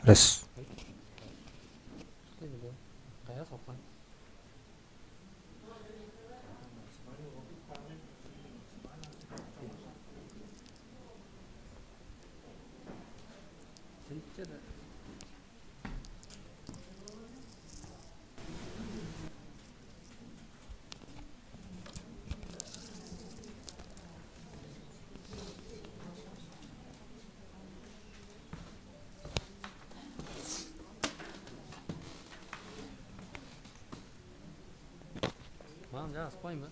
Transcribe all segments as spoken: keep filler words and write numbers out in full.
Раз. Мам, жаас койма.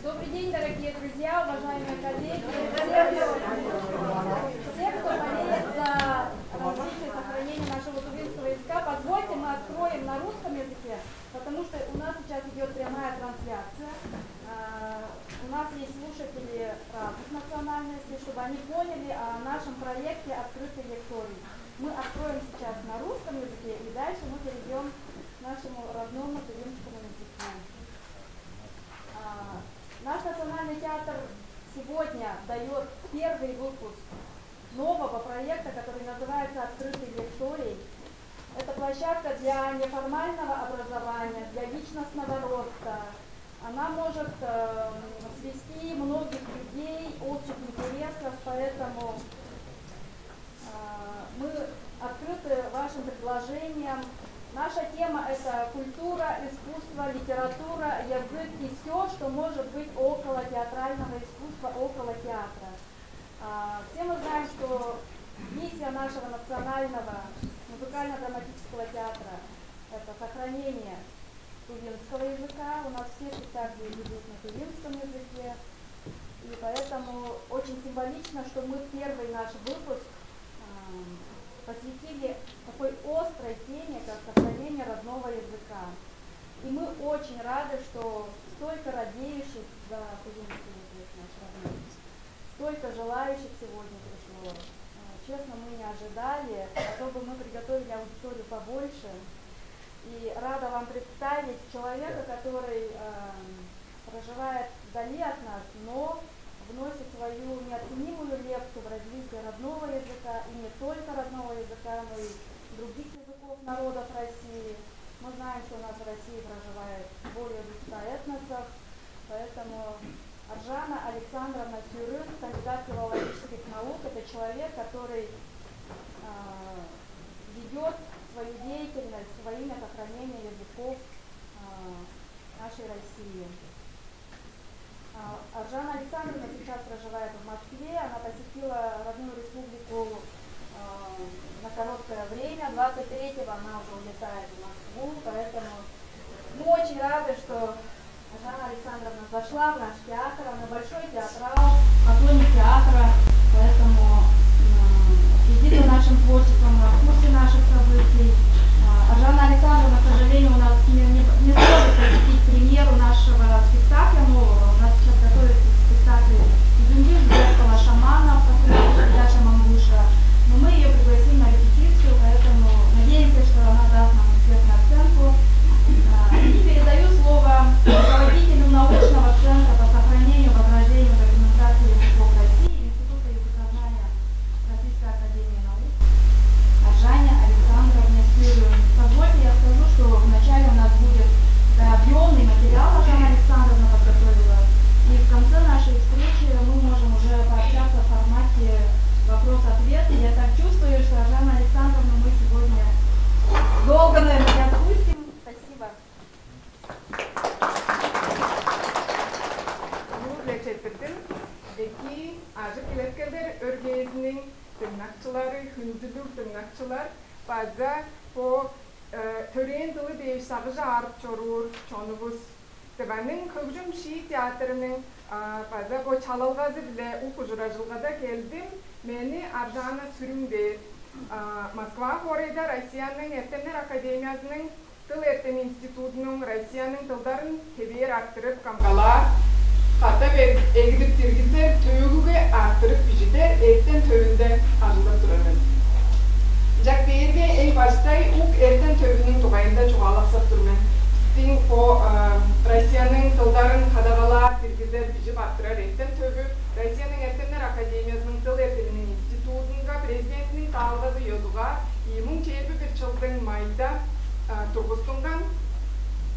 Добрый день, дорогие друзья, уважаемые коллеги, все, кто, все, кто болеет за развитие и сохранение нашего тувинского языка. Позвольте, мы откроем на русском языке, потому что у нас сейчас идет прямая трансляция. А, у нас есть слушатели разных национальностей, чтобы они поняли о нашем проекте «Открытый лекторий». Мы откроем сейчас на русском языке, и дальше мы перейдем к нашему родному тувинскому языку. А, наш национальный театр сегодня дает первый выпуск нового проекта, который называется «Открытый лекторий». Это площадка для неформального образования, для личностного роста. Она может, э, свести многих людей общих интересов, поэтому, э, мы открыты вашим предложениям. Наша тема — это культура, искусство, литература, язык и все, что может быть около театрального искусства, около театра. А, все мы знаем, что миссия нашего национального музыкально-драматического театра — это сохранение тувинского языка. У нас все спектакли идут на тувинском языке. И поэтому очень символично, что мы первый наш выпуск, ам, посвятили такой острой теме, как сохранение родного языка. И мы очень рады, что столько радеющих за тувинский язык наш родной. Столько желающих сегодня пришло. А, честно, мы не ожидали, а то бы мы приготовили аудиторию побольше. И рада вам представить человека, который, эм, проживает вдали от нас, но вносит свою неоценимую лепту в развитие родного языка, и не только родного языка, но и других языков народов России. Мы знаем, что у нас в России проживает более двухсот этносов, поэтому Аржана Александровна Сюрюн, кандидат филологических наук, это человек, который, а, ведет свою деятельность во имя сохранения языков, а, нашей России. А, Аржана Александровна сейчас проживает в Москве. Она посетила родную республику, а, на короткое время. Двадцать третьего она уже улетает в Москву, поэтому мы очень рады, что Аржана Александровна зашла в наш театр. Она большой театрал, поклонник театра, поэтому, м, следит за нашим творчеством, она в курсе наших событий. А, Аржана Александровна, к сожалению, у нас не, не, не сможет посетить премьеру нашего спектакля нового. У нас сейчас готовится спектакль «Үзүндү» Зеркало шамана» по сценарию Илья Шамангуша. Но мы ее пригласим на репетицию, поэтому надеемся, что она даст нам экспертную оценку. А, и передаю слово руководителю научного центра по сохранению, возрождению, документации языков России Института языкознания Российской академии наук Аржане Александровне. База бо төрээн дылы дээш сагыжы аарып чоруур чонувус. Тываның хөгжүм-шии театрының база бо чалалгазы-биле ук ужуражылгада келдим. Мени Аржаана Сүрүң дээр. Москва хоорайда Россияның Эртемнер академиязының Дыл эртем институдунуң Россияның дылдарын хевээр арттырып камгалаар, катап эгидип диргизер, төөгүге арттырып бижидер эртем төвүнде ажылдап турар мен. Ынчак бээрге эң баштай ук эртем төвүнүң дугайында чугаалаксап тур мен. Бистиң бо Россияның дылдарын кадагалаар, диргизер, бижип арттырар эртем төвү Россияның Эртемнер академиязының Дыл эртеминиң институдунга президентиниң даалгазы ёзугаар ийи муң чээрби бир чылдың майда тургустунган.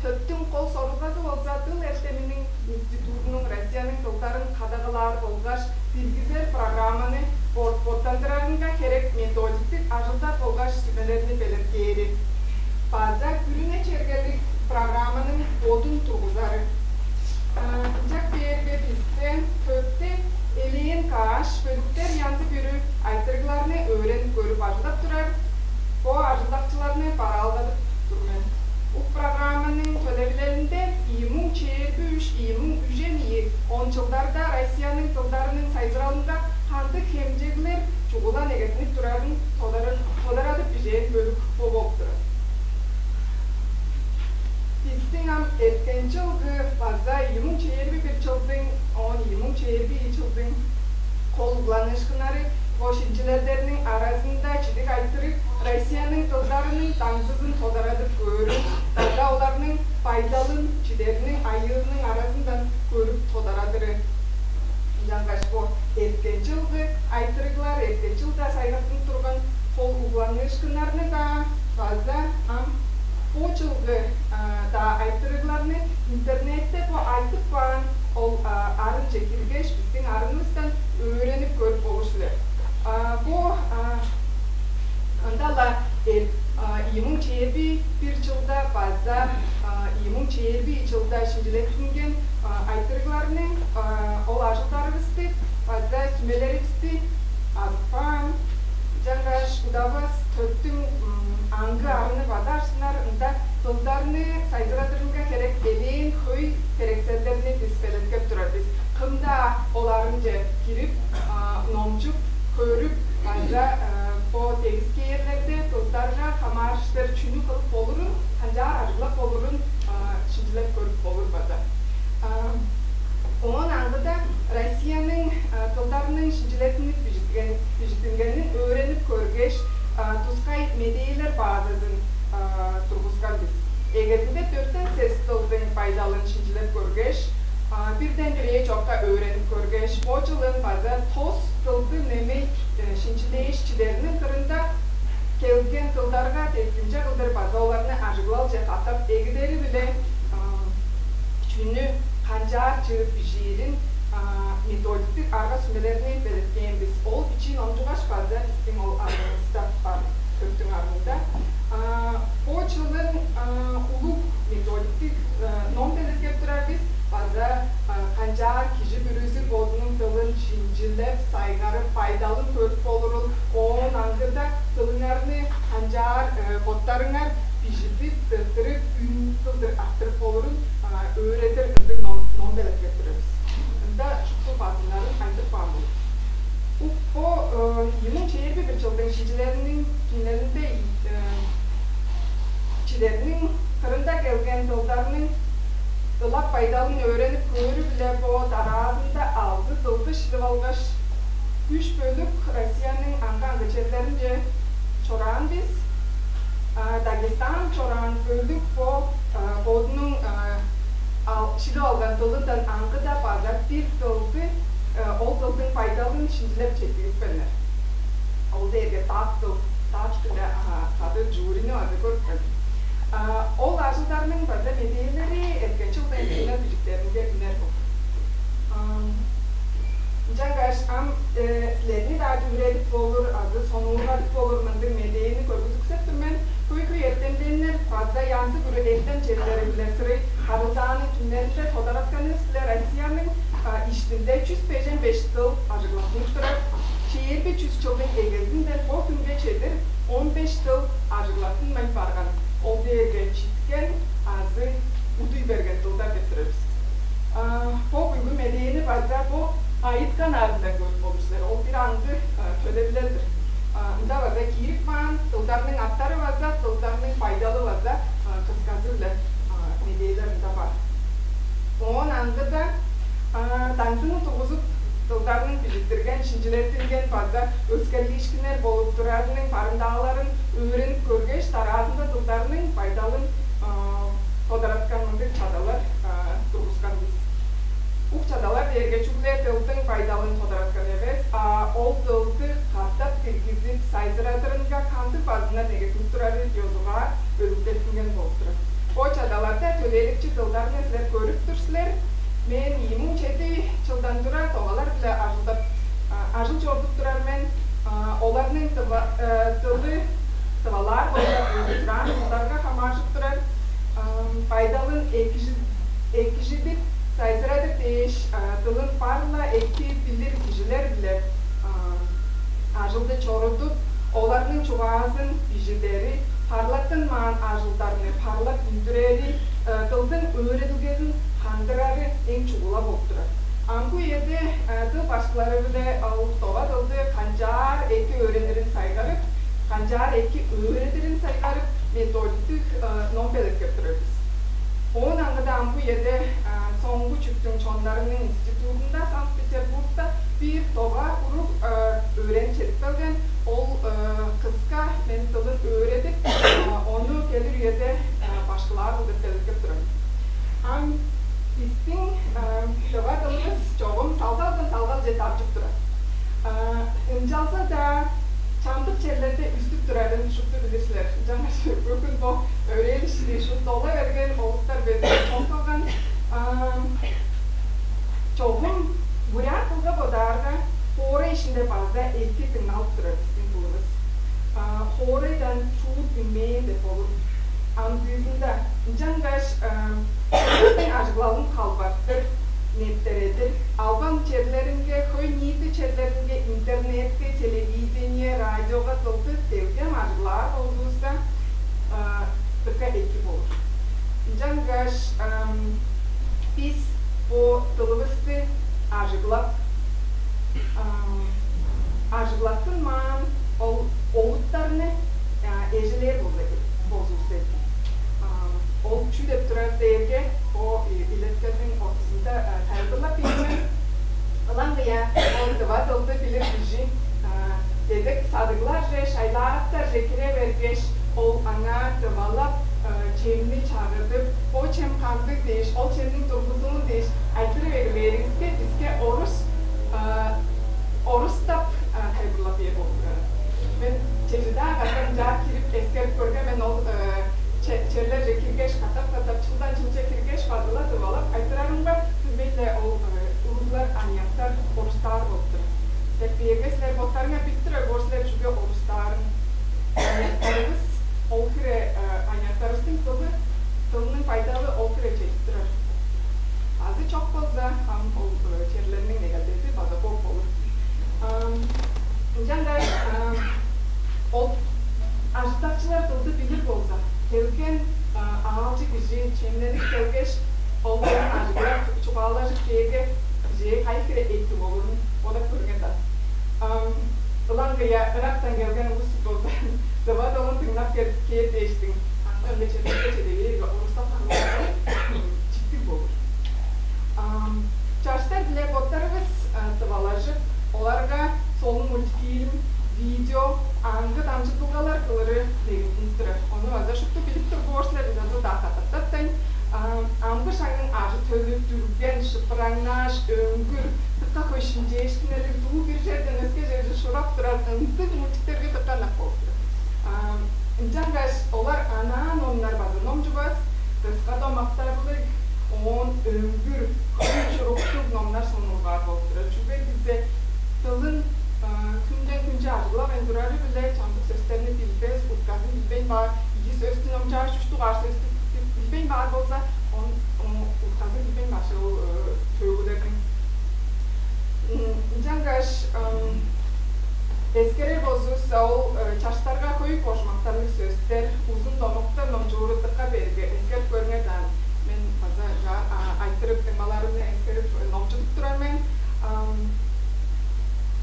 Төптүң кол сорулгазы болза дыл эртеминиң институдунуң Россияның дылдарын кадагалаар болгаш диргизер программаны боттандырарынга херек методиктиг ажылдар болгаш сүмелерни белеткээри база күрүне чергелиг программаның бодун тургузары. Ынчак бээрге бисте төпте элээн каш бөлүктер янзы-бүрү айтырыгларны өөренип көрүп ажылдап турар. Бо ажылдакчыларны бараалгадып тур мен. Ук программаның төлевилелинде ийи муң чээрби үш, ийи муң үжен ийи он чылдарда Россияның дылдарының сайзыралынга кандыг хемчеглер чугула негеттинип турарын тодарадып бижээн бөлүк бо болуп турар. Бистиң ам эрткен чылгы база ийи муң чээрби бир чылдың, оон ийи муң чээрби ийи чылдың кол угланыышкыннары бо шинчилелдерниң аразында чидиг айтырыг Россияның дылдарының даңзызын тодарадып көөрүн, даза оларның байдалын чидериниң айыырының аразындан көрүп тодарадыры. Ынчангаш бо эрткен чылгы айтырыглар, эрткен чылда сайгартынып турган кол угланыышкыннарны-даа база ам бо чылгы-даа айтырыгларны интернетте бо айтып каан ол арынче киргеш, бистиң арынывыстан өөренип көрүп болур силер. Бо ында-ла ийи муң чээрби бир чылда база ийи муң чээрби ийи чылда шинчилеттинген айтырыгларны, ол ажылдарывысты база сүмелеривисти азып каан. Ынчангаш удавас төттүң аңгы арыны база аршыннар ында дылдарны сайзырадырынга херек элээн хөй херекселдерни бис белеткеп турар бис. Кым-даа оларынче кирип, номчуп, көрүп, база бо девискээрлерде дылдарга хамаарыштыр чүнү кылып болурун, канчаар ажыглап болурун шинчилеп көрүп болур база. Оон аңгыда Россияның дылдарының шинчилеттинип бижиттингенин өөренип көргеш, тускай медээлер баазазын тургускан бис. Эгезинде дөртен сес дылдың байдалын шинчилеп көргеш, бирден бирээ чокка өөренип көргеш, бо чылын база тос дылды немей шинчилээш чидериниң кырында келген дылдарга деткимче кылдыр база оларны ажыглалче катап эгидери-биле чүнү канчаар чыып бижиирин методиктиг арга-сүмелерни белеткээн бис. Ол бичии номчугаш база бистиң ол аргывыста бар, төптүң аргында. Бо чылын улуг методиктиг ном белеткеп турар бис. База канчаар кижи бүрүзү бодунуң дылын шинчилеп, сайгарып, байдалын көрүп болурул, оон аңгыда дылыңарны канчаар боттарыңар бижидип, тырттырып, үн кылдыр арттырып болурун өөредир ындыг ном, ном белеткеп турар бис. Ында шупту базымнарын айтып каан болур. Бо ийи муң чээрби бир чылдың шинчилериниң түңнелинде чидериниң кырында келген дылдарның ылап байдалын өөренип көөрү-биле бо дараазында алды дылды шилип алгаш, үш бөлүк Россияның аңгы-аңгы черлеринче чораан бис. Дагестан чораан бөлүк бо бодунуң шилип алган дылындан аңгыда база бир дылды, ол дылдың байдалын шинчилеп четтигипкеннер. Ол дээрге дат дыл, дат диле кады жюрини база көрүпкен. Ол ажылдарның база медээлери эрткен чылда интернет бижиктеринге үнер болду. Ынчангаш ам силерни-даа дүвүредип болур азы сонуургадып болур мындыг медээни көргүзүксеп тур мен. Хөй-хөй эртемденнер база янзы-бүрү эртем черлери-биле сырый харылзааның түңнелинде тодаратканывыс-биле Россияның иштинде чүс бежен беш дыл ажыглаттынып турар. Чээрби чүс чылдың эгезинден бо хүнге чедир он беш дыл жилеттинген база өскерлиишкиннер болуп турарының барымдааларын өөренип көргеш, дараазында дылдарның байдалын тодараткан мындыг чадалар тургускан бис. Ук чадалар дээрге чүгле дылдың байдалын тодараткан эвес, а ол дылды катап киргизип сайзырадырынга кандыг базыннар негеттинип турары ёзугаар бөлүктеттинген болуп турар. Бо чадаларда төлээликчи дылдарны силер көрүп тур силер. Мен ийи муң чеди чылдан тура тогалар-биле ажылдап, ажыл чорудуп турар мен. Оларның дылы тывалаар болза, узураан дылдарга хамааржып турар. Байдалын экижидип, сайзырадыр дээш, дылын бар-ла эки билир кижилер-биле ажылды чорудуп, оларның чугаазын бижидери, парлаттынмаан ажылдарны парлап үндүрери, дылдың өөредилгезин хандырары эң чугула болуп турар. Амгы үеде дыл башкылары-биле ол тыва дылды канчаар эки өөренирин сайгарып, канчаар эки өөредирин сайгарып, методиктиг ном белеткеп турар бис. Оон аңгыда амгы үеде Соңгу чүктүң чоннарының институтунда Санкт-Петербургта бир тыва уруг өөренип чедип келген. Ол кыска мен дылын өөредип, ону келир үеде башкылаар кылдыр белеткеп турар. Ам бистиң тыва дылывыс чогум салгалдан салгалче дамчып турар. Ынчалза-даа чамдык черлерде үстүп турарын шупту билир силер. Ынчангаш бүгүн бо өрээлишти шупту ола берген олуттар безин чок кылган. Чогум бурят дылга бодаарга, хоорай ишинде база эки дыңналып турар бистиң дылывыс. Хоорайдан шуут үнмээн деп болур. Амдыызында ынчангаш бистиң ажыглалын халбартыр, нептередир, албан черлеринге, хөй-ниити черлеринге, интернетке, телевидение, радиога дылды делгем ажыглаар болзувусса, дыка эки болур. Ынчангаш бис бо дылывысты ажыглап, ажыглаттынмаан ол олуттарны эжелээр болзувусса эки. Ол чүү деп турар дээрге, бо илеткелдиң ортузунда тайылбырлап бээр мен. Ылаңгыя ол тыва дылды билир кижи кезек садыгларже, шайлаактарже кире бергеш, ол аңаа тывалап, чемни чагыдып, бо чем кандыг дээш, ол чемниң тургузуун дээш айтырып эгелээривиске, биске орус, орустап тайылбырлап бээр болуп турар. Мен чеже-даа катап ынчаар кирип эскерип көрген мен ол черлерже киргеш, катап-катап чылдан чылче киргеш, база-ла тывалап айтырарымга, дөмей-ле ол уруглар, аныяктар орустаар болуп турар. Деп бээрге, силер боттарыңар билип турар боор силер чүге орустаарын. Аныяктарывыс ол хире, аныяктарывыстың дылы, дылының байдалы ол хире чедип турар. Азы чок болза, ам ол черлерниң негелдези база бок болур. Ынчангаш ол ажылдакчылар дылды билир болза, келген аалчы кижи чемненип келгеш, ол дылын ажыглап, чугаалажып кээрге, кижээ кайы хире эки болурун бодап көрген-даа. Ылаңгыя ырактан келген улус болза, тыва дылын дыңнап кээр дээштиң, аңгы-аңгы черлерге чеде бээрге, орустап каан чиктиг болур. Чаштар-биле боттарывыс тывалажып, оларга солун мультфильм, видео, аңгы дамчыдылгалар кылыры негеттинип турар. Ону база шупту билип тур боор силер, ынчалза-даа катаптаптайн. Амгы шагның ажы-төлү дүрген, шыпыраңнааш, өңгүр, дыка хөй шимчээшкиннерлиг, дуу-бир черден өске черже шурап турар ындыг мультиктерге дыка ынак болуп турар. Ынчангаш олар анаа номнар база номчувас, кыска домактарлыг, оон өңгүр, хөй чуруктуг номнар сонуургаар болуп турар. Чүге дизе дылын хүнден хүнче ажыглавайн турары-биле чамдык сөстерни билбес, утказын билбейн баар, ийи сөстү номчааш, үш дугаар сөстү билбейн баар болза, он утказын билбейн баар ол төөгүлерниң. Ынчангаш эскерер болзувусса, ол чаштарга хөй кожумактарлыг сөстер, узун домактар номчууру дыка берге, эскерип көрүңер даан. Мен база айтырып, дыңмаларымны эскерип номчудуп турар мен.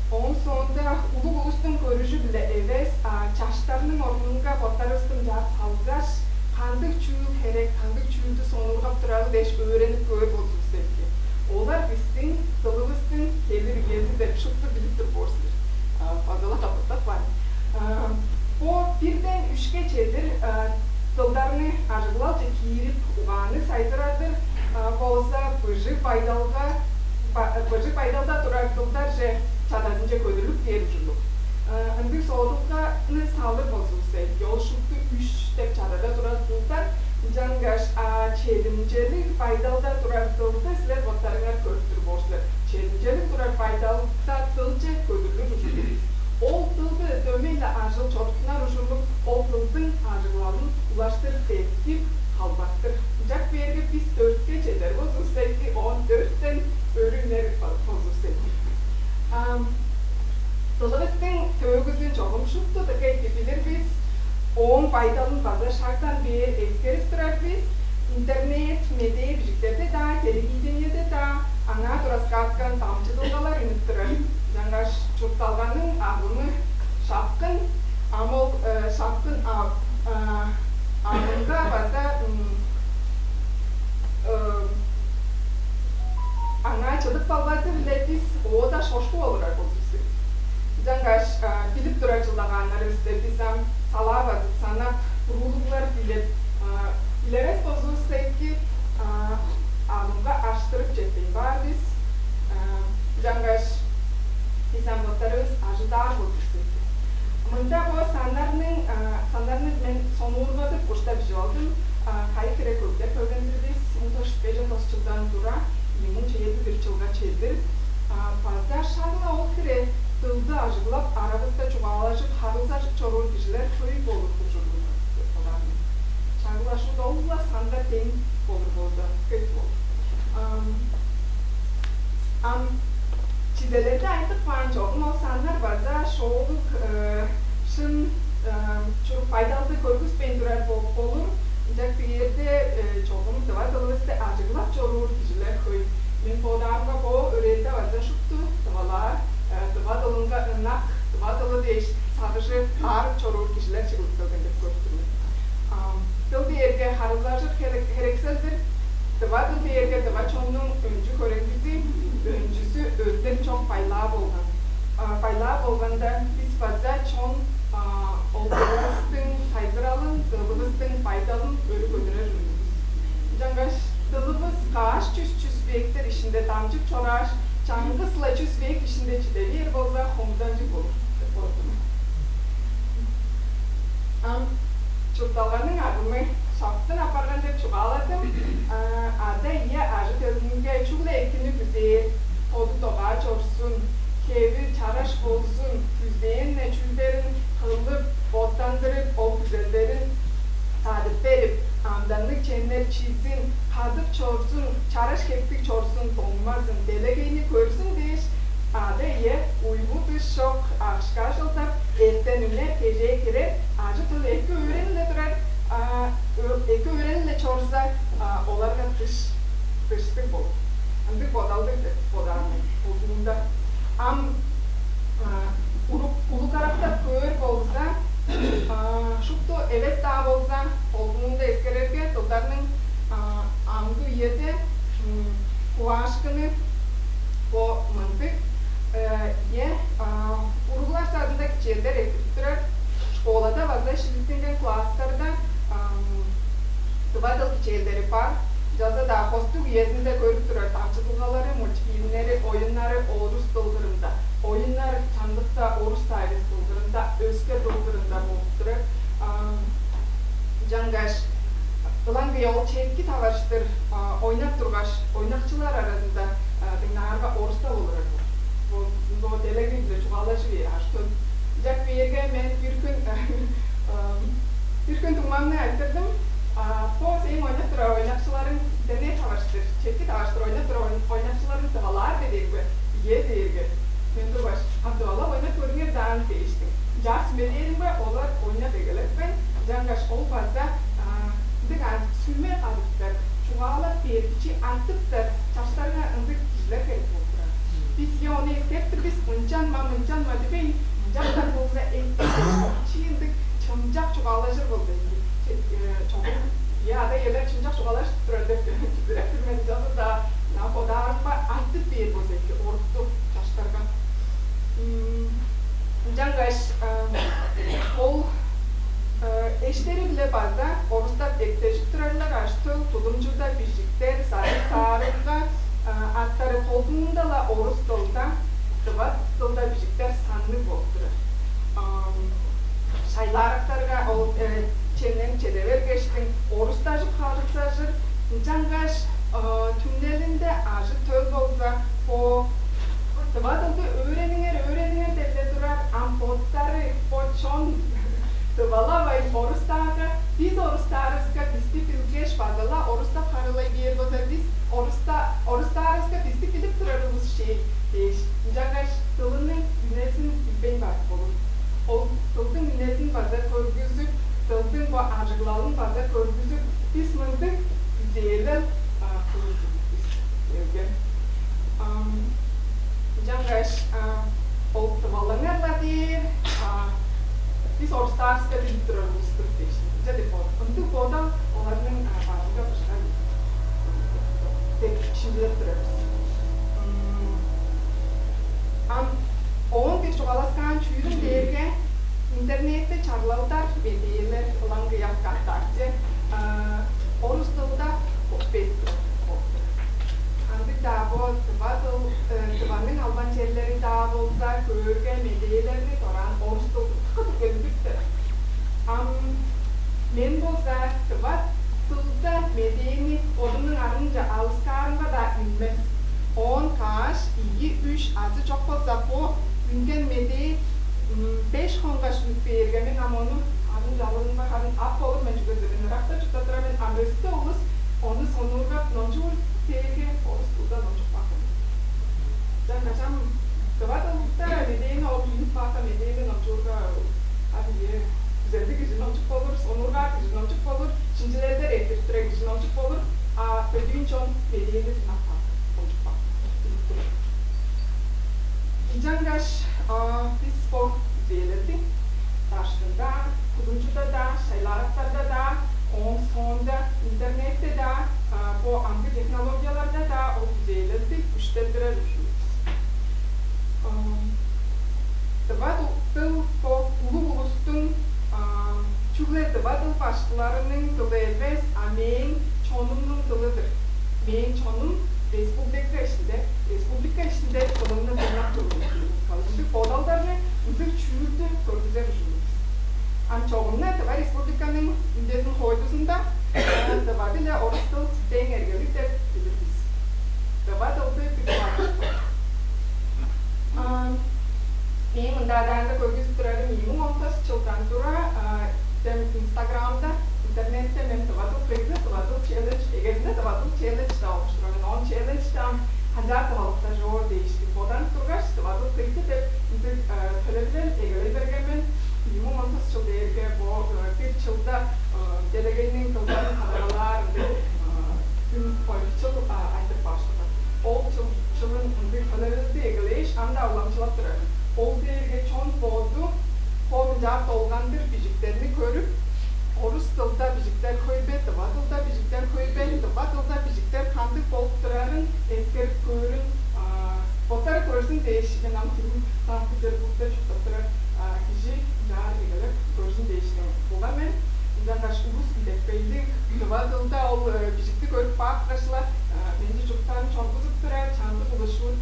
Ооң соонда улуг улустуң көрүжү-биле эвес, а чаштарның орнунга боттарывысты ынчаар салгаш, кандыг чүүл херек, кандыг чүүлдү сонуургап турары дээш өөренип көөр болзувусса эки. Олар бистиң дылывыстың келир үези деп шупту билип тур боор. Дылдарны ажыглалче киирип, угаанны сайзырадыр болза, быжыг байдалга, быжыг байдалда турар дылдарже чадазынче көдүрлүп кээр ужурлуг. Ындыг соодулганы салыр болзувусса, ёл шупту үш деп чадада турар дылдар, ынчангаш чедимчелиг байдалда турар дылды силер боттарыңар көрүп тур боор силер. Чедимчелиг турар байдалда дылче көдүрлүр ужурлуг. Ол дылды дөмей-ле ажыл чоруттунар ужурлуг, ол дылдың ажыглалын улаштыр деткип, халбаттыр. Ынчап бээрге бис дөртке чедер болзувусса эки, оон дөрттен өрүнер болзувусса эки. Дылывыстың төөгүзүн чогум шупту дыка эки билир бис. Ооң байдалын база шагдан бээр эскерип турар бис. Интернет, медээ бижиктерде-даа, телевидениеде-даа аңаа тураскааткан дамчыдылгалар үнүп турар. Ынчангаш чуртталганың агымы шапкын, ам ол шапкын агымга база аңаа чыдып калбазы-биле бис оода шошкуп олурар болзувус. Ынчангаш билип турар чылдагааннарывысты бис ам салаа базып санап, буруулуглар билип, билевес болзувусса эки, агымга аштырып четпейн баар бис. Ынчангаш бис ам боттарывыс ажылдаар болзувусса эки. Мында бо саннарның, саннарны мен сонуургадып, куштап бижип алдым. Кайы хире көктеп келген-дир бис, муң тос чүс бежен тос чылдан тура ийи муң чээрби бир чылга чедир. База шак-ла ол хире дылды ажыглап, аравыста чугаалажып, харылзажып чоруур кижилер хөй болур ужурлуг деп бодаар мен. Шак-ла шуут ол-ла санга дең болур болза, хөй болур. Ам чизелерде айтып каан чогум, ол саннар база шоолуг шын чурук байдалды көргүспейн турар болуп болур. Ынчап кээрде чогум тыва дылывысты ажыглап чоруур кижилер хөй. Мен бодаарымга, бо өрээлде база шупту тывалаар, тыва дылынга ынак, тыва дылы дээш сагыжы аарып чоруур кижилер чыглып келген деп көрүп тур мен. Дыл дээрге харылзажыр херексел-дир. Тыва дыл дээрге тыва чоннуң өнчү-хөреңгизи, өнчүзү, өртек чок байлаа болган. Байлаа болганда, бис база чон ол дылывыстың сайзыралын, дылывыстың байдалын өрү көдүрер ужурлуг бис. Ынчангаш дылывыс каш чүс чүс вектер иштинде дамчып чорааш, чаңгыс-ла чүс век иштинде чиде бээр болза, хомуданчыг болур деп бодадым. Ам чуртталганың агымы шапкын апарган деп чугааладым. Ада-ие ажы-төлүнге чүгле экини күзээр, тоду-догаа чорзун, хеви чараш болзун, күзээн-не чүүлдерин кылып, боттандырып, ол күзелдерин садып берип, амданныг чемнер чизин, кадык чорзун, чараш хептиг чорзун, доңмазын, делегейни көрзүн дээш, ада-ие уйгу-дыш чок, акша ажылдап, эртен үнер, кежээ кирер, ажы-төл эки өөренип-ле турар, эки өөренип-ле чорза, оларга дыш, дыштыг болур. Ындыг бодалдыг деп бодаар мен, улуунда. Ам уруг улуг карактап көөр болза, шупту эвес-даа болза, олбуунда эскерерге, дылдарның амгы үеде кугаашкыны бо мындыг. Ийе, уруглар садында кичээлдер эрттирип турар, школада база шилиттинген класстарда тыва дыл кичээлдери бар. Чаза-даа хостуг үезинде көрүп турар дамчыдылгалары, мультфильмнери, оюннары орус дыл кырында. Оюннар чамдыкта орус-даа эвес дыл кырында, өске дыл кырында болуп турар. Ынчангаш ылаңгыя ол четки таварыштыр ойнап тургаш, ойнакчылар аразында дыңнаарга, орус-даа болур. Бо, бо делегей-биле чугаалажы бээр ажы-төл. Ынчап кээрге мен бир хүн, бир хүн дуңмамны айтырдым: «Бо сээң ойнап турар ойнакчыларың интернет таварыштыр, четки таварыштыр ойнап турар ойнакчыларың тывалаар бе?» — дээрге, «Ийе» — дээрге, мен тургаш: «Ам тывалап ойнап көрүңер даан» — дээштиң. Ынчаар сүмелээримге, олар ойнап эгелепкен. Ынчангаш ол база ындыг ан сүме кадыптар, чугаалап бээр, бичии айтыптар чаштарга ындыг кижилер херек болуп турар. Бис, ийе, ону эскерип тур бис, ынчанма, мынчанма дивейн, ынчаптар болза эки, чи ындыг чымчак чугаалажыр болза эки. Чогум, ийе, ада-иелер чымчак чугаалажып турар деп билип тур мен, чазы-даа бодаарымга айтып бээр болза эки, оруктуг чаштарга. Ынчангаш ол Эштери-биле база орустап эптежип турарлар, ажы-төл, кудумчуда бижиктер, сарыг-саарыгга аттары колдуунда-ла орус дылда, тыва дылда бижиктер санныг болуп турар. Шайлаарактарга ол чемненип чеде бергештиң, орустажып харылзажыр, ынчангаш түңнелинде ажы-төл болза, бо тыва дылды өөрениңер, өөрениңер деп-ле турар, ам боттары, бо чон тывалавайн орустаарга, бис орустаарывыска, бисти билгеш, база-ла орустап харыылай бээр болза, бис оруста орустаарывыска, бисти билип турар улус шей дээш. Ынчангаш дылының үнезин билбейн барып болур. Ол дылдың үнезин база көргүзүп, дылдың бо ажыглалын база көргүзүп, бис мындыг күзээлел кылыр бис келген. Ынчангаш ол тывалаңар-ла дээр, бис орустаарывыска билип турар улус-тур дээш. Ынча деп бодап, ындыг бодал оларның бажынга быжыгар деп шимчилеп турар бис. Ам оон бир чугаалаксаан чүүлүм дээрге, интернетте чарлалдар, медээлер, ылаңгыя ВКонтакте орус дылда бедик болуп турар. Кандыг-даа бо тыва дыл, тываның албан черлери-даа болза, көөрге, медээлерни дораан орус дылдыкка дүгелдиптер. Ам мен болза тыва дылда медээни бодумнуң арнынче алыксаарымга-даа үнмес. Оон каш ийи, үш азы чок болза бо үнген медээ беш хонгаш үнүп бээрге, мен ам ону арын-чалыымга харын ап болур мен, чүге дизе мен ыракта чурттап турар мен. Ам өске улус ону сонуургап номчуур дээрге, орус дылда номчуп каапкан. Ынчангаш ам тыва дылда медээни ол үнүп каапкан медээни номчуурга, ам ийе, күзелдиг кижи номчуп болур, сонуургаар кижи номчуп болур, шинчилелдер эрттирип турар кижи номчуп болур, а бөдүүн чон медээни дыңнап каапкан, номчуп каапкан. Ынчангаш бис бо күзээлелди даштында-даа, кудумчуда-даа, шайлаарактарда-даа, ооң соонда интернетте-даа, бо амгы технологияларда-даа ол күзээлелди күштелдирер ужурлуг бис. Тыва дыл бо улуг улустуң, чүгле тыва дыл башкыларының дылы эвес, а мээң чонумнуң дылы-дыр. Мээң чонум республика иштинде, республика иштинде дылымны дыңнап турган. Ындыг бодалдарны, ындыг чүүлдү көргүзер ужурлуг бис. Ам чогум-на Тыва Республиканың Үндезин хоойлузунда тыва биле орус дыл тең эргелиг деп билир бис. Тыва дылды билип алыштыр. Мээң мында адаанда көргүзүп турарым, ийи муң он тос чылдан тура дем Инстаграмда, интернетте мен тыва дыл кыйгы, тыва дыл челлендж, эгезинде тыва дыл челлендж деп алып турган. Оон челленджти ам канчаар тывалаптар чоор дээштиң боданып тургаш, тыва дыл кыйгы деп ындыг төлевилел эгелей берген мен. Ийи муң он тос чыл дээрге бо бир чылда делегейниң дылдарын кадагалаар ындыг хүн, ойнукчул айтып баштыган. Ол чыл, чылын ындыг төлевилелди эгелээш, ам-даа уламчылап турар. Ол дээрге чон боду бо мынчаар долгандыр бижиктерни көрүп, орус дылда бижиктер хөй бе, тыва дылда бижиктер хөй бе, тыва дылда бижиктер кандыг болуп турарын эскерип көөрүн боттары көрзүн дээш, мен ам бүгүн Санкт-Петербургда чурттап турар кижи ынчаар эгелеп көрзүн дээштиң кылган мен. Ынчангаш улус идепкейлиг, тыва дылда ол бижикти көрүп каапкаш-ла, менче чуруктарын чоргузуп турар, чамдык улус шуут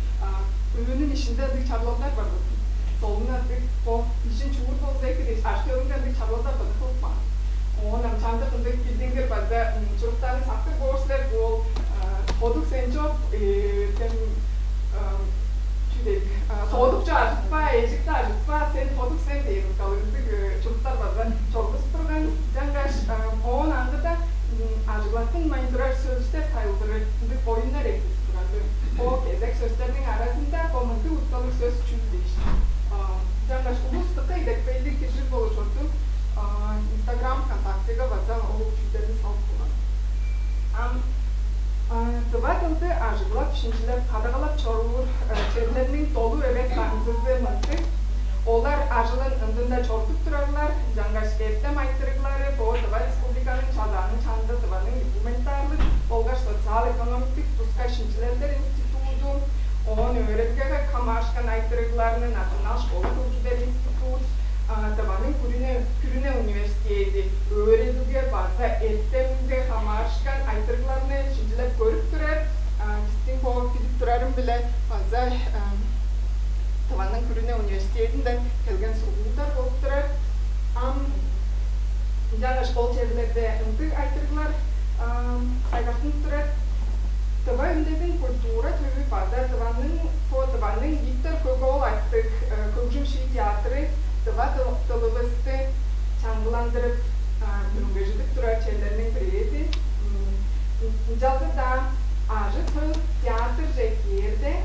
өөнүң иштинде ындыг чарлалдар бар болду. Солун ындыг, бо бижиң чуур болза эки дээш, ажы-төлүнге ындыг чарлалдар кылып каан. Оон ам чамдык ындыг билдингир база чуруктарын сактыр боор силер, бо ол бодуг сен чоп, тем чүү дээр, соодукчу ажытпа, эжикти ажытпа, сен бодуг сен дээр уткалыг ындыг чуруктар база чоргузуп турган. Ынчангаш оон аңгыда ажыглаттынмайн турар сөстер тайылбыры ындыг оюннар эрттирип турарлыг. Бо кезек сөстерниң аразында бо мындыг уткалыг сөс чүл дээш. Ынчангаш улус дыка идепкейлиг киржир болур чорду. Инстаграм, ВКонтактеге база ол чүүлдерни салып турган. Ам тыва дылды ажыглап, шинчилеп, кадагалап чоруур черлерниң долу эвес даңзызы мындыг. Олар ажылын ындында чорудуп турарлар, ынчангаш эртем айтырыглары бо Тыва Республиканың Чадааның чанында Тываның гуманитарлыг болгаш социал-экономиктиг туска шинчилелдер институту, оон өөредилгеге хамаарышкан айтырыгларны Национал школа кылдыр институт, Тываның Күрүне, Күрүне университеди, Ол черлерде ындыг айтырыглар сайгартынып турар. Тыва үндезин культура төвү база Тываның, бо Тываның Виктор Көк-оол аттыг хөгжүм-шии театры тыва дылывысты чаңгыландырып, мөңгежидип турар черлерниң бирээзи. Ынчалза-даа ажы-төл театрже кээрде,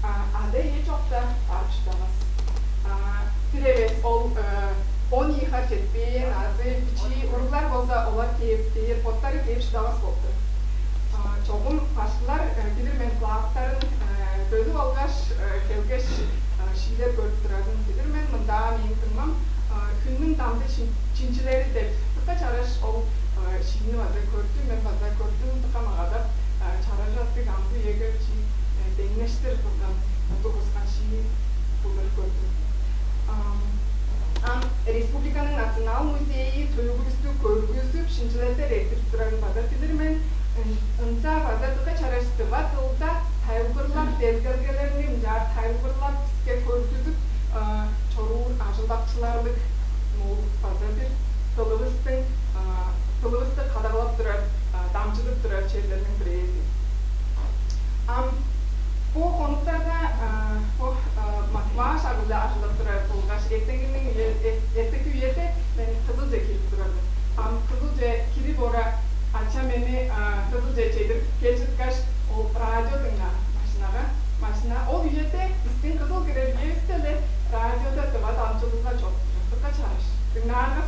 ада-ие чокта барып шыдавас. Бир эвес ол он ийи хар четпээн азы бичии уруглар болза, олар кээп, дээр боттары кээп шыдавас болуп турар. Чогум башкылар, билир мен, класстарын бөлүп алгаш, келгеш, шиилер көрүп турарын билир мен. Мында мээң дуңмам «Хүннүң дамчы чинчилери» деп дыка чараш ол шиини база көрдүм, мен база көрдүм, дыка магадап, чараш аттыг амгы үеге чии деңнештир кылган, тургускан шии кылдыр көрдүм. Ам республиканың Национал музейи төөгүвүстү көргүзүп, шинчилелдер эрттирип турарын база билир мен. Ынча база дыка чараш тыва дылда тайылбырлап, делгелгелерни ынчаар тайылбырлап, биске көргүзүп чоруур ажылдакчыларлыг, ол база бир дылывыстың, дылывысты кадагалап турар, дамчыдып турар черлерниң бирээзи. Ам бо хонуктарда бо Москва шагында ажылдап турар болгаш эртенгиниң эртеки үеде мен Кызылче кирип турар мен. Ам Кызылче кирип ора, ачам мени Кызылче чедирип кел чыткаш, ол радио дыңнаан машинага. Машина ол үеде бистиң Кызыл кирер үевисте-ле радиода тыва дамчыдылга чоруп турар. Дыка чараш. Дыңнаарга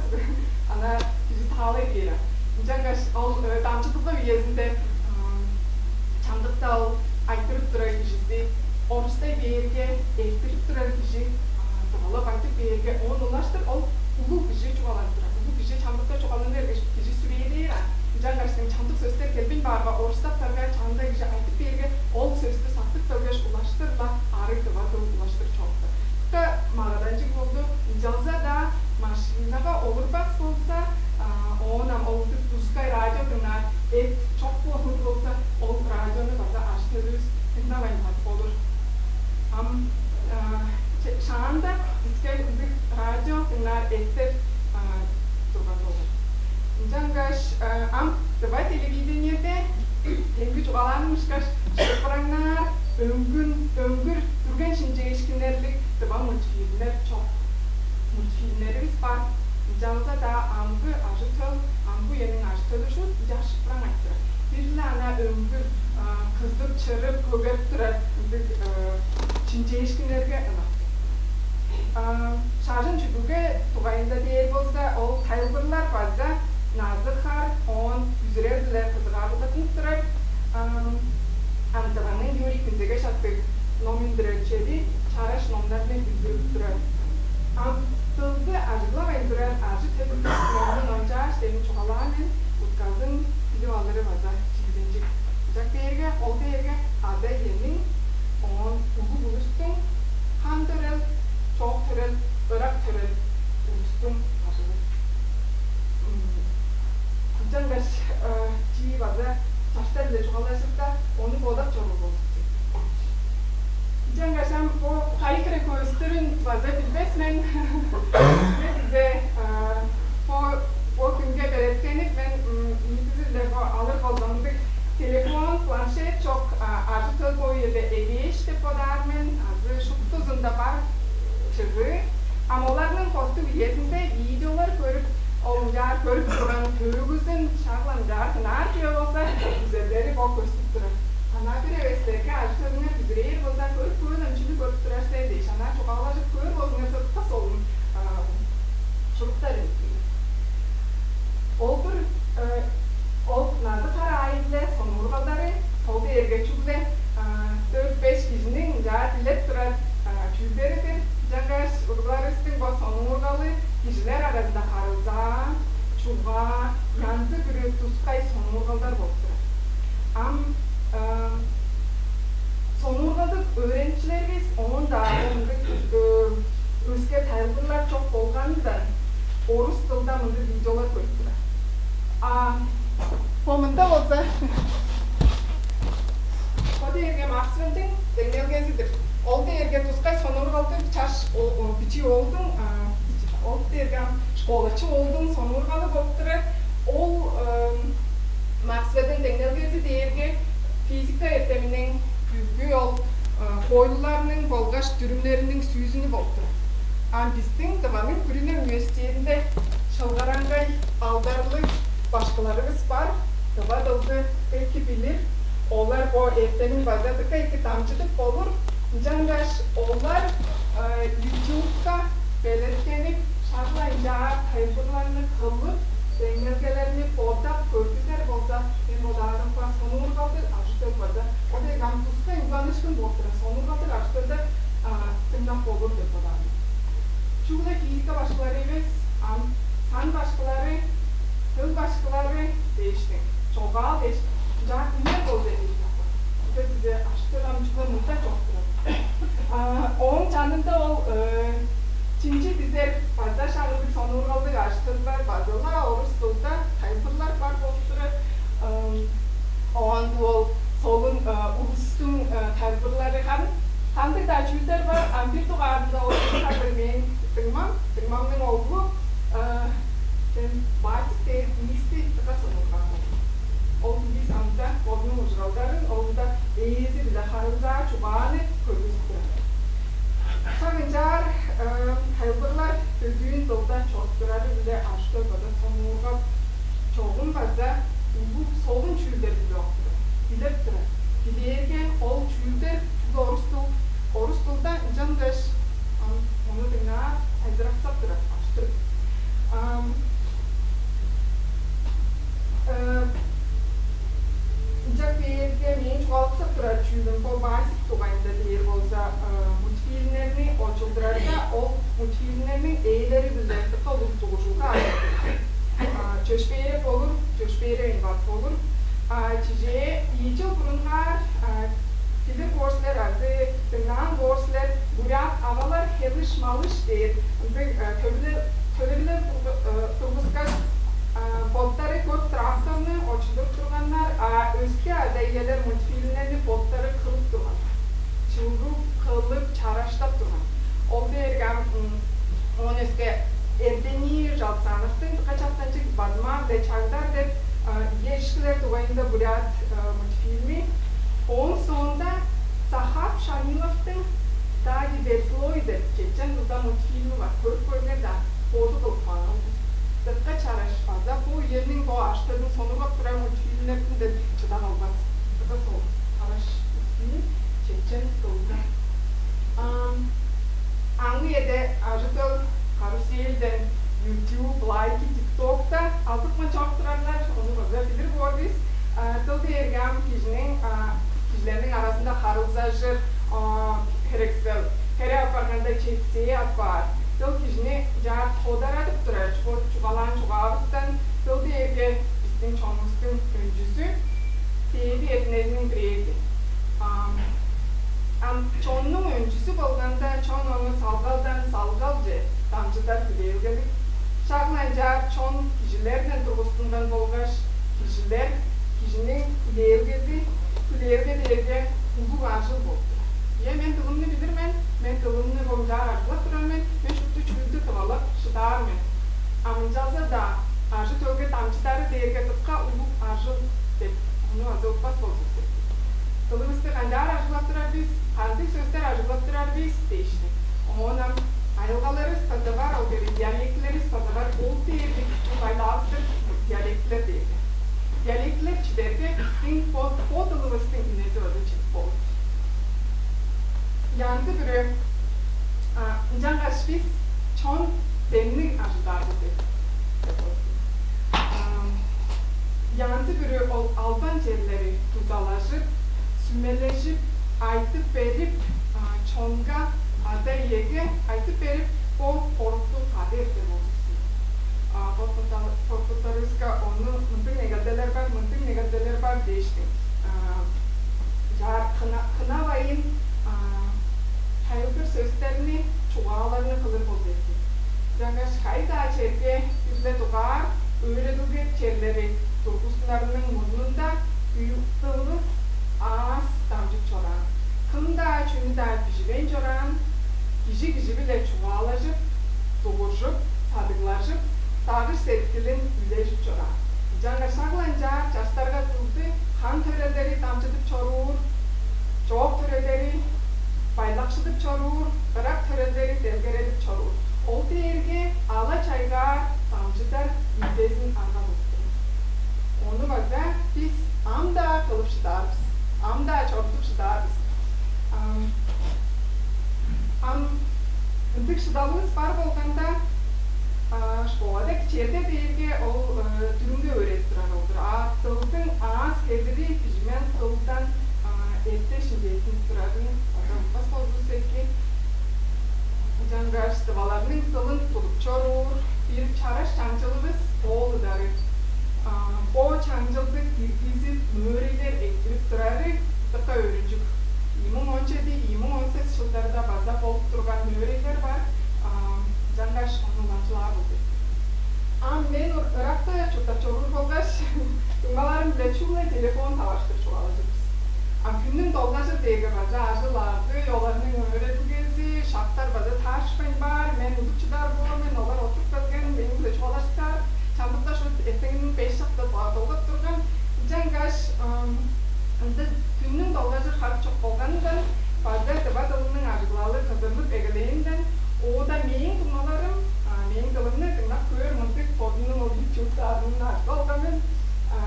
ана кижи таалай бээр. Ынчангаш ол дамчыдылга үезинде чамдыкта ол айтырып турар кижизи орустай бээрге, эрттирип турар кижи тывалап айтып бээрге, оон улаштыр ол улуг кижи чугааланып турар. Улуг кижи чамдыкта чугааланыр эргеш, кижи сүрээдээр аан. Ынчангаш чамдык сөстер келбейн баарга, орустаптарга чанында кижи айтып бээрге, ол сөстү сактып келгеш, улаштыр-ла арыг тыва дыл улаштыр чоруптар. Дыка магаданчыг болду. Ынчалза-даа машинага олурбас болза, оон ам ол ындыг тускай радио дыңнаар эт чок болур болза, ол радиону база ажы-төлүвүс дыңнавайн калып болур. Ам шаанда биске ындыг радио дыңнаар эттер турган болур. Ынчангаш ам тыва телевидениеде демги чугаалааным ышкаш, шыпыраңнаар, өңгүн, өңгүр, дүрген шимчээшкиннерлиг тыва мультфильмнер чок. Мультфильмнеривис бар. Ынчалза-даа амгы ажы-төл, амгы үениң ажы-төлү шуут ынчаар шыпыраңнап турар. Бир-ле ана өңгүр, кызып, чырып, көгерип турар ындыг шимчээшкиннерге ынак. Шажын-чүдүлге дугайында дээр болза, ол тайылбырлар база назы-хар, оон бүзүрел-биле кызыгаарлаттынып турар. Ам Тываның Юрий Күнзегеш аттыг ном үндүрер чеди чараш номнарны үндүрүп турар. Ам дылды ажыглавайн турар ажы-төлүвүс номну номчааш, демин чугаалаан мен, утказын билип алыры база чигзинчиг. Ынчап бээрге, ол дээрге ада-иениң, оон улуг улустуң, хан төрел, чоок төрел, ырак төрел улустуң ажылы. Ынчангаш чии база чаштар-биле чугаалажырда, ону бодап чоруур болзувусса. Ынчангаш ам бо кайы хире көстүрүн база билбес мен. Силер бизге бо, бо хүнге белеткенип, мен ниитизи-биле бо алыр болзумза, телефон, планшет чок ажы-төл бо үеде эвээш деп бодаар мен, азы шуптузунда бар чыгыы. Ам оларның хостуг үезинде видеолар көрүп, ол ынчаар көрүп турган төөгүзүн шак-ла ынчаар дыңнаар чүве болза, күзелдери бо көстүп турар. Анаа бир эвес силерге ажы-төлүңер бүзүрээр болза, көрүп көөр, ам чүнү көрүп турар сен дээш, анаа чугаалажып көөр болзуңарза, дыка солун чуруктар үнүп кээр. Ол-дур, ол назы-хар аайы-биле сонуургалдары, ол дээрге чүгле дөрт-беш кижиниң ынчаар дилеп турар чүүлдери-дир. Ынчангаш уругларывыстың бо сонуургалы кижилер аразында харылзаа, чугаа, янзы-бүрү тускай сонуургалдар болуп турар. Ам сонуургалдыг өөреникчилеривис оон-даа ындыг өске тайылбырлар чок болганындан орус дылда мындыг видеолар көрүп турар. А бо мында болза, бо дээрге Максвеллдиң деңнелгези-дир. Ол дээрге тускай сонуургалдыг чаш бичии оолдуң, ол дээрге ам школачы оолдуң сонуургалы болуп турар. Ойлуларның болгаш дүрүмнериниң сүүзүнү болуп турар. Ам бистиң Тываның күрүне университединде шылгараңгай алдарлыг башкыларывыс бар. Тыва дылды эки билир. Олар бо эртемин база дыка эки дамчыдып болур. Ынчангаш олар ютубка белеткенип, шак-ла ынчаар тайылбырларны кылып, деңнелгелерни бодап көргүзер болза, мен бодаарымга, сонуургалдыг ажы-төл база ол дег ам тускай угланыышкын болуп турар, сонуургалдыг ажы-төлдер дыңнап болур деп бодаар мен. Чүгле физика башкылары эвес, ам сан башкылары, дыл башкылары дээштиң, чогаал дээш, ынчаар үнер болза эки. Чүге дизе ажы-төл ам чүгле мында чок турар. Ооң чанында ол чинчи дизер база шагылдыг сонуургалдыг ажы-төл бар, база-ла орус дылда тайылбырлар бар болуп турар. Оон ол солун улустуң тайылбырлары харын кандыг-даа чүүлдер бар, ам бир дугаарында ол кадыр мээң дыңмам, дыңмамның оглу Басик дээр ниисти дыка сонуургаар болду. Ол ниис ам-даа бодунуң ужуралдарын, ол ында ээзи-биле харылзаа чугааны көргүзүп турар. Шак ынчаар тайылбырлар бөдүүн дылда чоруп турары-биле ажы-төл база сонуургап, чогум база улуг солун чүүлдер билип турар, билип турар. Билээрге, ол чүүлдер чүгле орус дыл, орус дылда, ынчангаш ам ону дыңнаар сайзыраксап турар, ажы-төл. Ам Ынчап кээрге, мээң чугаалаксап турар чүүлүм бо Басик дугайында дээр болза, мультфильмнерни очулдурарда, ол мультфильмнерниң ээлери-биле дыка улуг дугуржулга ап турар. Чөпшээреп болур, чөпшээревейн бат болур. Чижээ, ийи чыл бурунгаар билир боор силер азы дыңнаан боор силер, бурят авалар хелиш-малыш дээр ындыг төлевилер тургускаш, боттары көп тракторну очулдуруп турганнар, а өске ада-иелер мультфильмнерни боттары кылып турган. Чуруп, кылып, чараштап турган. Ол дээрге ам оон өске Эрдений Жалцановтуң дыка чаптанчыг «Бадма биле Чагдар» деп ийи эжишкилер дугайында бурят мультфильми. Ооң соонда Сахаб Шамиловтуң «Дади Берзлой» деп чечен дылда мультфильми бар. Көрүп көрүңер даан, боду кылып каан ол. Дыка чараш, база бо үениң бо ажы-төлдүң сонуургап турар мультфильмилеринден чыдап албас. Дыка сол, чараш мультфильм, чечен дылда. Ам аңгы эде ажы-төл каруселден YouTube, лайки, тиктокта азып-мынчап турарлар, ону база билир боор бис. Дыл дээрге ам кижиниң, кижилерниң аразында харылзажыр херексел, хере апарганда чепсээ апаар. Дыл кижини чаар тодарадып турар, чугаалаан чугаавыстан. Дыл дээрге бистиң чонувустуң өнчүзү, дээди эртинезиниң бирээзи. Ам чоннуң өнчүзү болганда, чон ону салгалдан салгалче дамчыдар хүлээлгелиг. Шак-ла ынчаар чон кижилерден тургустунган болгаш, кижилер, кижиниң хүлээлгези, хүлээлге дээрге улуг ажыл болуп турар. Ийе, мен дылымны билир мен, мен дылымны мынчаар ажыглап турар мен, мен шупту чүүлдү тывалап шыдаар мен. А ынчалза-даа ажы-төлге дамчыдары дээрге дыка улуг ажыл деп, ону база утпас болзувус. Дылывысты канчаар ажыглап турар бис, кандыг сөстер ажыглап турар бис дээш-тир. Оон ам айылгаларывыс база бар, ол дээрге диалектилеривис база бар. Ол дээрге бистиң байлаавыс-тыр, диалектилер дээрге. Диалектилер чидерге, бистиң бо, бо дылывыстың үнези база чидип болур. Янзы-бүрү, ынчангаш бис чон демниг ажылдаар бис деп. Янзы-бүрү ол албан черлери дузалажып, сүмележип, айтып берип, чонга, ада-иеге айтып берип, бо хорукту кады эртер болзувусса. Коркуттарывыска ону мындыг негелделер бар, мындыг негелделер бар дээш-тир. Чаар хынавайын, тайылбыр сөстерни, чугааларны кылыр болза эки. Ынчангаш кайы-даа черге бир-ле дугаар өөредилге черлери тургузунарының мурнунда дылывыс аас дамчып чораан, кым-даа чүнү-даа биживейн чораан, кижи кижи-биле чугаалажып, дугуржуп, садыглажып, сагыш-сеткилин үлежип чораан. Ынчангаш шак-ла ынчаар чаштарга дылды хан төрелдери дамчыдып чоруур, чоок төрелдери байлакшыдып чоруур, ырак төрелдери делгередип чоруур. Ол дээрге ала-чайгаар дамчыдар идезин арга болуп турар. Ону база бис ам-даа кылып шыдаар бис, ам-даа чорудуп шыдаар бис. Ам, ам ындыг шыдалывыс бар болганда, а, школада кичээлде дээрге ол, э, дүрүмге өөредип турар ол-дур. А дылдың аас-хевири бижимел дылдан, а, эрте шиңгээттинип турарын база утпас болзувусса эки. Ынчангаш тываларның дылын тудуп чоруур бир чараш чаңчылывыс ол ыдары. А, бо чаңчылды диргизип, мөөрейлер эрттирип турары дыка өөрүнчүг. Ийи муң он чеди, ийи муң он сес чылдарда база болуп турган мөөрейлер бар. А, ынчангаш ону уламчылаар болду. Ам мен ыр-, ыракта чурттап чоруур болгаш, дуңмаларым-биле чүгле телефон таварыштыр чугаалажыр бис. А хүннүң долгажыр дээрге база ажыл-агый, оларның өөредилгези, шактар база таарышпайн баар, мен удуп чыдар боор мен, олар оттуп келген, мени-биле чугаалашкаар, чамдыкта шуут эртенниң беш шакта долгап турган. Ынчангаш, ам, ындыг хүннүң долгажыр хары чок болганындан база тыва дылының ажыглалы кызырлып эгелээнинден, оода мээң дуңмаларым, а, мээң дылымны дыңнап көөр мындыг бодумнуң ол YouTube-даарынын ажып алган мен. А,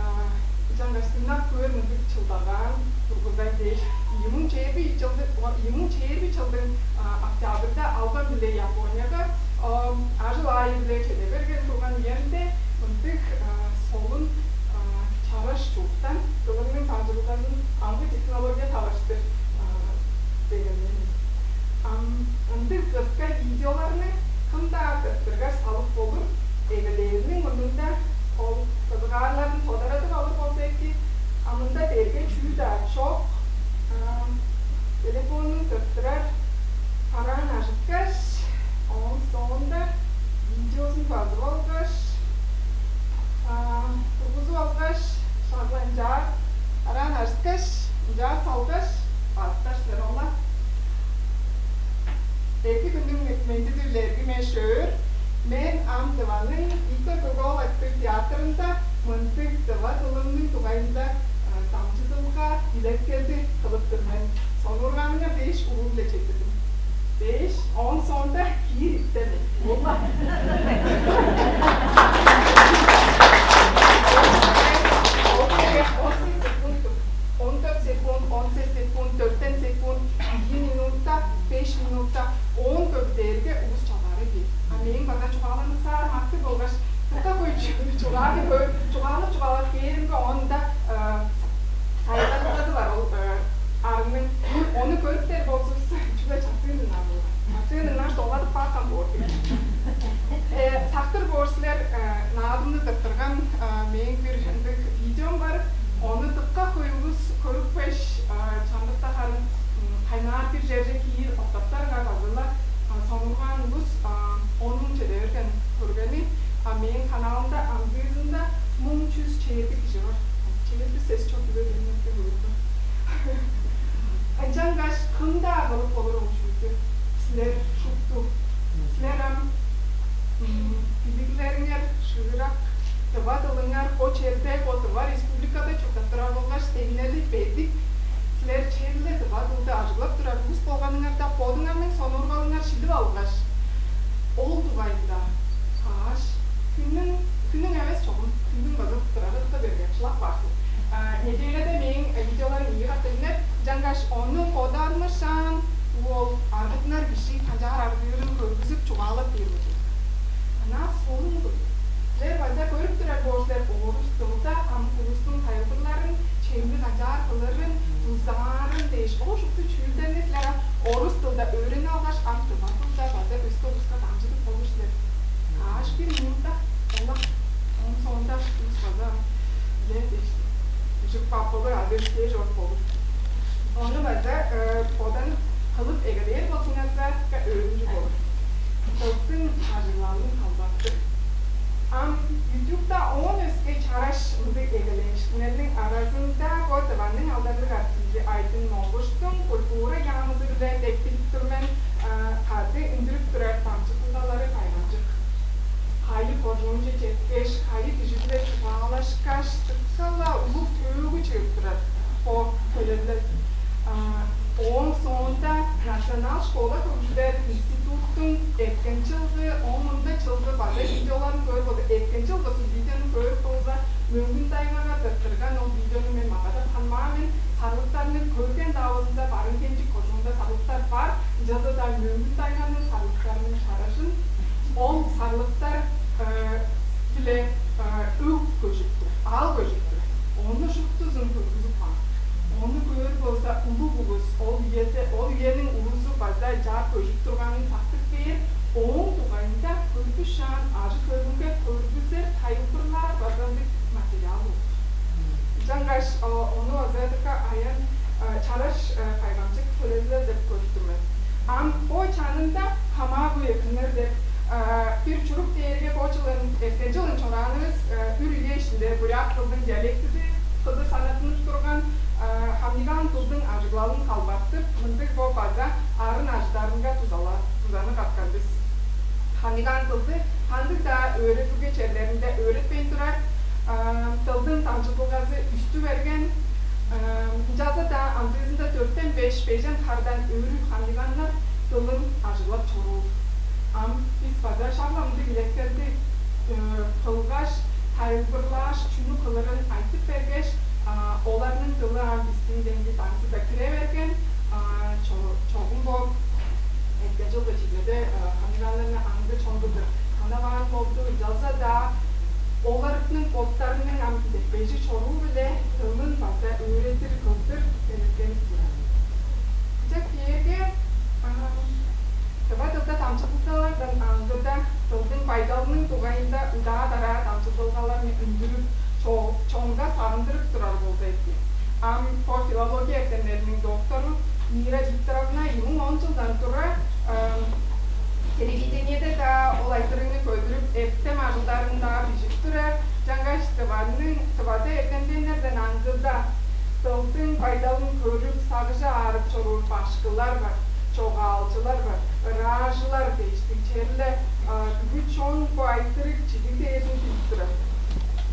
ынчангаш дыңнап көөр мындыг чылдагаан тургузайн дээш, ийи муң чээрби чылдың, ийи муң чээрби чылдың, а, октябрьда албан-биле Японияга, а, ажыл аайы-биле чеде берген турган үемде, мындыг, а, солун, а, чараш чурттан дылымның дамчыдылгазын амгы технология таварыштыр, а, дегеннер. Ам ындыг кыска видеоларны кым-даа тырттыргаш салып болур, эгелээриниң мурнунда ол кызыгаарларын тодарадып алыр болза эки, а мында берген чүү-даа чок. А, телефонун тырттырар, араан ажыткаш, ооң соонда видеозун базып алгаш, а, тургузуп алгаш, шагла ынчаар, араан ажыткаш, ынчаар салгаш, базыптар силер ол-ла. Эки хүннүң мендизи-биле, эргим эш-өөр. Мен ам Тываның Виктор Көк-оол аттыг театрында мындыг тыва дылымның дугайында, э, дамчыдылга, илеткелди кылып тур мен. Сонуургааныңар дээш улуу-биле четтирдим. Дээш, ооң соонда киир иптер мен. Ол-ла. Он сес секунд, он дөрт секунд, он сес секунд, дөртен секунд, ийи минутта, беш минутта, оон көбүдээрге улус чалгаарай бээр. А мээң база чугааланыксаарым артык болгаш, дыка хөй чу-, чугааны көр-, чугаалап, чугаалап кээримге, оон-даа, э, сайгарылгазы бар ол, э, арынның. Ону көрүптер болзувусса, чүгле чартыын дыңнаар болгай. Чартыын дыңнааш, доладып каапкан боор. Э, сактыр боор силер, э, наадымны тырттырган, э, мээң бир ындыг видеом бар. Ону дыка хөй улус көрүпкеш, а, чамдыкта харын, м, кайнаар бир черже киир октаптарга база-ла, а, сонуургаан улус, а, ону чеде берген көргени, а, мээң каналымда амдыызында муң чүс чээрби кижи бар. Чээрби сес чок биле демнекте көрүндү. Ынчангаш кым-даа кылып болур ол чүүлдү. Силер шупту. Силер ам, м, билиглериңер шыырак, тыва дылыңар бо черде, бо тыва республикада чурттап турар болгаш, деңнели бедик. Силер черле тыва дылды ажыглап турар улус болганыңарда, бодуңарның сонуургалыңар шилип алгаш, ол дугайында каш хүннүң, хүннүң эвес чогум, хүннүң база туттурары кыта берген, шылап каар силер. А, неделяда мээң, э, видеоларым ийи катап үнер, ынчангаш ону бодармышаан, ол аргыттынар кижи канчаар аргыырын көргүзүп, чугаалап бээр болзун. Ынаар солун-дур. Силер база көрүп турар боор силер, орус дылда ам улустуң тайылбырларын, чемни канчаар кылырын, дузаарын дээш, ол шупту чүүлдерни силер ам орус дылда өөренип алгаш, ам тыва дылда база өске улуска дамчыдып болур силер. Каш бир минутта, ола, оон соонда улус база ам билер дээш, үжүк каап болур, азы өскээр чоруп болур. Ону база, э, боданып кылып эгелээр болзуңарза, өөрүнчүг болур. Дылдың ажыглалын калбаттыр. Ам YouTube-та оон өске чараш ындыг эгелээшкиннерниң аразында бо Тываның алдарлыг артизи Айдын Монгуштуң культура яамызы-биле деп билип тур мен, а, кады үндүрүп турар дамчыдылгалары кайгамчык. Кайы кожуунче четкеш, кайы кижи-биле чугаалашкаш, дыка-ла улуг төөгү чыып турар бо төлевилел. А, ооң соонда Ынчалза-даа мөңгүн тайганың сарлыктарының чаражын ол сарлыктар-биле өг көжүп тур, аал көжүп тур. Ону шуптузун көргүзүп каан. Ону көөр болза, улуг улус, ол үеде, ол үениң улузу база чаа көжүп турганын сактып кээр, ооң дугайында көрбүс шаан ажы-төлүнге көргүзер, тайылбырлаар база ындыг материал болур. Ынчангаш ону база дыка аян, чараш кайгамчык төлевилел деп көрүп тур мен. Ам бо чанында хамаагу экиннер деп бир чурук дээрге бо чылын, эрткен чылын чораанывыс үр үе ишинде бурят кылдың диалектизи кылдыр санаттынып турган хамниган кылдың ажыглалын калбартып, мындыг бо база арын ажыдарынга тузаны каткан бис. Хамниган кылды кандыг-даа өөредилге черлеринде өөретпейн турар, дылдың дамчыдылгазы үстү берген, ынчалза-даа амдыызында дөрттен беш, бежен хардан өрү хамниган кылын ажыглап чоруур. Ам бис база шак-ла мындыг илеттерди кылгаш, тайылбырлааш, чүнү кылырын айтып бергеш, оларның дылы ам бистиң демги даңзыда кире берген, чогум бо эрткен чылгы чижеде хамниган кылын аңгы чон кылдыр санаваан болду, ынчалза-даа оларның боттарының ам бежи чоруу-биле дылын база өөредир кылдыр белеткенип турар. Ынча кээрге тыва дылда дамчыдылгалардан аңгыда дылдың байдалының дугайында удаа-дараа дамчыдылгаларны үндүрүп, чонга сагындырып турар болза эки. Ам бо филология эртемнериниң доктору Мира Викторовна ийи муң он чылдан тура телевидениеде-даа ол айтырыгны көдүрүп, эртем ажылдарын-даа бижип турар. Чаңгаш Тываның, Тывада эртемденнерден аңгыда дылдың байдалын көрүп, сагыжы аарып чоруур башкылар бар, чогаалчылар бар, ыраажылар дээштиг черле бүгү чон бо айтырыг чидиг дээрзин билип турар.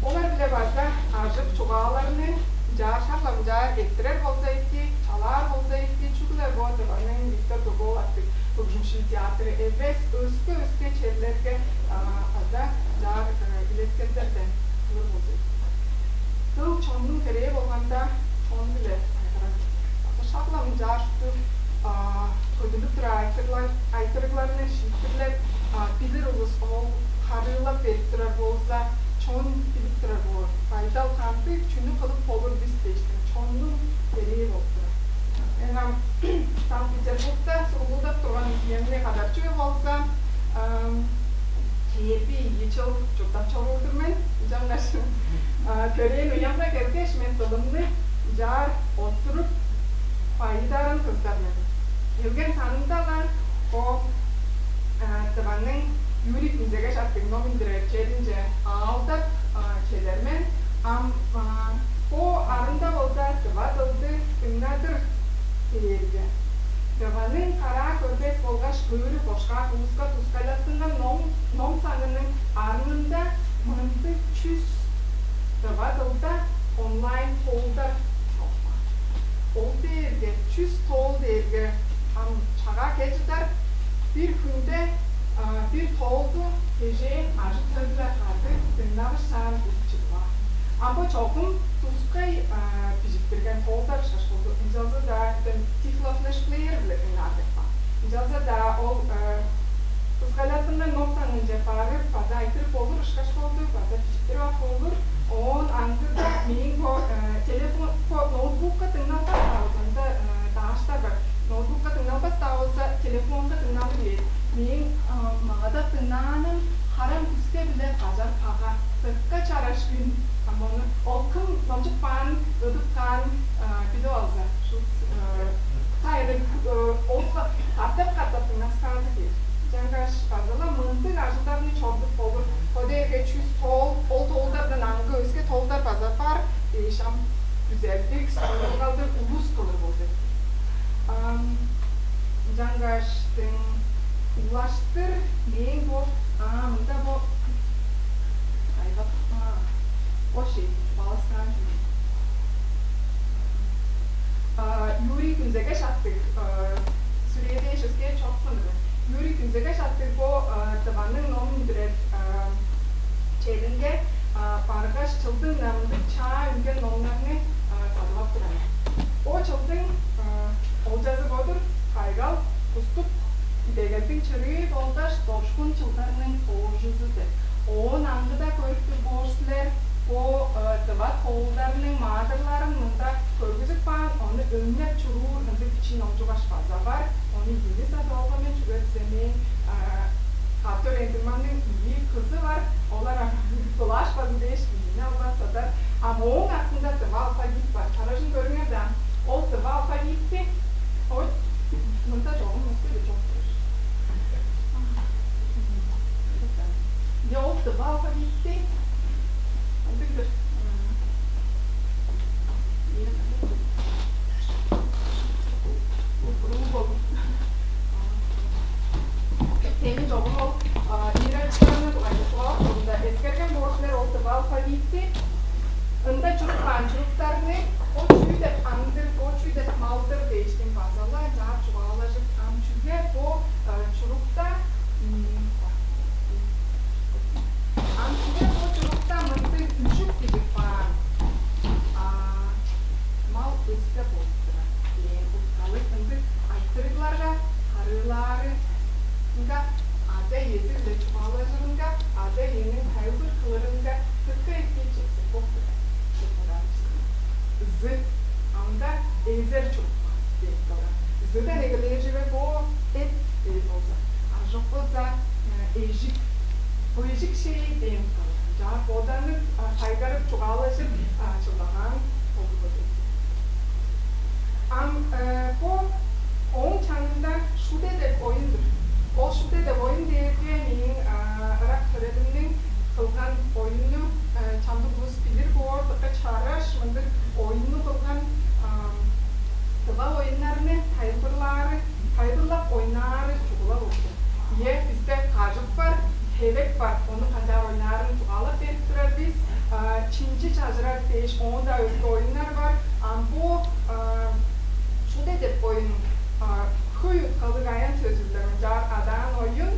Олар-биле база ажык чугааларны ынчаар шак-ла мынчаар эрттирер болза эки, чалаар болза эки, чүгле бо Тываның Виктор Дөг-оол аттыг хөгжүмчү театры эвес, өске-өске черлерге база ынчаар илеткелдерден кылыр болза эки. Дыл чоннуң херээ болганда, чон-биле сайгарар болза эки. База шак-ла мынчаар шупту көдүрлүп турар айтырыгларны шиитпирлеп, билир улус ол харыылап берип турар болза, чон билип турар боор. Байдал кандыг, чүнү кылып болур бис дээштиң, чоннуң херээ болуп турар. Мен ам Санкт-Петербургта сургуулдап турган үемни кадарчы болза, чээрби ийи чыл чурттап чоруур-дур мен. Ынчангаш төрээн уямга келгеш, мен дылымны ынчаар оттуруп, байыдарын кыздар мен. Келген санымда-ла бо Тываның Юрий Күнзегеш аттыг ном үндүрер черинче аалдап чедер мен. Ам бо арында болза тыва дылды дыңнадыр дээрге, Тываның караа көрбес болгаш көөрү кошкак улуска тускайлаттынган ном, ном саңының арнында мындыг чүс тыва дылда онлайн тоолдар салыпкан. Ол дээрге, чүс тоол дээрге, ам чагаа кел чыдар, бир хүнде бир тоолду кежээ ажы-төлү-биле кады дыңнавышаан улуг чыдып аар. Ам бо чогум тускай бижиттирген тоолдар ышкаш болду. Ынчалза-даа тифло-флешплеер-биле дыңнаар деп каан. Ынчалза-даа ол тускайлаттынган ном саңынче барып база айтырып болур ышкаш болду, база бижиттирип ап болур. Оон аңгыда мээң бо телефон, бо ноутбукка дыңналбас-даа болза, ында дааштар бар. Ноутбукка дыңналбас-даа болза, телефонга дыңналыр бээр. Мээң магадап дыңнааным «Харам күске-биле кажар кага», дыка чараш үн. Ам ону ол кым номчуп каанын, ыдып каанын билип алза, шуут кайда ол катап-катап дыңнаксаазы кээр. Ынчангаш база-ла мындыг ажылдарны чорудуп болур. Бо дээрге чүс тоол, ол тоолдардан аңгы өске тоолдар база бар дээш, ам күзелдиг, сурунгалдыг улус кылыр болза эки. Ам ынчангаштың улаштыр мээң бо, аа, мында бо кайгап, аа, бо шей, баласкаан чүве. Юрий Күнзегеш аттыг, сүрээде эшеске чок мындыг. Юрий Күнзегеш аттыг бо Тываның ном үндүрер черинге баргаш, чылдың намдык чаа үнген номнарны садып ап турар. Бо чылдың олчазы бо-дур: «Кайгал», «Куступ Оларның маадырларын мында көргүзүп каан, ону өңнеп чуруур ындыг бичии номчугаш база бар. Ону ийи садып алган мен, чүге дизе мээң кады өрээндирмемниң ийи кызы бар. Олар ам былааш база дээш, ийини албан садар. Ам ооң артында тыва алфавит бар. Чаражын көрүңер даан. Ол тыва алфавитти, ой, мында чогум муска эле чок турар. Е, ол тыва алфавитти ындыг-дыр. Теми чогум ол иерархияны дугайында чугаалап турганда, эскерген боор силер ол тыва алфавитти. Ында чуруп каан чуруктарны, бо чүү деп аңдыр, бо чүү деп малдыр дээштиң база-ла ынчаар чугаалажып, ам чүге бо чурукта, ам чүге бо чурукта мындыг үжүк бижип каан? А, мал өске болуп турар дээн уткалыг ындыг айтырыгларга харыылаарынга, ада-иези-биле чугаалажырынга, ада-иениң тайылбыр кылырынга дыка эки четтиг болуп турар. Чугаалаар бис. Зы, аңда эзер чурупкан деп турар. Зыдан эгелээр чүве бо эт дээр болза, а чок болза эжик. Бо эжик шээ дээн кылдыр. Чаа боданып, сайгарып, чугаалажып чылдагаан болду бо. Ам бо ооң чанында шуде деп оюн-дур. Ол шуде деп оюн дээрге мээң ырак төрелимниң кылган оюну чамдык улус билир боор, дыка чараш мындыг оюнну кылган, тыва оюннарны тайылбырлаары, тайылбырлап ойнаары чугула болду. Ийе, бисте кажык бар, хевек бар. Ону канчаар ойнаарын чугаалап берип турар бис. Чинчи чажырар дээш, оон-даа өске оюннар бар. Ам бо шуде деп оюн хөй уткалыг аян сөзү-биле мынчаар адаан оюн.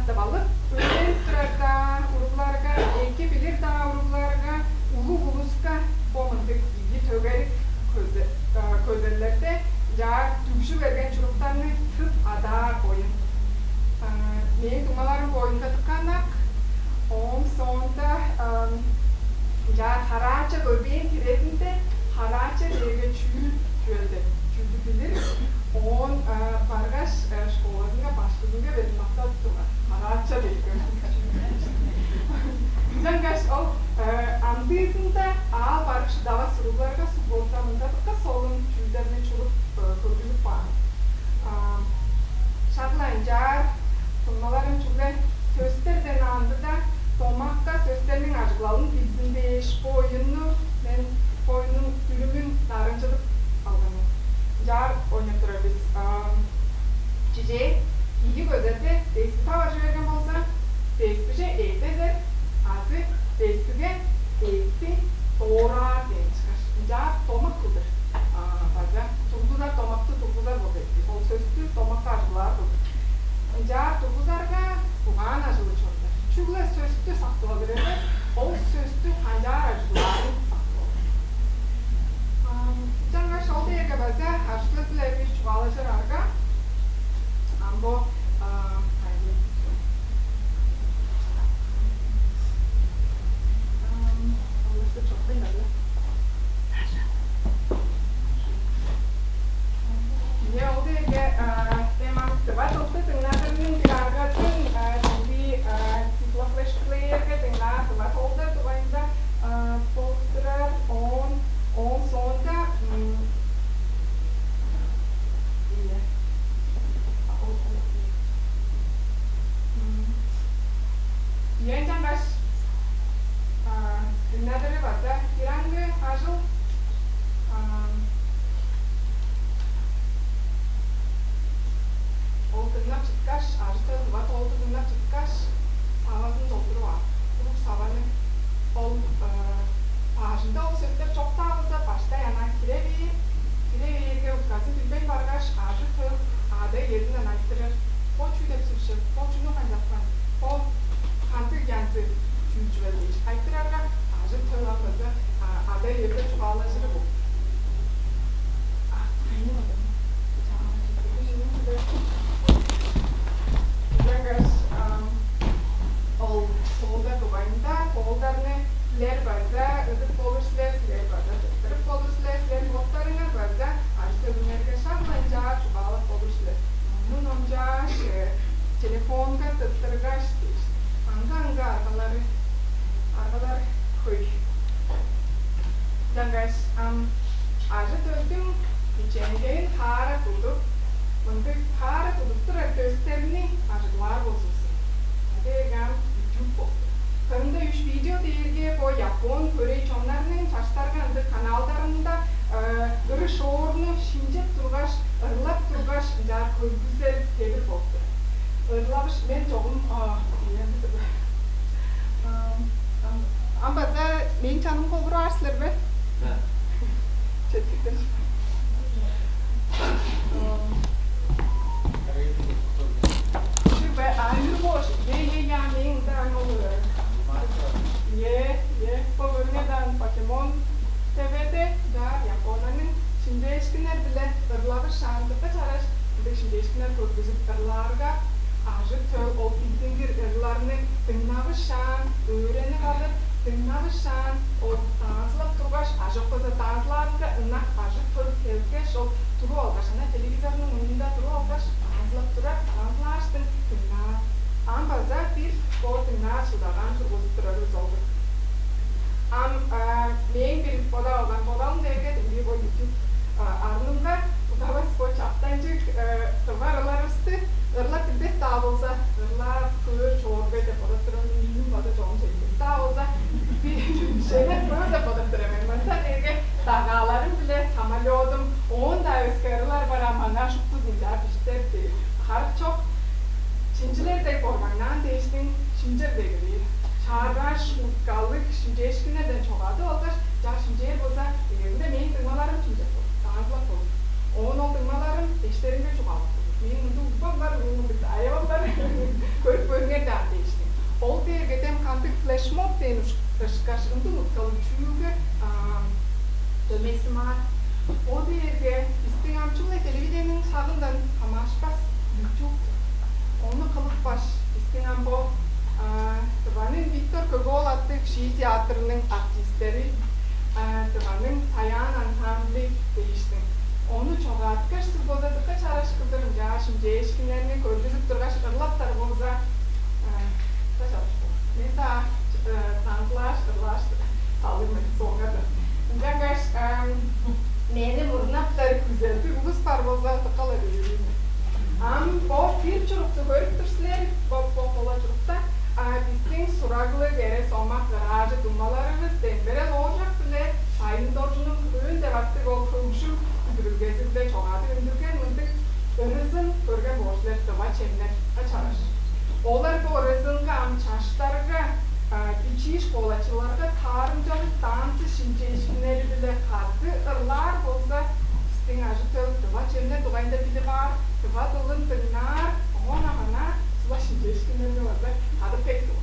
Тывалап өөренип турар-даа уругларга, эки билир-даа уругларга, улуг улуска бо мындыг ийи төгерик көзелдерде ынчаар дүгжү берген чуруктарны тып адаар оюн. Мээң дуңмаларым бо оюнга дыка ынак. Ооң соонда ынчаар хараача көрбээн хирезинде, хараача дээрге чүү чүвел деп чүүлдү билир. Оон баргаш, школазынга, башкызынга безин мактап турган. Хараача деп. Ынчангаш ол амдыызында аал барык шыдавас уругларга суг болза, мында дыка солун чүүлдерни чуруп көргүзүп каан. Шак-ла ынчаар дуңмаларым, чүгле сөстерден аңдыда домакка сөстерниң ажыглалын билзин дээш, бо оюнну мен, бо оюннуң дүрүмүн наарынчылып алган мен. Ынчаар ойнап турар бис. Чижээ, ийи көзелде деспи таваржы берген болза, деспиже эът эзер азы деспиге эътти доораар дээн ышкаш, ынчаар домак кылдыр. База тургузар, домакты тургузар болду эки. Ол сөстү домакка ажыглаар кылдыр. Ынчаар тургузарга, угаан ажылы чоруур. Чүгле сөстү сактып алыр эвес, ол сөстү канчаар ажыглаарын сактып алыр. Ынчангаш ол дээрге база ажы-төл-биле бир чугаалажыр арга. Ам бо Ийе, ол дээрге тема тыва дылды дыңнадырының бир аргазын чүгле типлофлешкилээрге дыңнаар тыва солдар дугайында болуп турар. Оон, оон соонда, ийе. Ийе, ынчангаш дыңнадыры база бир аңгы ажыл. Ол дыңнап чыткаш, ажы-төл тыва солду дыңнап чыткаш, савазын долдуруп аар. Уруг саваны ол бажында ол сөстер чок-даа болза, баштай анаа кире бээр. Кире бээрге, утказын билбейн баргаш, ажы-төл ада-иезинден айтырар: «Бо чүү деп сөс чүвел? Бо чүнү канчапкан? Бо кандыг янзы чүүл чүвел?» дээш айтырарга, ажы-төл ам база ада-иеге чугаалажыры бо. Ынчангаш Шаандыкка чараш ындыг шимчээшкиннер көргүзүп ырлаарга, ажы-төл ол билдингир ырларны дыңнавышаан, өөренип алыр, дыңнавышаан, ол даанзылап тургаш, ажок база даанзылаарынга ынак ажы-төл келгеш, ол туруп алгаш, ана телевизорнуң мурнунда туруп алгаш, даанзылап турар, даанзылааштың дыңнаар. Ам база бир бо дыңнаар чылдагаан тургузуп турарывыс ол-дур. Ам мээң бир бодап алган бодалым дээрге демги бо YouTube арнымга удавас бо чаптанчыг тыварыларывысты ырлап билбес-даа болза, ырлап көөр чоор бе деп бодап турар мен, миним база чогум чедип даа болза, шенеп көөр деп бодап турар мен. Мынча дээрге дагааларым-биле самолётум, оон-даа өске ырылар бар, ам аңаа шуптузун чаа бижиттер хары чок. Чинчилер дег бормаңнаан дээштиң, шимчер дег ырыыр. Чараш уткалыг шимчээшкиннерден чогаадып алгаш, чаа шимчээр болза, эгезинде мээң дыңмаларым шимчеп болур, даанзылап болур. Оон ол дыңмаларым эштеримге чугаалап болур. Мээң ындыг угбам бар, мээң ындыг аявам бар, көрүп көрүңер даан дээштиң. Ол дээрге дем кандыг флешмоб дээн ышкаш, ындыг уткалыг чүүлге дөмейсимаар. Ол дээрге бистиң ам чүгле телевидениениң шагындан хамаарышпас, YouTube-тур. Ону кылыпкаш, бистиң ам бо Тываның Виктор Көк-оол аттыг шии театрының артистери, Тываның «Саян» ансамбли дээштиң. Ону чогааткаш, силер болза дыка чараш кылдыр ынчаар шимчээшкиннерни көргүзүп тургаш, ырлаптар болза, дыка чараш болур. Мен-даа танцылааш, ырлааш салыр мен соңгаар-даа. Ынчангаш мени мурнап-даа күзелдиг улус бар болза, дыка-ла өөрүүр мен. Ам бо бир чурукту көрүп тур силер, бо, бо кола чурукта. А бистиң сураглыг, эре-сомак ыраажы дуңмаларывыс Демберел Ооржак-биле Сайын Доржунуң «Хөөн» деп аттыг ол хөгжүм үндүрүлгези-биле чогаадып үндүрген мындыг ырызын көрген боор силер, «Тыва чемнер» чараш. Олар бо ырызынга ам чаштарга, бичии школачыларга таарымчалыг танцы шимчээшкиннери-биле кады ырлаар болза, бистиң ажы-төл тыва чемнер дугайында билип аар, тыва дылын дыңнаар, оон ам аңаа сула шимчээшкиннерни база кадып кээп тур.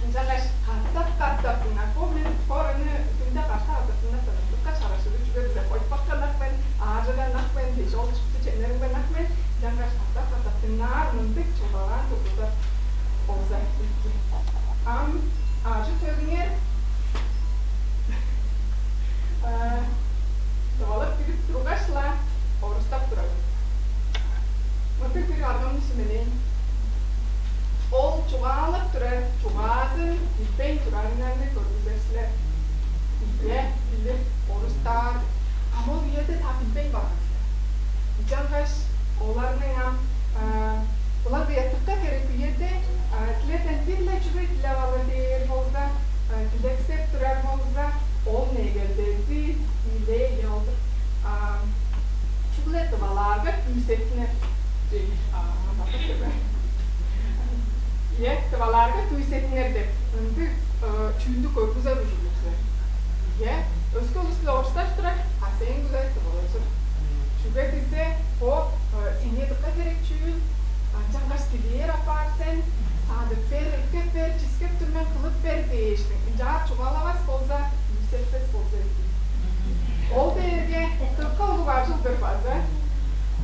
Ынчангаш катап-катап дыңнап, бо мен хораны хүнде катап-катап дыңнап турар. Дыка чараш ырыг, чүге дизе хойтпакка ынак мен, ааржыга ынак мен, дежи ол шупту чемнеримге ынак мен. Ынчангаш катап-катап дыңнаар мындыг чугаалаан тургузар болза эки. Ам ажы-төлүңер тывалап билип тургаш-ла, орустап турар. Мындыг бир аргамны сүмелээн. Ол чугаалап турар чугаазын билбейн турарыңарны көргүзер силер. Ийе, билир, орустаар. Ам ол үеде та билбейн барган силер. Ынчангаш оларның ам, а, булар дыка херек үеде, а, силерден бир-ле чүве дилеп алыр дээр болза, а, дилексеп турар болза, ол негелдези, илей ол-дур. А, чүгле тывалаарга күүсеттинер. Дей, а, мындак деп. Ийе, тывалаарга күүсеттинер деп ындыг, э, чүүлдү көргүзер ужурлуг силер. Ийе, өске улус-биле орусташ турар, а сээң-биле тывалажыр. Чүге дизе, бо, э, сеңээ дыка херек чүүл, ынчангаш дилээр апаар сен, садып бер, эккеп бер, чискеп тур мен, кылып бер дээштиң. Ынчаар чугаалавас болза, күүсетпес болза эки. Ол дээрге дыка улуг ажыл-дыр база.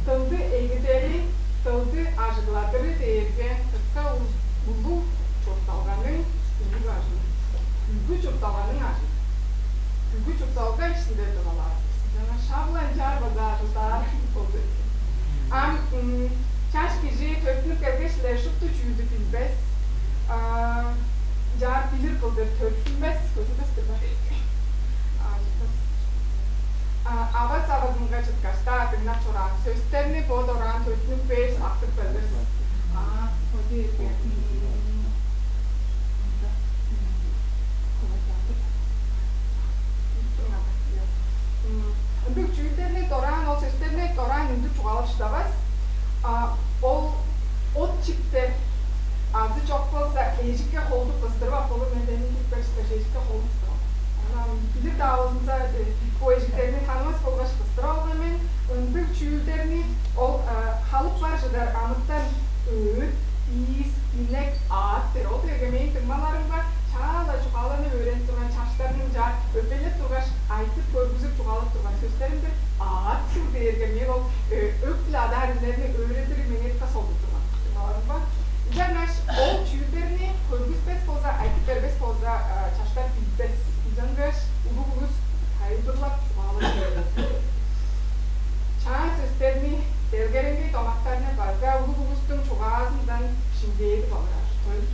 Дылды эгидери, дылды ажыгладыры дээрге дыка улуг чуртталганың бүгү ажылы. Бүгү чуртталганың ажылы. Бүгү чуртталга иштинде дылалаар. Жана шак-ла ынчаар база ажылдаар болза эки. Ам, м, чаш кижи төрүттүнүп келгеш-ле шупту чүүлдү билбес, а, ынчаар билир кылдыр төрүттүнмес, көзүлбес-тир бе? А, авас-авазынга чыткаш-даа дыңнап чораан сөстерни бо дораан төрүттүнүп бээр, сактып келдир. А, ол дээрге, м, ындыг чүүлдерни дораан, ол сөстерни дораан үндүр чугаалап шыдавас. А, ол от чиптер азы чок болза, эжикке холду кыстырып ап болур, мен дени кирип бериште, эжикке холун кыстырып ап. Ону билир-даа болзумза, э, бо эжиктерни танывас болгаш кыстырып алган мен. Ындыг чүүлдерни ол, э, халып бар чыдар амытан өөт, ийис, инек, аът дээр. Ол дээрге мээң дуңмаларымга чаа-ла чугааланы өөренип турган чаштарның чаа өпелеп тургаш, айтып көргүзүп чугаалап турган сөстерим-дир. Аът суг Эргемиен ол өг-биле адаарыннарны өөредири меңетка солдуттурган. Ынчангаш ол чүүлдерни көргүспес болза, айтып бербес болза, чаштар билбес. Ынчангаш улуг улус тайылбырлап чугаалап бербес. Чаа сөстерни, делгереңгей домактарны база улуг улустуң чугаазындан шимчээдип алыр ажы-төл.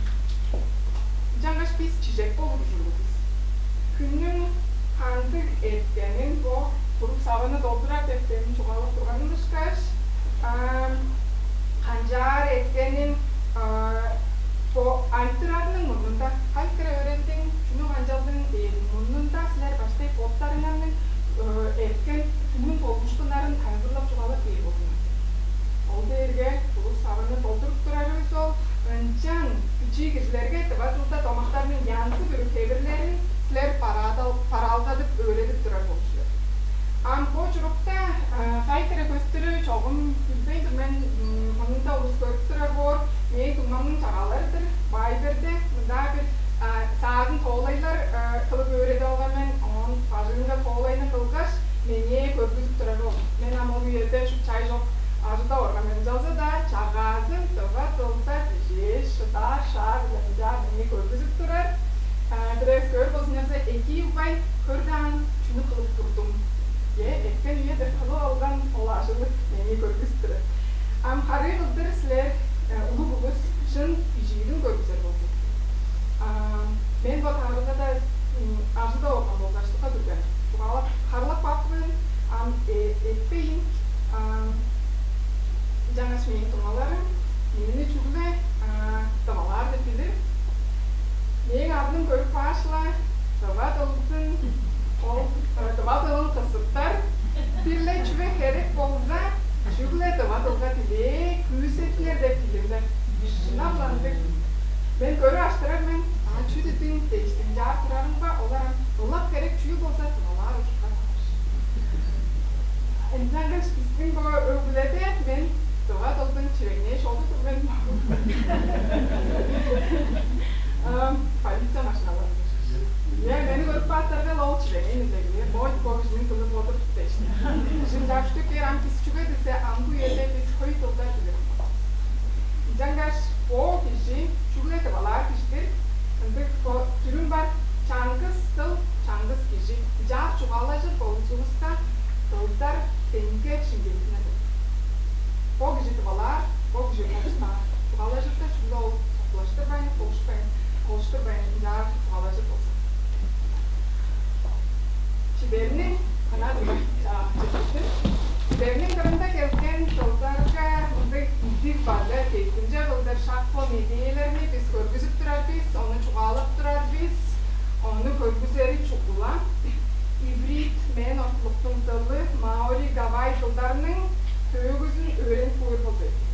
Ынчангаш бис чижек болур ужурлуг бис. Хүннүң кандыг эрткенин бо куруг саваны долдурар деп демин чугаалап турганым ышкаш, канчаар эрткенин бо айтырарның мурнунда, кайы хире өөрендиң, чүнү канчалдың дээрниң мурнунда силер баштай боттарыңарның эрткен хүннүң болуушкуннарын тайылбырлап чугаалап бээр болдуңар. Ол дээрге куруг саваны долдуруп турарывыс ол, ынчан бичии кижилерге тыва дылда домактарның янзы-бүрү хевирлерин силер бараалгадып өөредип турар болур силер. Ам бо чурукта кайы хире көстүрү чогум билбейн тур мен, мурнунда улус көрүп турар боор, мээң дуңмамның чагаалары-дыр, Вайберде мындаа бир саазын тоолайлар кылып өөредип алган мен, оон бажыңынга тоолайны кылгаш, меңээ көргүзүп турар ол. Мен ам ол үеде шуут чай чок ажылдап орган мен, ынчалза-даа чагаазын тыва дылда бижээш, шыдаар шаа-биле мынчаар меңээ көргүзүп турар. Бирээвис көөр болзуңарза, эки угбай, көр даан, чүнү кылып турдуң? Е, эрткен үеде кылып алган ол ажылы меңээ көргүзүп турар. Ам харыы кылдыр силер, улуг улус, шын бижиирин көргүзер болзун. Мен бо таварылгада ажылдап орган болгаштыга дүрген чугаалап харылап каапкан, ам этпейн. Ынчангаш мээң дуңмаларым, мени чүгле тывалаар деп билир. Мээң адым көрүп кааш-ла, тыва дылдың, ол тыва дылын кызыптар, бир-ле чүве херек болза, чүгле тыва дылга дилээ, күүсеттинер деп билирлер. Шынап-ла ындыг. Мен көрүп аштырар мен, а чүү дидиң дээштиң чаар турарым ба, олар ам ылап херек чүүл болза, тывалаар ужурга сагыш. Ынчангаш бистиң бо өг-бүледе мен тыва дылдың чивегнээш олурдум мен. Полиция машиналары. Я, мени көрүп каапкаштар ол чивегнээн эле, бо бо кижиниң дылы бо-дур дээштиң. Шын чаштык кээр ам бис чүге десе, амгы үеде бис хөй дылдар билир. Ынчангаш бо кижи чүгле тывалаар кижи-дир. Ындыг бо дүрүм бар, чаңгыс дыл, чаңгыс кижи. Ынчаар чугаалажыр болзувусса, дылдар деңге шиңгеттинер. Бо кижи тывалаар, бо кижи орустаар. Чугаалажырда чүгле ол соктулаштырбайн, холушпайн, холуштурбайн, ынчаар чугаалажыр болза. Чидерниң ана Чидерниң кырында келген дылдарга мындыг идиг база деткимче кылдыр шак бо медээлерни бис көргүзүп турар бис, ону чугаалап турар бис, ону көргүзери чугула. Иврит, мээң ортулуктуң дылы, маори, гавай дылдарның төөгүзүн өөренип көөр болза эки.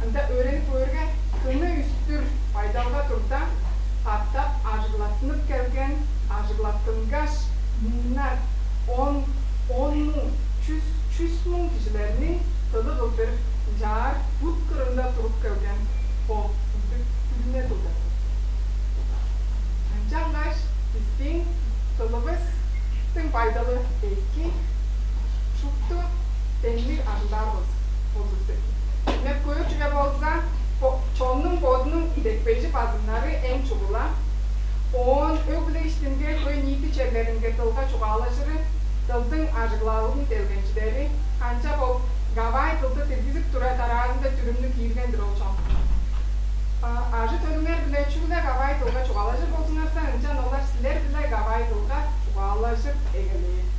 Ында өөренип көөрге, дыны үстүр байдалга турда, катап ажыглаттынып келген, ажыглаттынгаш, муңнар, он, он муң, чүс, чүс муң кижилерниң дылы кылдыр ынчаар бут кырында туруп келген бо ындыг күрүне дылдар. Ынчангаш бистиң дылывыстың байдалы эки, шупту деңниг ажылдаар болзувус эки. Демек, көөр чүве болза, бо-, чоннуң бодунуң идепкейжи базымнары эң чугула. Оон өг-бүле иштинге, хөй-ниити черлеринге дылга чугаалажыры, дылдың ажыглалын делгемчидери, канчап ол гавай дылды диргизип турар дараазында дүрүмнү киирген-дир ол чон. А, ажы-төлүңер-биле чүгле гавай дылга чугаалажыр болзуңарза, ынчан олар силер-биле гавай дылга чугаалажып эгелээр.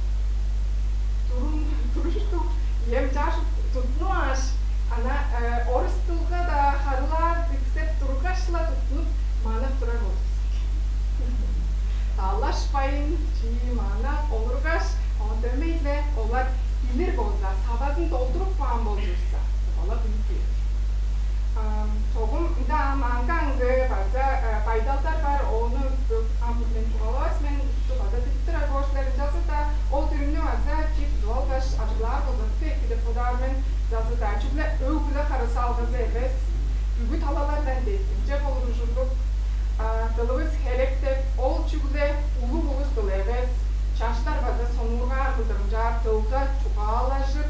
Турум, туруштуг, ием чаш тудунуп ааш, ана, э, орус дылга-даа харылаар диксеп тургаш-ла тудунуп манап турар болзувус. Талашпайн, чии манап олургаш, оон дөмей-ле олар билир болза, савазын долдуруп каан болзувусса, олар билип кээр. Ам, чогум ында ам аңгы-аңгы база, э, байдалдар бар, ону бө-, ам мен чугаалавас мен, база билип турар боор силер, ынчалза-даа ол дүрүмнү база чип тудуп алгаш, ажыглаар болза, дыка эки деп бодаар мен, ынчалза-даа чүгле өг-бүле харыысалгазы эвес, бүгү талалардан деткимче болур ужурлуг. А, дылывыс херек деп, ол чүгле улуг улус дылы эвес, чаштар база сонуургаар кылдыр ынчаар дылга чугаалажып,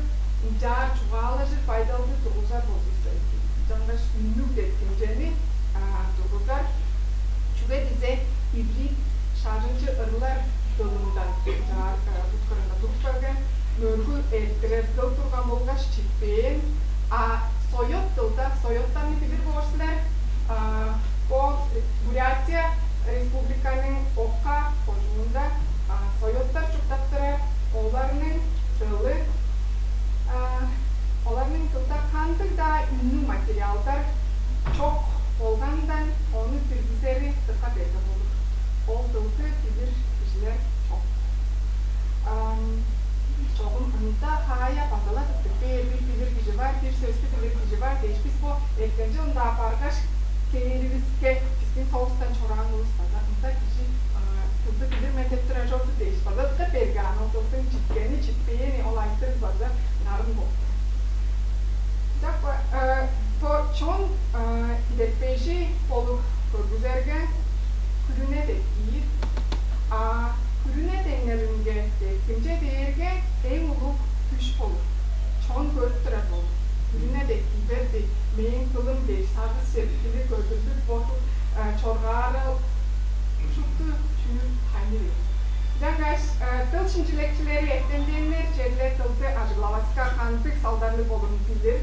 Ынча ында апаргаш, кээривиске, бистиң соовустан чораан улус база ында кижи, а, тылды билир мен деп турар чорду дээш, база дыка берге аны ол тылдың читкени, читпээни, ол айтырыг база нарын болду. Ынчап, а, то чон, а, идепкейжи болуп көргүзерге, күрүне деп ийир, а күрүне деңнелинге деткимче дээрге эң улуг күш болур. Чон көрүп турар болур. Күрүне деткий берди, мээң тылым дээш, сагыш-сеткили көдүрлүп, бодун, э, чоргаарал шупту чүүл тайны бээр. Ынчангаш, э, дыл шинчилекчилери, эртемденнер черле дылды ажыглаваска, кандыг салдарлыг болурун билир.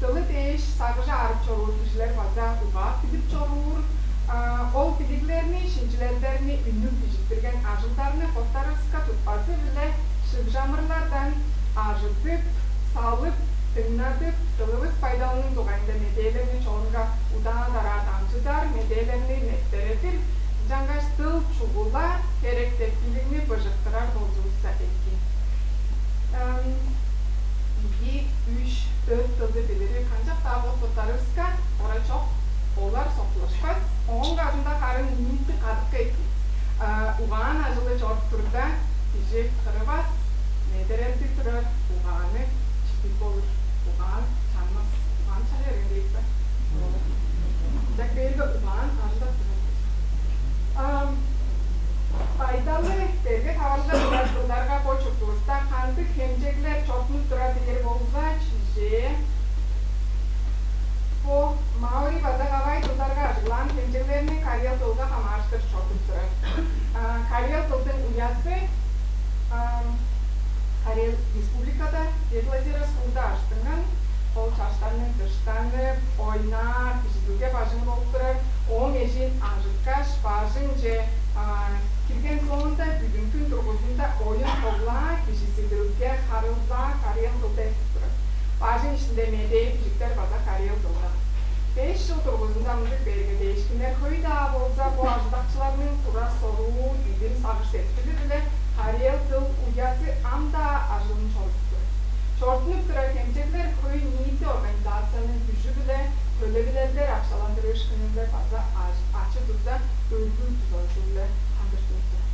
Дылы дээш сагыжы аарып чоруур кижилер база угаап билип чоруур. А, ол билиглерни, шинчилелдерни үнүп бижиттирген ажылдарны боттарывыска тутпазы-биле шыгжамырлардан ажыдып, салып, дыңнадып, дылывыс байдалының дугайында медээлерни чонга удаа-дараа дамчыдар, медээлерни нептередир. Ынчангаш дыл чугула херек деп билигни быжыктырар болзувусса эки. Ам, ийи, үш, дөрт дылды билири канчап-даа бот-боттарывыска ора чок, олар соктулушпас, ооң кадында харын ниити кадыкка эки. А, угаан ажылы чоруп турда, кижи кырывас, медерелдиг турар, угааны чидиг болур, угаан чанмас, угаан чая берген дейт бе? Ынчап кээрге угаан ажылдап турар. Ам, байдалы берге таварылга турар дылдарга бо чуртувуста кандыг хемчеглер чорудунуп турар дээр болза, чижээ, бо маори база гавай дылдарга ажыглаан хемчеглерни карел дылга хамаарыштыр чорудуп турар. А, карел дылдың уязы, а, Карел Республикада Ветлозеро суурда ажыттынган. Ол чаштарның дыштанып, ойнаар, кижизидилге бажыңы болуп турар. Ооң эжиин ажыткаш, бажыңче, а, кирген соонда, бүдүн хүн дургузунда оюн-тоглаа, кижизидилге, харылзаа карел дылда эртип турар. Бажың иштинде медээ, бижиктер база карел дылда. Беш чыл дургузунда мындыг бергедээшкиннер хөй-даа болза, бо ажылдакчыларның тура-соруу, дидим, сагыш-сеткили-биле карел дыл уязы ам-даа ажылын чорудуп турар. Чорудунуп турар хемчеглер хөй ниити организацияның күжү-биле, төлевилелдер акшаландырыышкыны-биле база ачы-дуза, өргүл дузазы-биле хандыртынып турар.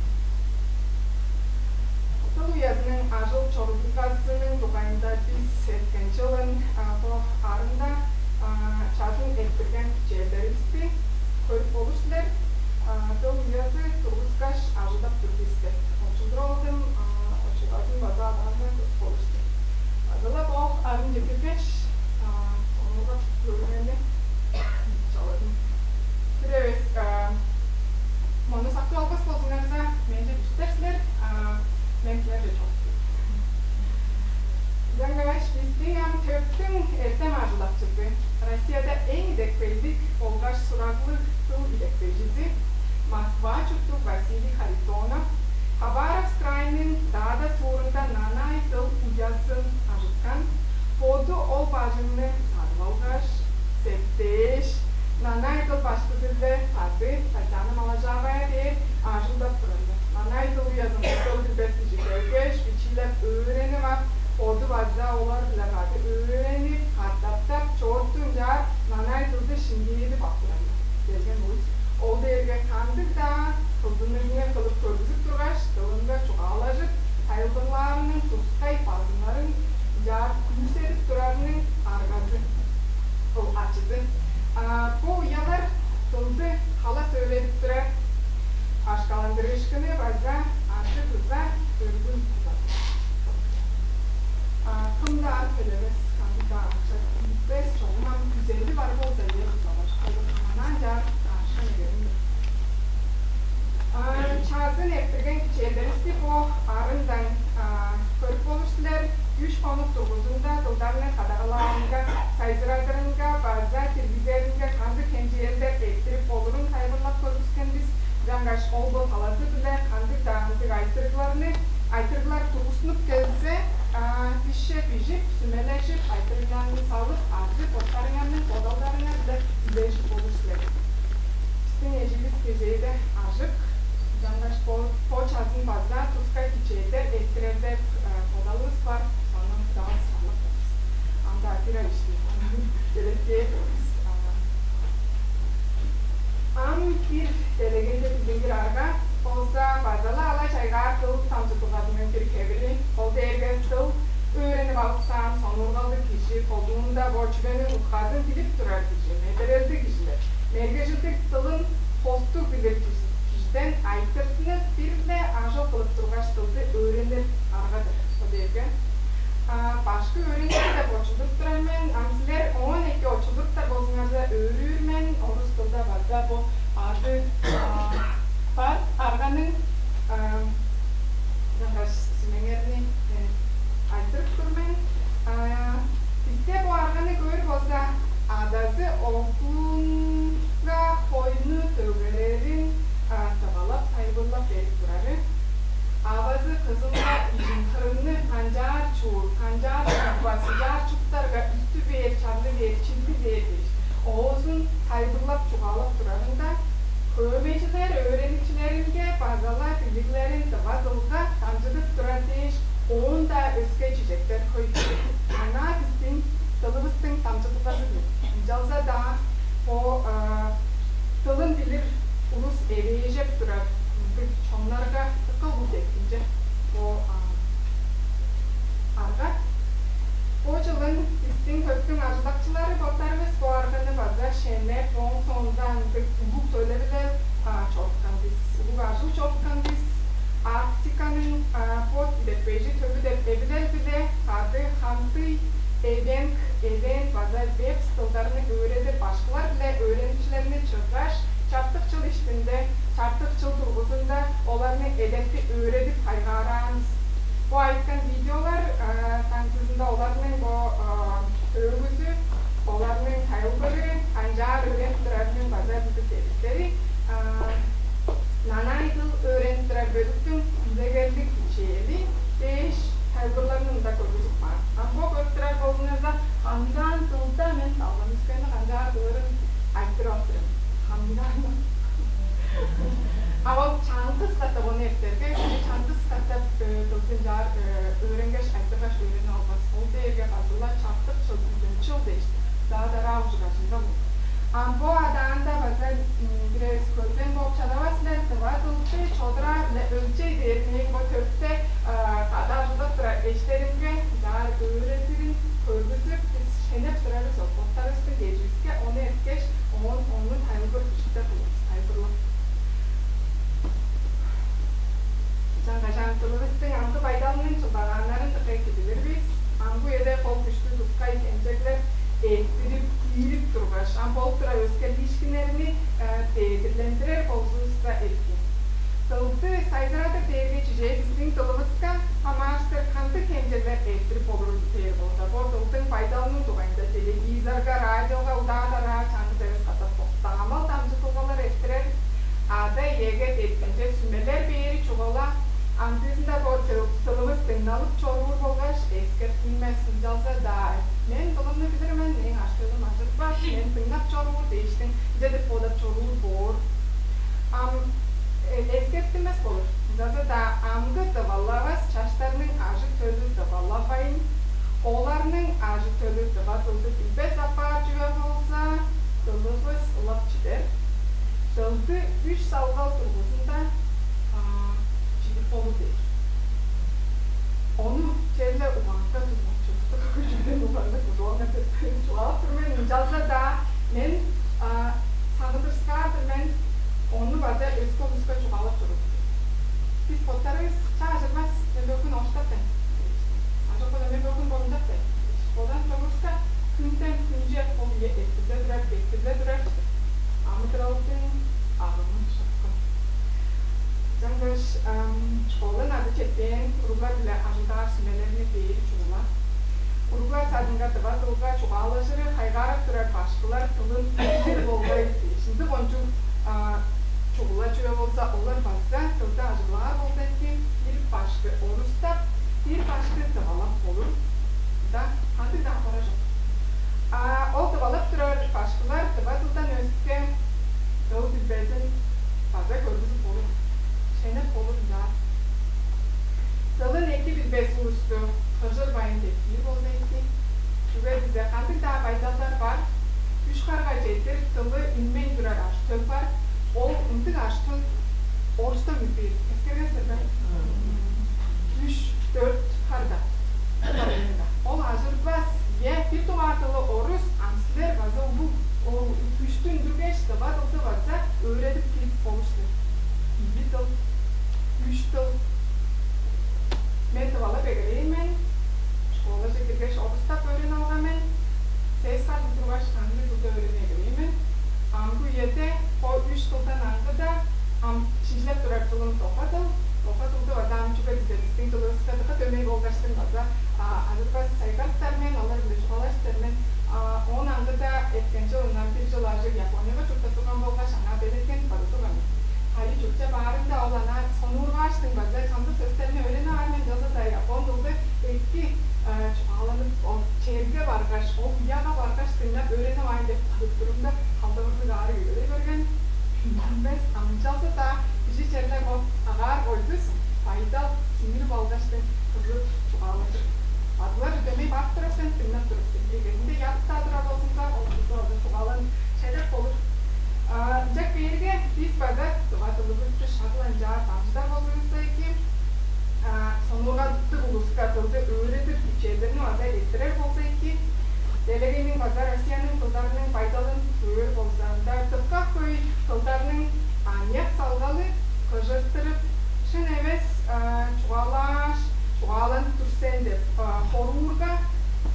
Дыл уязының ажыл-чорудулгазының дугайында бис эрткен чылын, а, бо арында, а, чазын эрттирген чээлдеривисти көрүп болур силер. А, дыл уязы тургускаш, ажылдап тур бис деп очулдуруп алдым. А, очулгазын база адаанда көрүп болур силер. База-ла бо арын четтиргеш, а, сонуургап көрүңерни чаладым. Бир эвес, а, мону сактып албас болзуңарза, менче бижиптер силер, а, мен силерже чок. Ынчангаш бистиң ам төптүң эртем ажылдакчызы, Россияда эң идепкейлиг болгаш сураглыг дыл идепкейжизи, Москва чурттуг Василий Харитонов Хабаровск крайның Дада суурунда нанай дыл уязын ажыткан. Боду ол бажыңны садып алгаш, септээш, нанай дыл башкызы-биле кады Татьяна Моложавая дээр ажылдап турар-дыр. Нанай дыл уязын кол билбес кижи келгеш, бичиилеп өөренип ап, боду база олар-биле кады өөренип, катаптап, чоорту ынчаар нанай дылды шиңгээдип ап турар-дыр. Келген улус ол дээрге кандыг-даа кылдыныгны кылып көргүзүп тургаш, дылынга чугаалажып, тайылбырлаарының тускай базымнарын ынчаар күүседип турарының аргазы, ол ачызы. А, бо уялар дылды халас өөредип турар, акшаландырыышкыны база ачы-дуза, өргүл дузазы. А, кым-даа төлевес, кандыг-даа акша киирбес, чогум ам күзели бар болза, үе дузалажып болур, анаа ынчаар акша эгелиңер. А, чазын эрттирген кичээлдеривисти бо арындан, а, көрүп болур силер. Үш хонук дургузунда дылдарны кадагалаарынга, сайзырадырынга база диргизеринге кандыг хемчээлдер эрттирип болурун тайылбырлап көргүскен бис. Ынчангаш ол-бо талазы-биле кандыг-даа ындыг айтырыгларны, айтырыглар тургустунуп келзе, а, бисче бижип, сүмележип, айтырыгларны салып, азы боттарыңарның бодалдарыңар-биле үлежип болур силер. Бистиң эживис кезээде ажык, ынчангаш бо, бо чазын база тускай кичээлдер эрттирер деп, э, бодалывыс бар. Ону Кудавыс чарлап турар бис. Ам-даа бир ай иштинде ону белеткээр бис. А, Бугазының бир хевири, ол дээрге дыл өөренип алыксаан сонуургалдыг кижи, колдуунда бо чүвениң утказын билип турар кижи, медерелдиг кижилер. Мергежилдиг дылын хостуг билир кижи-, кижиден айтыртынып, бир-ле ажыл кылып тургаш, дылды өөренир арга-дыр. Ол дээрге, а, башкы өөреникчи деп очулдуруп турар мен. Ам силер оон эки очулдуруптар болзуңарза, өөрүүр мен. Орус дылда база бо ады, а, бар арганың, а, ынчангаш сүмеңерни, э, айтырып тур мен. А, бисте бо арганы көөр болза, адазы оглунга хойну дөгерерин, а, тывалап, тайылбырлап берип турары. Авазы кызынга ижин-хырынны канчаар чуур, канчаар чуупкан, канчаар чуптарга үстү бээр, чарлы бээр, чилби бээр дээш, оозун тайылбырлап чугаалап турарында, хөөмейжилер өөреникчилеринге база-ла билиглерин тыва дылга дамчыдып турар дээш, оон-даа өске чижектер хөй. Аңаа бистиң дылывыстың дамчыдылгазы-дыр. Ынчалза-даа бо, а, дылын билир улус эвээжеп турар мындыг чоннарга дыка улуг деткимче бо, а, арга. Бо чылын бистиң төптүң ажылдакчылары боттарывыс бо арганы база шенеп, ооң соонда ындыг улуг төлевилел, а, чоруткан бис, улуг ажыл чоруткан бис. Арктиканың, а, бот деп бежи төвү деп эвилел-биле кады хамтый эвенк, эвен база вебс дылдарны өөредир башкылар-биле өөреникчилерни чыггаш, чартык чыл иштинде, чартык чыл дургузунда оларны эдерти өөредип хайгаараан бис. Бо айыткан видеолар, а, таңсызында оларның бо, а, өөгүзү, оларның тайылбыры, канчаар өөренип турарының база бүгү кезиктери, а, нанай дыл өөренип турар бөлүктүң үлегерлиг кичээли дээш тайылбырларны мында көргүзүп каан. Ам бо көрүп турар болзуңарза, хангаан дылда мен далган үскени канчаар кылырын айтырып ап тур мен. Хангаан. А ол чаңгыс катап ону эртерге, чаңгыс катап, э, дылды ынчаар, э, өөренгеш, айтыргаш, өөренип албас. Ол дээрге база-ла чартык чыл, чыл дээш, даа-дараа ужуражында болган. Ам бо адаанда база, м, бир эвес көрген бооп чадавас силер, тыва дылчы, чодураа-биле өлчей дээрниң бо төпте, а, кады ажылдап турар эштеримге ынчаар өөредирин көргүзүп, бис шенеп турарывыс ол. Боттарывыстың кеживиске ону эрткеш, оон ону тайылбыр күштү кылып, тайылбырлап. Ынчангаш ам дылывыстың амгы байдалының чылдагааннарын дыка эки билир бис. Амгы үеде кол күштү тускай хемчеглер эрттирип, киирип тургаш, ам болуп турар өскерлиишкиннерни, э, дедирлендирер болзувусса эки. Дылды сайзырадыр дээрге чижээ бистиң дылывыска хамаарыштыр кандыг хемчеглер эрттирип болурул дээр болза, бо дылдың байдалының дугайында телевизорга, радиога удаа-дараа чаңгыс эвес катап даамал дамчыдылгалар эрттирер. Ада-иеге деткимче сүмелер бээри чугула, ам дизинде бо дыл-, дылывыс дыңналып чоруур болгаш эскертинмес, ынчалза-даа «Мен дылымны билир мен, мээң ажы-төлүм ажырбас, мен дыңнап чоруур» дээштиң, ынча деп бодап чоруур боор. Ам, э, эскертинмес болур. Ынчалза-даа амгы тывалавас чаштарның ажы-төлү тывалавайн, оларның ажы-төлү тыва дылды билбес апаар чүве болза, дылывыс ылап чидер. Дылды үш салгал дургузунда, а, чидип болур дээр. Ону черле угаанга турган чыдыктыг көчүден угаанга кужугаңар деп чугаалап тур мен. Ынчалза-даа мен, а, сагындырыксаар-дыр мен, ону база өске улуска чугаалап чоруур. Бис боттарывыс чаа ажырбас, мен бөгүн оштаппайн. Ажок болза, мен бөгүн борундаппайн. Бодан чогуска, хүнден хүнче ол ийе эртирле турар, эртирле турар чыдыр. Амыдыралдың агымы шапкын. Ынчангаш, ам, школа назы четпээн уруглар-биле ажылдаар сүмелерни бээри чугула. Уруглар садынга тыва дылга чугаалажыры хайгаарап турар башкылар дылын билир болгай дээш. Ындыг кончуг, а, чугула чүве болза, олар база дылды ажыглаар болза эки, бир башкы орустап, бир башкы тывалап болур. Да, кандыг-даа апара чок. А ол тывалап турар башкылар тыва дылдан өске дыл билбезин база көргүзүп болур. Шенеп болур ынчаар. Дылын эки билбес улусту кыжырбайн деткиир болза эки. Чүге дизе кандыг-даа байдалдар бар. Үш харга чедир дылы үнмейн турар ажы-төл бар. Ол ындыг ажы-төл орустап үнүп бээр. Эскергенсиңер бе? Делегейниң база Россияның дылдарының байдалын көөр болза, ында дыка хөй дылдарның аныяк салгалы кыжыртырып, шын эвес, а, чугаалааш, чугааланып тур сен деп, а, хоруурга,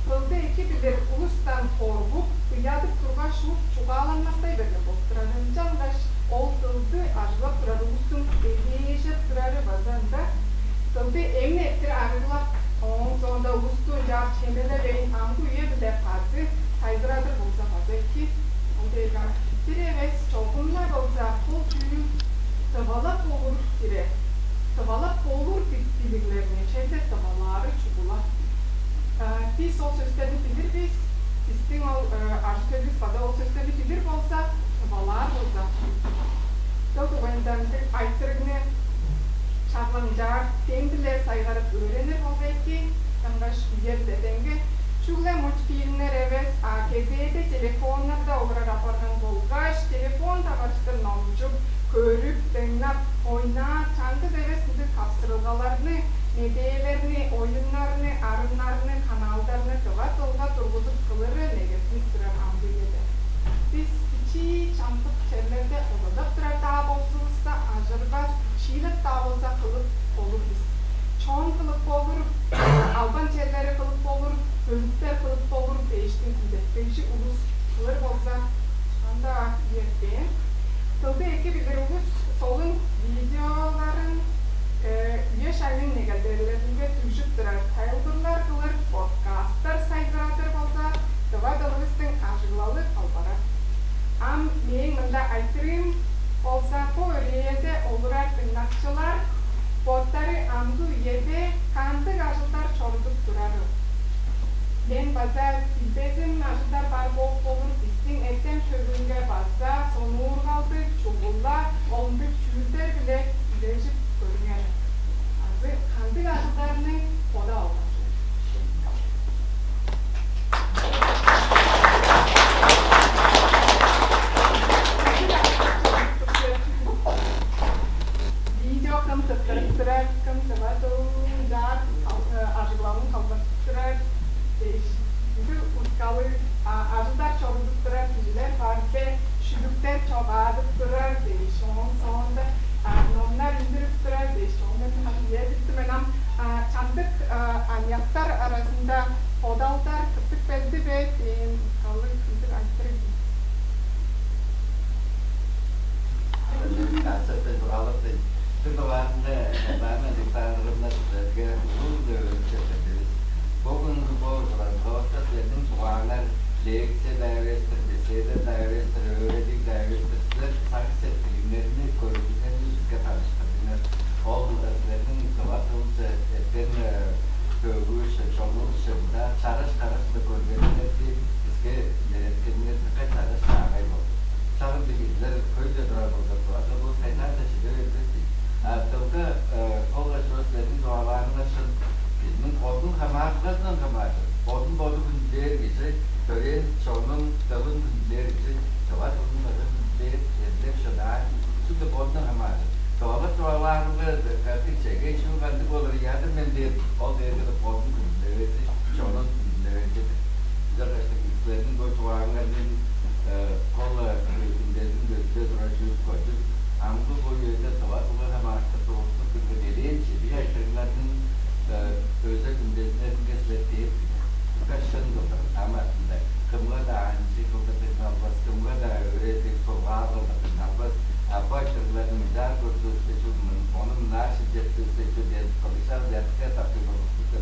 дылды эки билир улустан коргуп, уядып тургаш, шуут чугааланмастай берген болуп турар. Ынчангаш ол дылды ажыглап турар улустуң эвээжеп турары база ында. Дылды эмин эрттир арыглап, ооң соонда улусту ынчаар чемелевейн, амгы үе-биле кады сайзырадыр болза база эки. Ол дээрге бир эвес чогум-на болза, кол чүүл тывалап болур хире. Тывалап болур ди-, дилиглерни черле тывалаары чугула. Э, бис ол сөстерни билир бис. Бистиң ол, э, ажы-төлүвүс база ол сөстерни билир болза, тывалаар болза. Дыл дугайында ындыг айтырыгны шак ынчаар дем-биле сайгарып өөренир болза эки, ынчангаш үер-ле деңге. Чүгле мультфильмнер эвес, а кезээде телефоннарда олурар апарган болгаш, телефон таварыштыр номчуп, көрүп, дыңнап, ойнаап, чаңгыс эвес ындыг тапсырылгаларны, медээлерни, оюннарны, арыннарны, каналдарны тыва дылга тургузуп кылыры негеттинип турар амгы үеде. Бис бичии чамдык черлерде озадап турар-даа болзувусса, ажырбас, бичиилеп-даа болза кылып болур бис. Чон кылып болур, албан черлери кылып болур, бөлүктер кылып болур дээштиң, күндеткейжи улус кылыр болза, чыганда үертпээн. Дылды эки билир улус солун видеоларын, э, үе-шагның негелделеринге дүгжүп турар тайылбырлар кылыр, подкасттар сайзырадыр болза, тыва дылывыстың ажыглалы калбарар. Ам мээң мында айтырыым болза, бо өрээлде олурар дыңнакчылар боттары амгы үеде кандыг ажылдар чорудуп турарыл? Мен база билбезим ажылдар бар бооп болур, бистиң эртем-төвүнге база сонуургалдыг, чугула ол ындыг чүүлдер-биле үлежип көрүңер. Азы кандыг ажылдарны бодап алган силер? Видео кым тырттырып турар, кым тыва дылын ынчаар ал-, э, ажыглалын кылдыртып турар дээш, бүгү уткалыг, а, ажылдар чорудуп турар кижилер бар бе, шүлүктер чогаадып турар дээш, ооң соонда, а, номнар үндүрүп турар дээш, оон мен ханы үедикти мен ам, а, чамдык, а, аныяктар аразында бодалдар тыптып келди бе дээн уткалыг ындыг айтырыг. Концерттен тураалыктыг. Бир дугаарында, Светлана Александровна, силерге улуу-биле өөрүп четтирдивис. Бөгүнгү бо уругларывыска силерниң чугааңар лекция-даа эвес-тир, беседа-даа эвес-тир, өөредиг-даа эвес-тир. Силер сагыш-сеткилиңерни, көрүжүңерни биске таныштырдыңар. Ол, э, силерниң тыва дылче эрткен, э, бөгүвүсче, чонувусче мында чараш-караш-биле көргениңерни биске илереткениңер дыка чараш, чаагай болду. Шак ындыг кижилер хөй-ле турар болза, тыва дылывыс кайнаар-даа чиде бербес ийик. А дылга, э, болгаш ол силерниң чугаалаарыңар шын, кижиниң бодунуң хамаарылгазындан хамааржыр. Бодун боду хүндүлээр кижи, төрээн чонун, дылын хүндүлээр кижи, тыва дылын база хүндүлээр, эдилеп шыдаар, чүгле бодундан хамааржыр. Тывалап чугаалаарынга кандыг чегей чүүл кандыг болур, ыядыр мен дээр, ол дээрге бодун хүндүлевези, чонун хүндүлевези-дир. Ынчангаш силерниң бо чугааңарның, э, кол, э, үндезин көдүре турар чүве кончуг, амгы бо үеде тыва дылга хамаарыштыр тургузунуп келген элээн чидиг айтырыгларның, э, өзек үндезиннеринге силер дээп билир. Дыка шын кылдыр, ам артында кымга-даа анчыг кылдыр дыңналбас, кымга-даа өөредиг, сургаал кылдыр дыңналбас, а бо айтырыгларны мынчаар көрдүвүске чүл, мын-, ону мынаар шилчептивиске чүл дээн кылдыжал ядка тапкы болуп турар.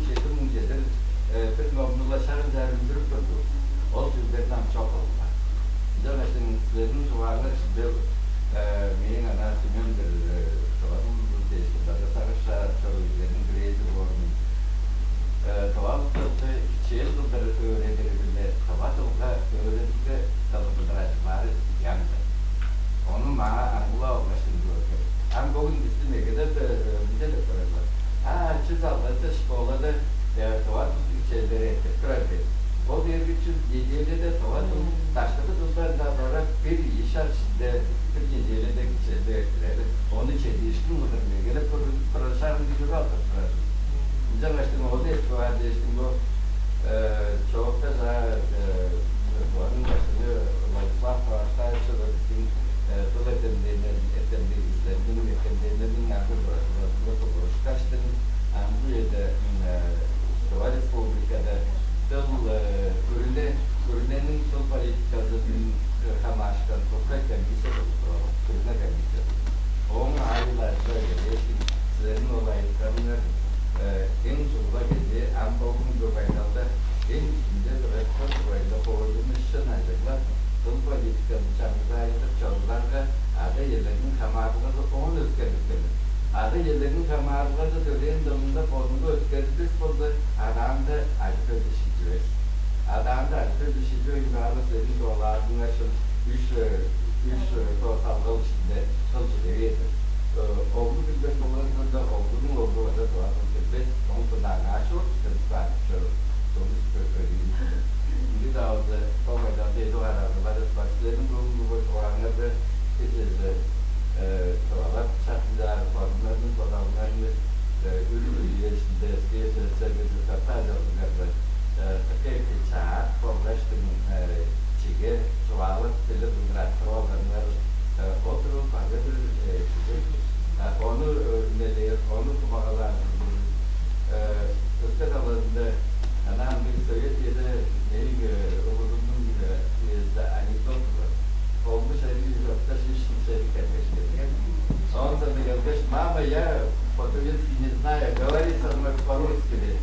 Чеди муң чедир, э, бир номну-ла шак ынчаар үндүрүп турду. Ол чүүлдерни ам чок болган. Ынчангаш силерниң чугааңар ишинде, э, мээң анаа сүмем-дир, э, чугаалым дээш, база сагыш чоруур чүүлдерниң бирээзи боор мен. Э, тыва дылды кичээл кылдыр өөредири-биле тыва дылга өөредилге кылдыр ажылдаары ыян-дыр. Ону маа аңгылап алгаш, ындыг көргүлер. Ам бөгүн бистиң мегелер-даа, э, мынча деп турар-дыр: «А, чүс алган-дыр школада, э, тыва дыл кичээлдери эртип турар» деп. Ол дээрге чүл, неделяда тыва дыл, даштыкы дылдан-даа бара бир ийи шак иштинде, бир неделяда кичээлдеп эрттирер. Ону чедиишкин кылдыр мегелеп көргүзүп турар шагын кижи алдырып турар. Ынчангаш ол эртип каар дээштиң бо, э, чоокта чаа, э, Тываның баштыңы Владислав Товарищтайович-биле бистиң, э, дыл эртемденнер-, эртемденнерниң, эртемденнерниң аңгы-, аңгы-, тулгурушкаштың, ам бо үеде, м, э, Тыва Республикада дыл, э, күрүне, күрүнениң дыл политиказының, э, хамаарышкан тускай комиссия болуп турар, күрүне комиссия. Ооң аайы-биле ажылдап келгештиң, силерниң ол айытканыңар, э, эң чугула кежээ ам бо бүгүнкү байдалда эң үстүнде турар, бо тургайында хоойлуну шын ажыглап, дыл политиканы чаңгыс аайы-биле чорудаарга, ада-иелерниң хамаарылгазы оон өскерлип келир. Ада-иелерниң хамаарылгазы төрээн дылында бодунга өскерлинмес болза, адаанда ажы-төлү шиживес. Адаанда ажы-төлү шиживейн баарга, силерниң чугаалаарыңар шын, үш, э, үш, э, то салгал иштинде дыл чиде бээр-дир. Э, оглу билбес болган кырында оглунуң оглу база тыва дыл билбес, ооң соонда аңаа чоруп, билип каан чоруур. Сону көрүңер. Ындыг-даа болза, бо байдалда эдип аар аргаларывыс бар. Силерниң бүгүнкү бо чугааңарга кежээ, э, тывалап шак ынчаар бодуңарның бодалыңарны, э, үр-үр үе иштинде эскээр чедип, чедип, чурттап чоруңарга, э, дыка эки чаап болгаштың, э, чиге чугаалап билир кылдыр арттырып алганыңар, э, ол турган база бир, э, чүве. А, ону, э, үнелээр, ону тумагалаар, э, өске талазында, ана ындыг совет үеде мээң, э, улузумнуң, э, үезинде анекдот турган. Оглу шериг чорупкаш, үш чыл шериг келгеш келген. Оон соонда келгеш: «Мама, я по-турецки не знаю, говори со мной по-русски», — деп.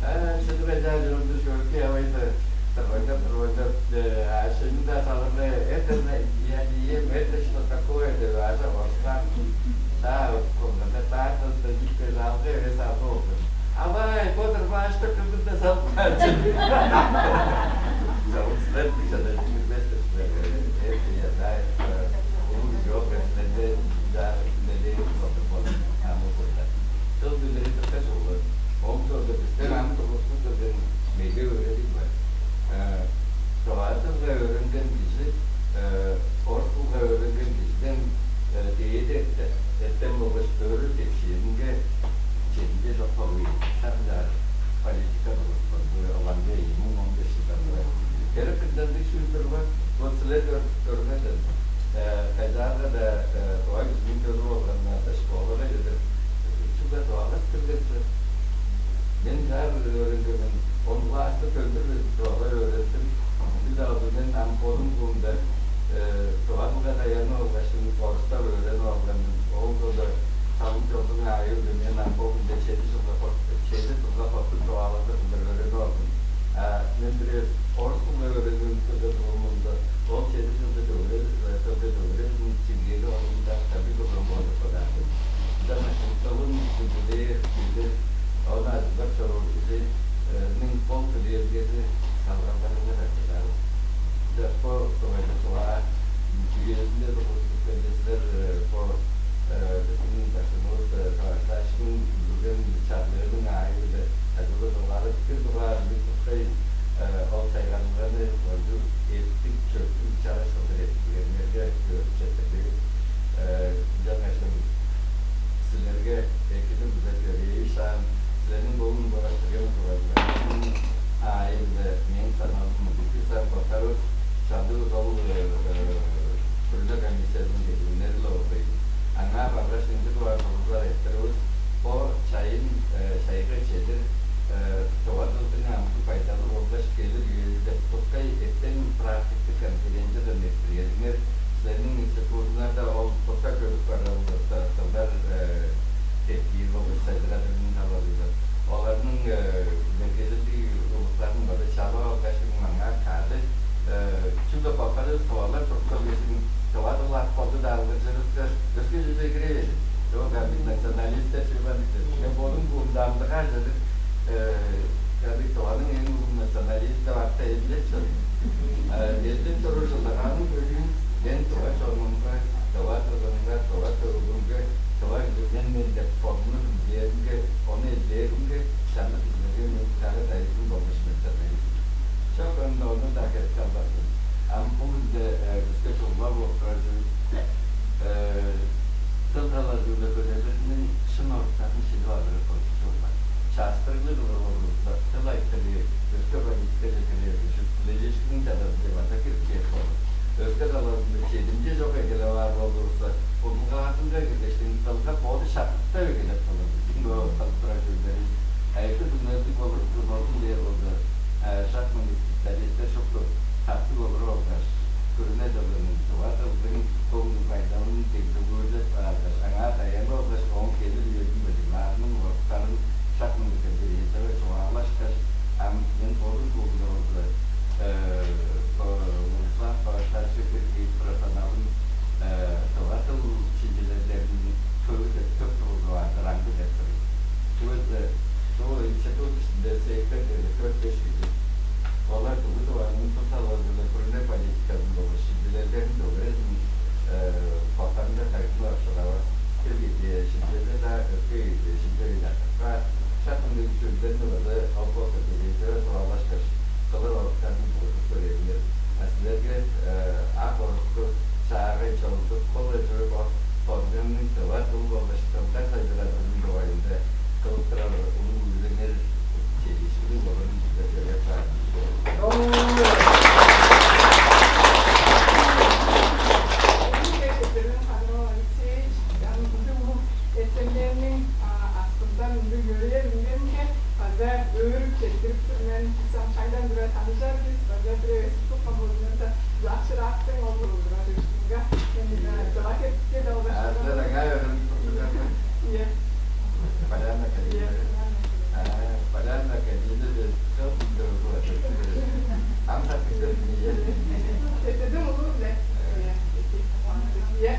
А, чыдыр эжаажы онду шөркей авайды. Тырбайлап, тырбайлап, э, а шынында салырда: «Это на-, я не ем, это что такое?» — деп, аажок орустап. Шаа, курганда таартазында чипкеш, алгы эвес алгы болду. «Авай, бо-дур, башты кымында салып каан чүве». Чогум силер дыка чада билбес-тир силер. Э, э, я знаю, э, улуг чок, э, силерде, да, медээ болду, болду, амы болду. Дыл билири дыка чугула. Ооң соонда бистер ам тургузуп келген меге өөредиг бар. Э, тыва дылга өөренген кижи, э, орус дылга өөренген кижиден, э, дээди эрте-, эртем болгаш өрү тепсээринге чединче чок болур ийин. Шак ынчаар политика тургузупкан, бо Алан-Дей ийи муң он беш чылдан бээр. Херек ынчалдыг чүүл-дүр бо. Вот силер көр-, көрүңерден, э, кажаага-даа, э, тыва кижиниң төлү болган, э, школага чедир, э, чүгле тывалап келген силер. Мен ынчаар өөренгенмин, он класста төндүр тывалап өөрендим. Ындыг-даа болза, мен ам бодум сугумда, э, тыва дылга даянып алгаш, орустап өөренип алган мен. Ол соонда салым-чолдуң аайы-биле мен ам бо хүнде чеди чылга хот-, чеди дылга хоттуг чугаалажыр кылдыр өөренип алдым. А мен бир эвес орус дылга өөренип келген турган болза, ол чеди чылды төгүрер, э, төгүрер, төгүрерин чиңгээли орнунда кадыг кылган болур деп бодаар мен. Ынчангаш дылын хүндүлээр, билир, ону ажыглап чоруур кижи, э, -ниң ол төлээлгези салгалдарынга-даа чыдар. Ынчаш бо дугайында чугаа үезинде тургузуп келди силер, э, бо, э, бистиң баштыңывыс, э, Таварыштаашкының үндүрген Айтырыы, өске политикаже кирер ужурлуг, чүткүлежиишкинниң чадазынче база кирип кээп болур. Өске талазында чедимче чок эгелеп аар болурувусса, удулгаазынга киргештиң, дылга боду шаптыктап эгелеп болур. Бистиң бо кылып турар чүүлдеривис, а эки түңнелдиг болур, болзун дээр болза, шак мындыг специалистер шупту каттыг олуруп алгаш, күрүне дылының, тыва дылдың көңгү байдалын дегзигүүрлеп кааш, аңаа даянып алгаш, ооң келир үезин быжыглаарының оруктарын шак мындыг конференцияга чугаалашкаш, ам мен бодум клубунда болза, Владислав Баваштаевичиге кирип, профессионалдың тыва дыл шинчилелдериниң төвү деп төп тургузуп аар-дыр аңгы деп тур. Чүге дээрге бо институт иштинде сектор дээрге төрт-беш кижи. Олар бүгү Тываның тус талазы-биле күрүне политиказын болгаш шинчилелдерин дөгерезин боттарынга тайылбырлап шыдавас. Бир кижи шинчилелде-даа, өске кижи шинчилелин чарткап каар. Шак ындыг чүүлдерни база ол бо конференцияга чугаалашкаш, кылыр оруктарны буржуп көрээлиңер. А силерге ак орукту, чаагай чолду, кол эжири бо Бодунуң тыва дыл болгаш дылга сайзырадырының дугайында кылып турар улуг үүлеңер чедиишкинниг болурун силерге чугаалап каан. Эртемденниң астындан ындыг йөрээр үнгенге база өөрүп четтирип тур мен. Бис ам шагдан тура таныжар бис, база бир эвес уттупкан болзуңарза, ылакшыраактың ол болдура чыышкынга мен дыва кепке долгашкан. Аздан аңаа өөрүнүп турдуңар бе? Ийе. Полянна Калина. Ийе, Полянна Калина. А, Полянна Калина деп чок билдир узула чөптү берет. Ам сактыктыр. Ийе. Эттедим улуу биле. Ийе. Ийе.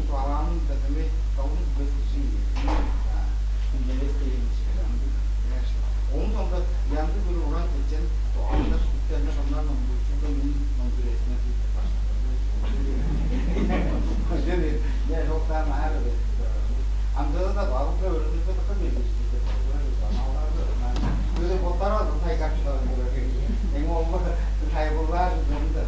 Чугаалаанын дөмей долун билбес кижи ийин. Билбес дээн кижи ам. Оон соңда янзы-бүрү уран чечен чугаалдар, үтенде кымнар номчуучунда мен номчур эсине киип баштадым. Ынчан мен шоктаан аар эвес. Амдыызында балыкка өөрүнүрге дыка белгиштиг деп. Көдө боттарга сайгап чыдарын көрөөр. Эң ол тайбыллаар чүвем-дир.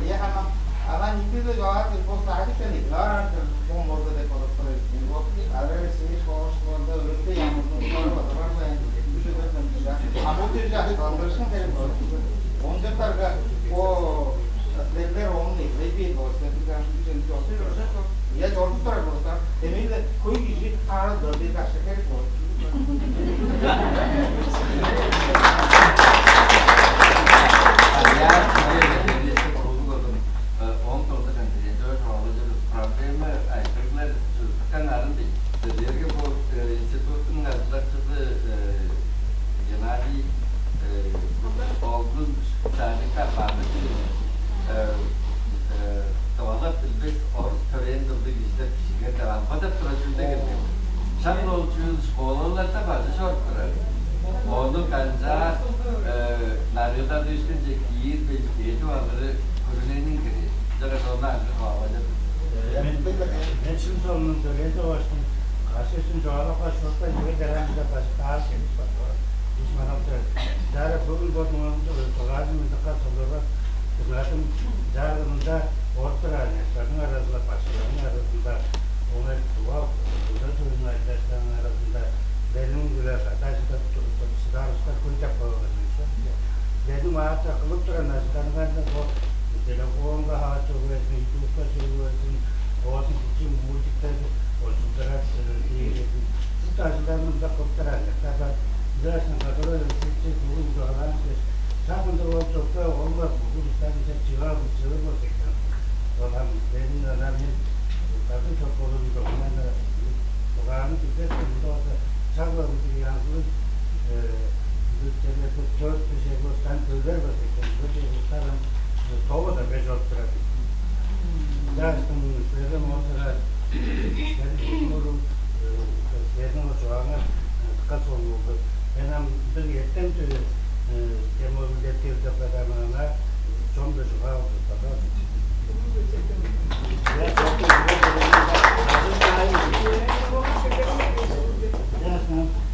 Ийе, ана, ана ниитизи чугаалаар бис, бо садиктен эгелээр артар бом болза деп бодап турар. Бо арай сыыш болуш болза өрүктей амырдың уттары база бар байн. Үш өдөрдөн чыга. А бо чөже кылдырышкын керек болур. Он чыттарга бо силерлер ону эвей бээр болур. Силердин үжен чордуп турар. Ийе, чордуп турар болза, демек-ле хөй кижи каарал көрдүр кашка керек болур. Аяар кыры эвелериэсти буруулуг ордун, э, оон соонда конференцияга чугаалажыр проблема айтырыглар чурттуккан арын дейт. Дээрге бо, э, институттуң ажылдакчызы, э, Геннадий, э, Олгун садикке аппааны, э, э, тывалап билбес орус төрээн дылдыг кижилер кижиңер деп албадап турар чүүлдер келген. Шак ол чүүл школаларда база чоруп турар. Ону канчаар, э, нарыылдадыышкынче киирбейн, эдип алыры күрүнениң кири. Ынчангаш ону аңгы каалажыр. Мен, мен шын соомнуң төлээзи оштум. Каш үстүн чугаалап каш, чуртта чүве дераңгыда башкаар кемис бар. Ишманамчы. Дара бүгүн бодуңарның дугайында мындыкка солурга дыңнадым. Чаагында ордур аныяктарның аразында, башкаларның аразында, оңай туга куда чүвениң айдаштарының аразында белиң-биле кады ажылдап шыдаарыштар хөй деп калган. Силерниң маатта кылып турар ажылдарыңарны бо телефонга хаачы өгүвезин, ютубка чүвезин, оозун кичи мультиктер очулдурар, чүгле ажылдарны мында кылып турар. Ынчаарга Кадыр Алексеевич бүгүн чугаалаан чүве шак ындыг болуп чокта, олар бүгү улустарынче чыгар чыыр болза экен. Ол ам мээң ынаар мен кады чок болурун догуман чугааны билбес мында болза, шак ындыг янзылыг, э, ындыг черлерде төрт бежек улустан төлбер болза экен, бо черлер улустар ам, э, довуда беш болуп турар. Чааштың силерге моосура, силерниң чугааңар дыка солун болду. Мен ам бир эртем чүве, э, тема билдеп келдип кадармын, ана чон-даа чугаалап база.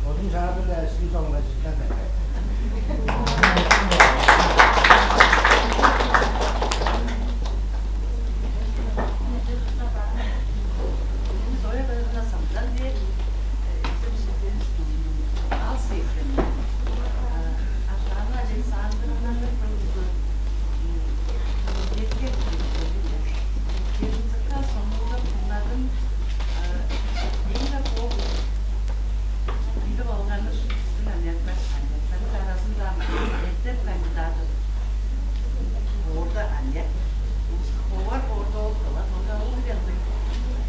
Бодум шаап-биле эшим соңга чыткан. Зоя Валерьевна самдан бээр, э, эзим шилден ал сыйыпкан. Ашааны Александровнаны көрдү. Эрткен эрткен сонууда куңнадым. Мында бо билип алганы, биздин аныяктар, аныяктарның аразында эртем кандидаты. Орда аныяк улусту ховар орда ол кылат, онда ол кылды.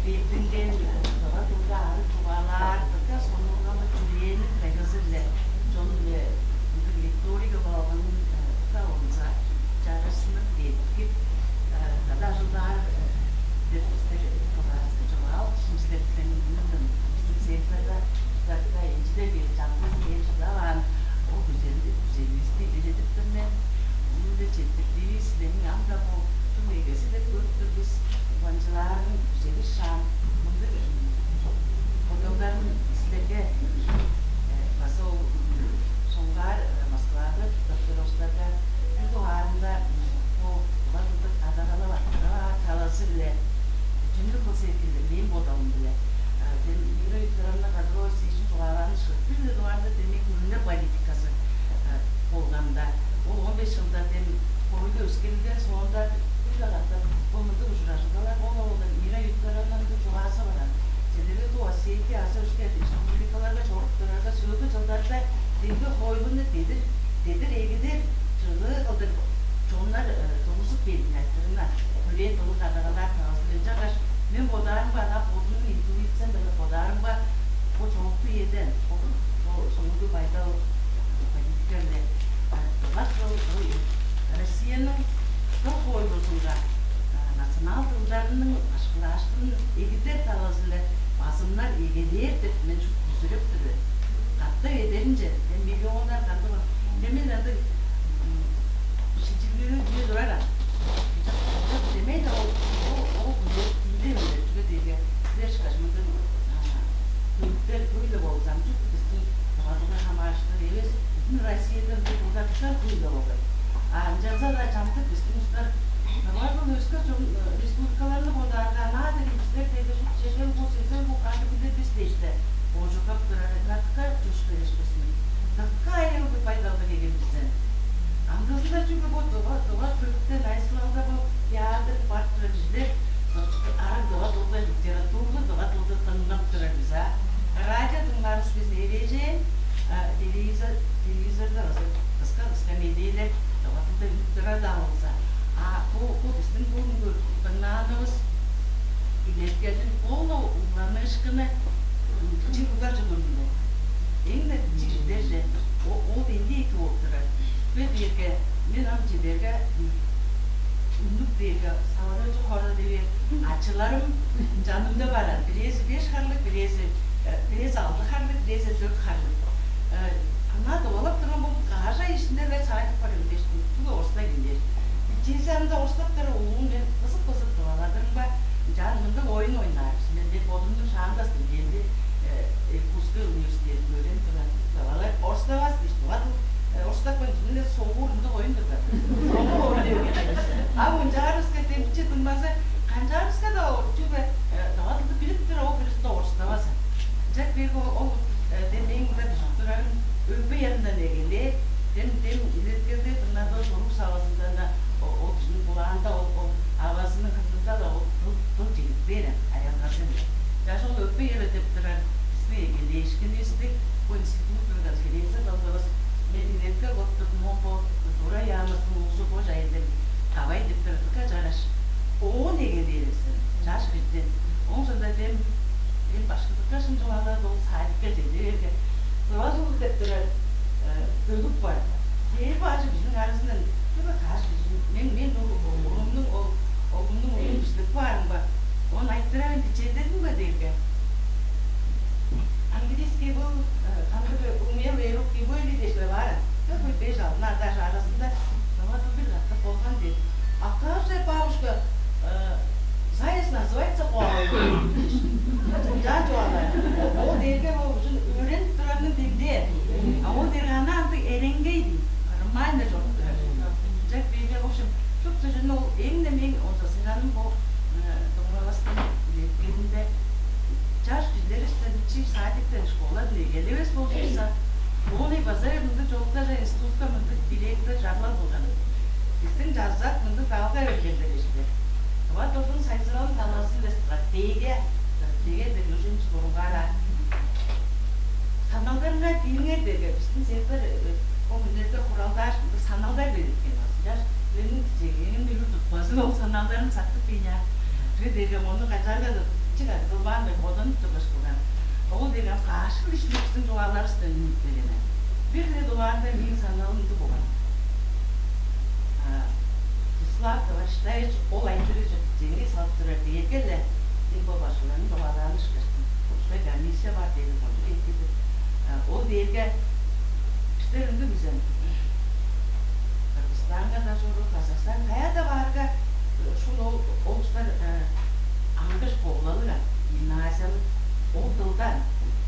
Белдинген кылат, онда ары чугаалаар, дыка сонуургалы чүрээниң кайгазы-биле, чон-биле ындыг риторика болган, дыка онза чарашсынып, деткип, кады ажылдаар деп бистер чугаалаан, чугаал кижимчилерден, мындан бистиң центрда дыка энчидей чаңгыс кел чыдаваан, ол күзелди, күзеливисти илередип тур мен. Ону-биле четтирдивис, силерниң ам-даа бо чүм эгези деп көрүп тур бис, уламчылаарын күзелир шаан мындыг бодалдарын силерге, э, база ол, м, соңгаар, э, Москвада доктор Остарга бир дугаарында, м, бо улам ындыг адагалап аттырар талазы-биле чүнү кылза экен деп мээң бодалым-биле. Э, мен Мира Викторовна Кадырова сээжин чугаалааны шыт бир дугаарында демек күрүне политиказы, э, болганда, ол он беш чылда дем хоойлу өскерилген соонда бир-ле катап бо мындыг ужуражылгалар болуп алган. Мира Викторовнаның чугаазы баран. Чедерге Тыва Осетия азы өске республикаларга чоруп турарга, сөөлгү чылдарда демги хоойлуну дедир, дедир эгидер, чыгыы кылдыр чоннар, э, тургузуп бээр-дир айтырыгны. Хүрээ дылы кадагалаар талазы-биле. Ынчангаш мен бодаарымга, ана бодумнуң интуициям-биле бодаарымга, бо чоруктуг үеде, бо, бо сөөлгү байдал, политика-биле, э, ылак чыл, ой, Россияның дыл хоойлузунга, э, национал дылдарның башкылаашкынын Эдээр деп мен шуут бүзүреп тур мен. Катап эдеринче мен миллионнар кандыг ол. Демин ындыг шилчилгелиг үе турар ам. Демейн ол ол ол күнде тиилдей берер чүге дээрге силер ышкаш мындыг көлүктер хөй-ле болза, чүгле бистиң Тывадылга хамаарыштыр эвес, бүдүн Россияда ындыг кылдыр хөй-ле болгай. А ынчалза-даа чамдык бистиң улустар Тывадыл өске чон республикаларны бодаарга, анаа дег бистер дег шуут чежен бу, сезен бу кады билир бис дээш-ле оожургап турар, дыка чөпшээрешпес мен. Дыка айыылдыг байдалдыг эген бис. Ындызында чүгле бо дыва дыва төрүттен айсылалда бо театр барып турар кижилер арыг дыва дылда, литературалыг дыва дылда дыңнап турар бис а. Радио дыңнаарывыс безин эвээжен, телевизор телевизорда база кыска кыска медээлер дыва дылда үнүп турар-даа болза, а бо бо биздин бүгүнгү дыңнаанывыс илерткелдин бо-ла угланыышкыны чыглар чыгырында эң-не чижидерже ол эмне эки болуп турар. Бе дээрге мен ам чедерге үннүк дээрге саварыжы хора дивер ачыларым жанымда барар. Бирээзи беш харлыг, бирээзи бирээзи алды харлыг, бирээзи дөрт харлыг. Аңаа дывалап турган болуп, каажа ишинде-ле саадып бар эвес, чүгле орустап келген. Чиизамда орустап тура улуун мен кызык-кызык дываладырымга, ынчаар мындыг оюн ойнаар. Мен деп бодумнуң шаандас деңнээлди Иркутскай университетинде өөренип турган дывалар оруставас дээш, дывал орустапкан кижиниң соогуурунда оюн турган. Сону ойнап эгелээн. А мынчаарывыска демчи дыңназа, канчаарывыска-даа чүгле дывалды билип тура, ол бирээзинде оруставас. Ынчап бээрге ол демейин мында бижип турарым өпей яндан эгелээр, дем дем илеткелдээ дыңнадывыс уруг савазындан-на ол кижиниң кулаанда ол ол авазының хырнында-ла ол дыл дыл чедип бээр аялгазы-биле. Чажы ол өпей эре деп турар бистиң эгелээшкинивисти бо институт биле конференция кылдывыс. Мен илеткел кылып турдум, оон бо культура яамызының улузу бо чайындан кавай деп турар дыка чараш. Оон эгелээр эвес, чаш кижиден. Ооң соонда дем мен башкы дыка шын чугаалаар ол садикке чеде бээрге, Тывазыл деп турар бөлүк бар. Дээр баажы биздиң арызындан чүгле каш кижи мен мен ол оглумнуң ол оглумнуң оюн иштип баарымга, ону айтырарын бичелдедим бе дээрге, английский был кандыг умелые руки были дээш бе баара. Как бы беш алдын ада арасында Тывазыл бир катап болган дээр. А как же, бабушка, заяц называется коалой. Жан чугаалаар. Ол дээрге ол ужун өөренип турарының демдээ. А ол дээрге ана андыг эренгей дий. Нормально чоруп турар. Жак бейле, в общем, чуп түжүнү ол эң-не мең онзасынчаным бо доңгавастың илеткелинде чаш кижилеривистен чи садиктен школадан эгелевес болзувусса, оон база мындыг чоруктарже институтка мындыг билеглер чарлал болган. Биздиң чазак мындыг даалга бергенде кежилер. Ава дылдың сайзыралын талазын бе стратегия, стратегия деп ужунчу бурунгаара. Саналдарыңар киириңер дээрге биздин сектор бо мүнерде хуралдаар мындыг саналдар берип кел. Жаш силерниң кичээнгейин үлүр тутпазын ол саналдарын сактып кийин. Чүге дээрге мону кажаарга чыгар кылбаан деп боданып тургаш кылган. Ол дээрге каашыл ишли биздин чугааларывыстан үнүп берген. Бир-ле дугаарында мээң саналым ындыг болган. Вячеслав Товарищтайович ол айтырыже кичээнгей салып турар дээрге-ле, мен бо башкыларның чугаалааны ышкаштым. Ушта комиссия бар дээри кончуг эки деп. Ол дээрге бистер ындыг бизен. Кыргызстанга-даа чоруур, Казахстан каяа-даа баарга, шул ол ол улустар аңгы школалыг, гимназиялыг, ол дылда.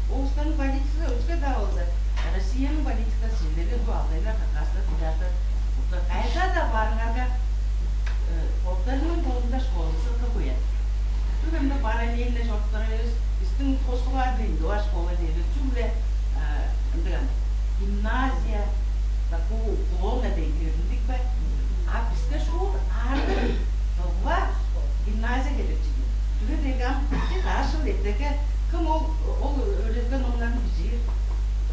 Ол улустарның политикасы өске-даа болза, Россияның политикасы силерге бо алдайлар, хакастар, буряттар, кайда-даа барыңарга, боттарының колунда школазы кып уян. Чүге мында параллельно чоруптар эвес, бистиң хостугаар дейн дыва школа дээри чүгле ындыган гимназия, такую уклонно дейн көрүндүк бе? А биске шуут ааргы дыва гимназия керек чүве. Чүге дээрге ам бир каш чыл эртерге кым ол ол өөредилге номнарын бижиир?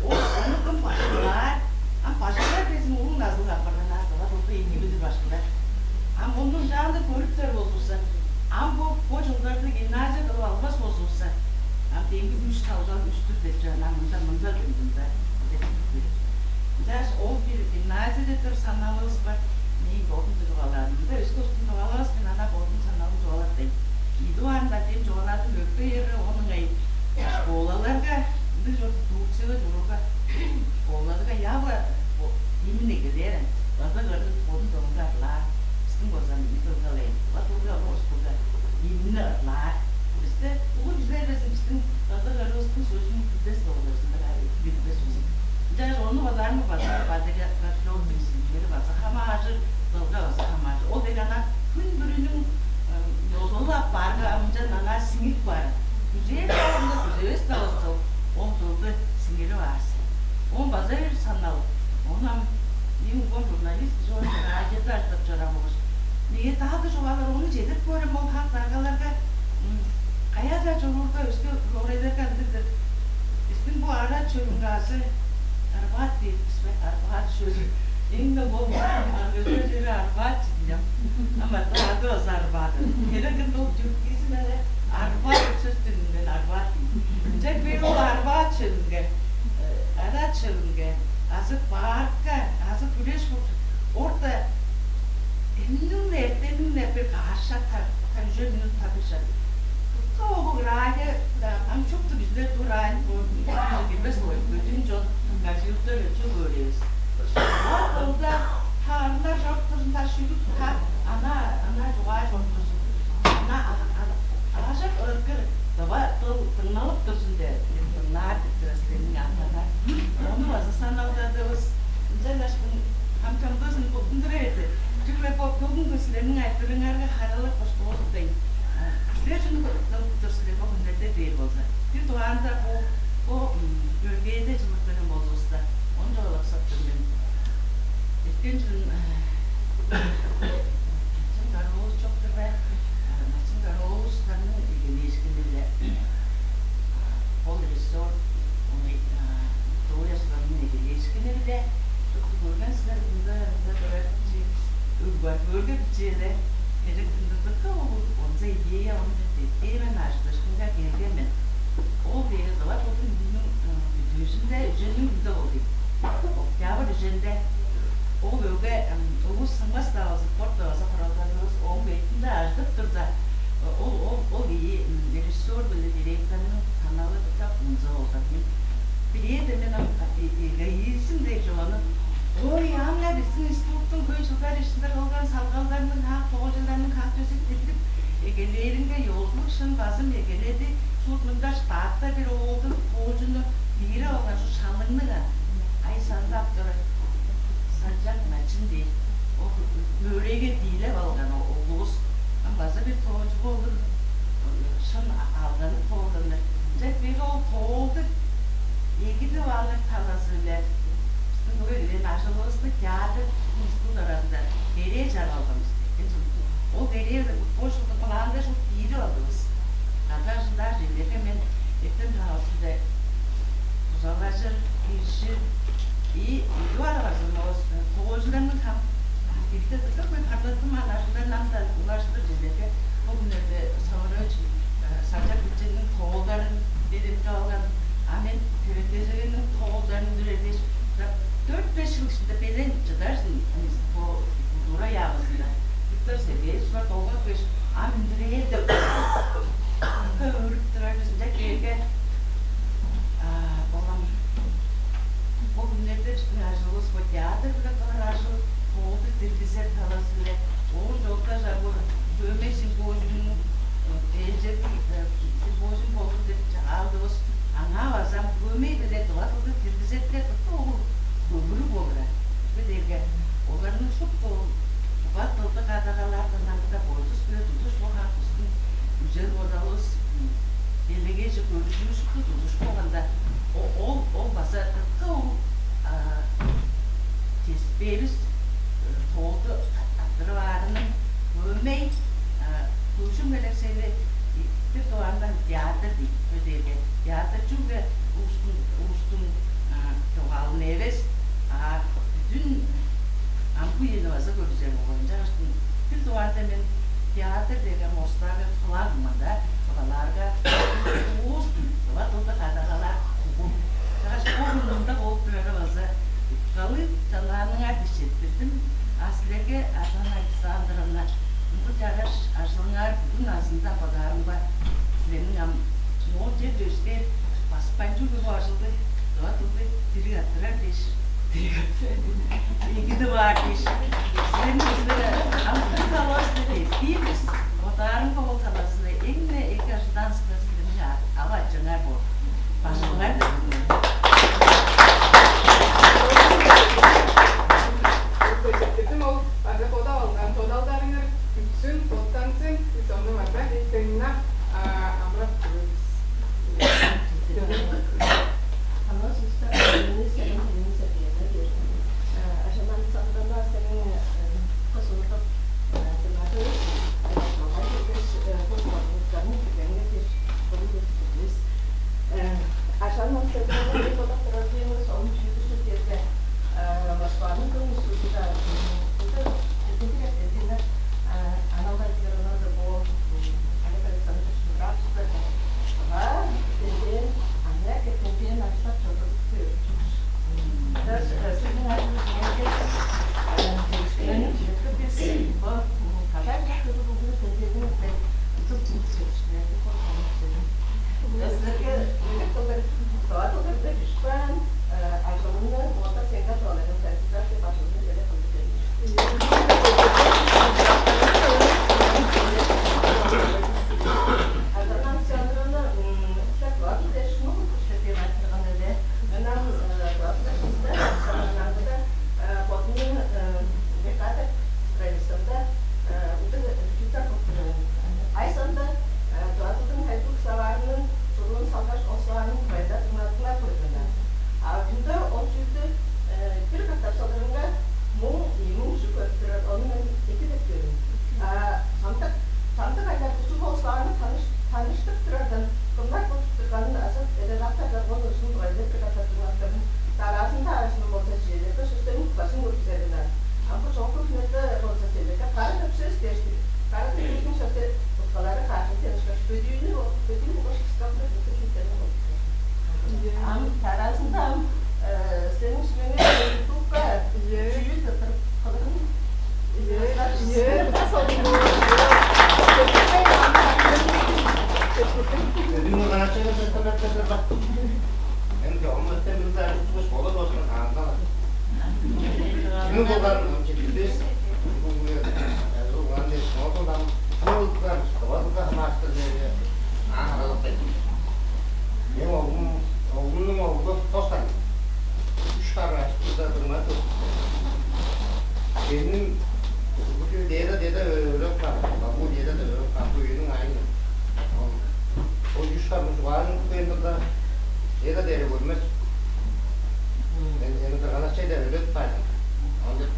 Ол ону кым башкылаар? Ам башкылар безин улуг назылыг апарган аас дыва дылды эки билир башкылар. Ам ону ынчаанда көрүптер болзувусса, ам бо бо чылдарда гимназия кылып албас болзувусса, ам демги үш талган үстүр деп чаан ам мында мында деп мында деп. Ынчаш ол бир гимназия деп тур саналывыс бар. Мээң бодум чугаалаадым. Мында өске устун чугаалавас мен ана бодум саналым чугаалап дейм. Идуанда дем чугаалаадым өпкө эрре оның ай Школаларга, ындыг чорду Турцияга чорууга, школаларга явла именно эгелээр, база кырын бодун дылынга ырлаар. Бистиң база ындыг кылгалайн, база дылга, орус дылга именно ырлаар. Бисте улуг кижилер безин бистиң база кырывыстың сөзүн билбес болур, ындыг билбес болзун. Ынчангаш ону базаарымга база патриотик силгели база хамааржыр, дылга база хамааржыр. Ол дег ана хүн бүрүнүң ёзулап барга, ынчан аңаа сиңип баар. Күзээр чагында күзевес-даа болза, ол дылды сиңирип аар сен. Оон база бир санал. Ону ам мээң угбам журналист кижи, оон радиода ажылдап чораан болгаш, меңээ даады чугаалар, ону чедирип көрем, ол хак даргаларга, м, каяа-даа чоруурга, өске хоорайларга ындыг-дыр. Бистиң бо Арат шөлүнге азы Арбат дээр бис бе? Арбат шөлү. Эң-не ол аргыжы чери Арбат чидилем. Ам ады база Арбат. Херек ында ол Тюркизм эле Арбат сөс дилинден Арбат дейн. Ынча бир ол Арбат шөлүнге, э, Арат шөлүнге, азы паркка, азы күреш болчу. Орта эмниң эртениң бир каш шак, та, та үжен минут тадыгжан. Тутка оглуг радио, ам чупту кижилер тур аайын, билбес болгай, бөдүүн чон компьютер чүл көрээвис. Ол кылда таарынар чоруп турзун, та шүдүк, та ана, ана чугаа чоруп турзун. Ана, ана, ана, аажок ыргыр, дыва дыл дыңналып турзун деп, дыңнаар деп турар силерниң аңгыда. Ону база саналдадывыс. Ынчангаш ам чамдыызын буттундура берди. Чүгле бо бүгүнгү силерниң айтырыыңарга харалап, башкы болуп дейн. Силер чүнү кылып тур силер бо хүннерде дээр болза? Бир дугаарында бо, бо, м, бөлгээде чылып келген болзувусса, ону чугаалаксап тур мен. Эрткен чылын, э, Начын Караоолус чок-тур бе? Начын Караоолустарның эгелээшкини-биле, ол режиссер, ону, а, Виктория Суларның эгелээшкини-биле, шупту көрген силер, мында, мында турар чи, Өгбат Мөрге бичиеле, херек тындырдыкка ол, онза идея, ону бир деткээ мен, ажыдыышкынга келген мен. Ол дээрге дыва бодум үнүң, ы, бүдүүзүнде, үжениң үнде ол дейт. Октябрь үженде ол өгге, м, улус сыңмас-даа болза, спорт-даа болза, хуралдарывыс ооң бетинде ажыдып турда, ол, ол, ол ийи, м, режиссер биле директорнуң саналы дыка онза болган. Мен бирээде мен ам, а, э, эгоизм дээр чүвени, ой, аңаа бистиң институттуң хөй чылдар иштинде кылган салгалдарының, хаак тоожуларның, хаак төсек дирлип эгелээринге ёзулуг шын базым эгеледи. Шуут мында Штатта бир оолдуң тоожуну киирип алган, шуут шалыңныг-ан. Ай, санап турар. Санчак Начын дээр. Ол мөрейге диилеп алган ол улус. Ам база бир тоожу болур. Шын а-, алганы тоолганнар. Ынча бир ол тоолду эгидип алыр талазы-биле бистиң көбей килээн ажылывысты театр институт аразында берээ чарып алган бис. Ол берээ бо чылдың кылаанда шуут киирип алдывыс. Кады ажылдаар черлерге мен эртем талазында дузалажыр, киржир, и үдү ара база тоожуларның хам бирде дыка хөй парлаттым ан ажылдарын ам-даа улаштыр черлерге. Бо хүннерде Саварович, э, Саржак Биченниң тоолдарын белеткеп алган, а мен Төрөтежегениң тоолдарын дүрер дээш, дөрт-беш чыл иштинде белен чыдарзын, бо культура яамызында. Виктор Сергеевич бар долгап кеш, ам үндүрээр деп өөрүп турар бис, ынча кээрге, а, болам. Бо хүннерде бистиң ажылывыс бо театр-биле кылыр ажыл, тоолду диргизер талазы-биле. Оон чолдаш ам бо хөөмей симпозиумнуң, э, ээлчеги, э, симпозиум болур деп чагаалдывыс. Аңаа база ам хөөмей-биле тыва дылды диргизерге дыка улуг көвүрүг болур. Чүге дээрге оларның шупту ол тыва дылды кадагалаардан аңгыда бойдус-биле тудуш болган бистиң үзел-бодалывыс, м, делегейже көрүжүвүс шупту тудуш болганда, о-, ол, ол база дыка улуг, а, чеспээвис, э, тоолду арттырып аарының хөөмей, а, Куужун Алексеевич бир дугаарында театр дейт, чүге дээрге театр чүгле улустуң, улустуң, а, чогаалын эвес, а бүдүн амгы үени база көргүзер болгай. Ынчангаш бир дугаарда мен театр дээрге мостаага флагман-даа, кылалаарга улус тыва дылды кадагалаар кугу. Ынчангаш бо мурнунда болуп турары база уткалыг чалааныңар дижеттирдим. А силерге, Аржаана Александровна, мындыг чараш ажылыңар бүгүн азында бодаарымга, силерниң ам моон чер өске Мен чогум өттен билдаар школа достун таандан. Чүнү болган он жети беш. Улган деп нотундан кылган школага хамаастыр бере. Аңаралыктай. Мен оглум оглумнуң оглу тостан. Үш хар аштырда дыңмай тур. Сенин деда деда өрөк бар. Бабу деда да өрөк бар. Бу үйнүң айны. Ол үш хар мужугаарын кыйындырда деда дери көрмес. Мен сени дырганачай деп өлөт баажым. Андык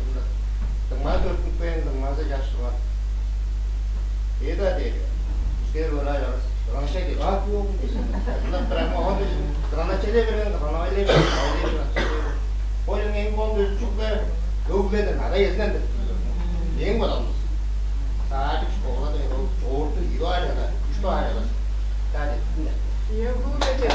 дыңмаа төртүнүп кээн дыңмаазы чаш турган. Эда деди. Сер бара чарас. Дырганачай деп. А, бу огун десем. Дырганачай деп берген, дырганавай деп. Ойлуң эң болду үзүчүкте өгледен ара эзинен деп. Эң бодалмыз. Саадык школа деп ол чоорту ийи айлада, үч айлада. Саадык. Ийе, бу беде.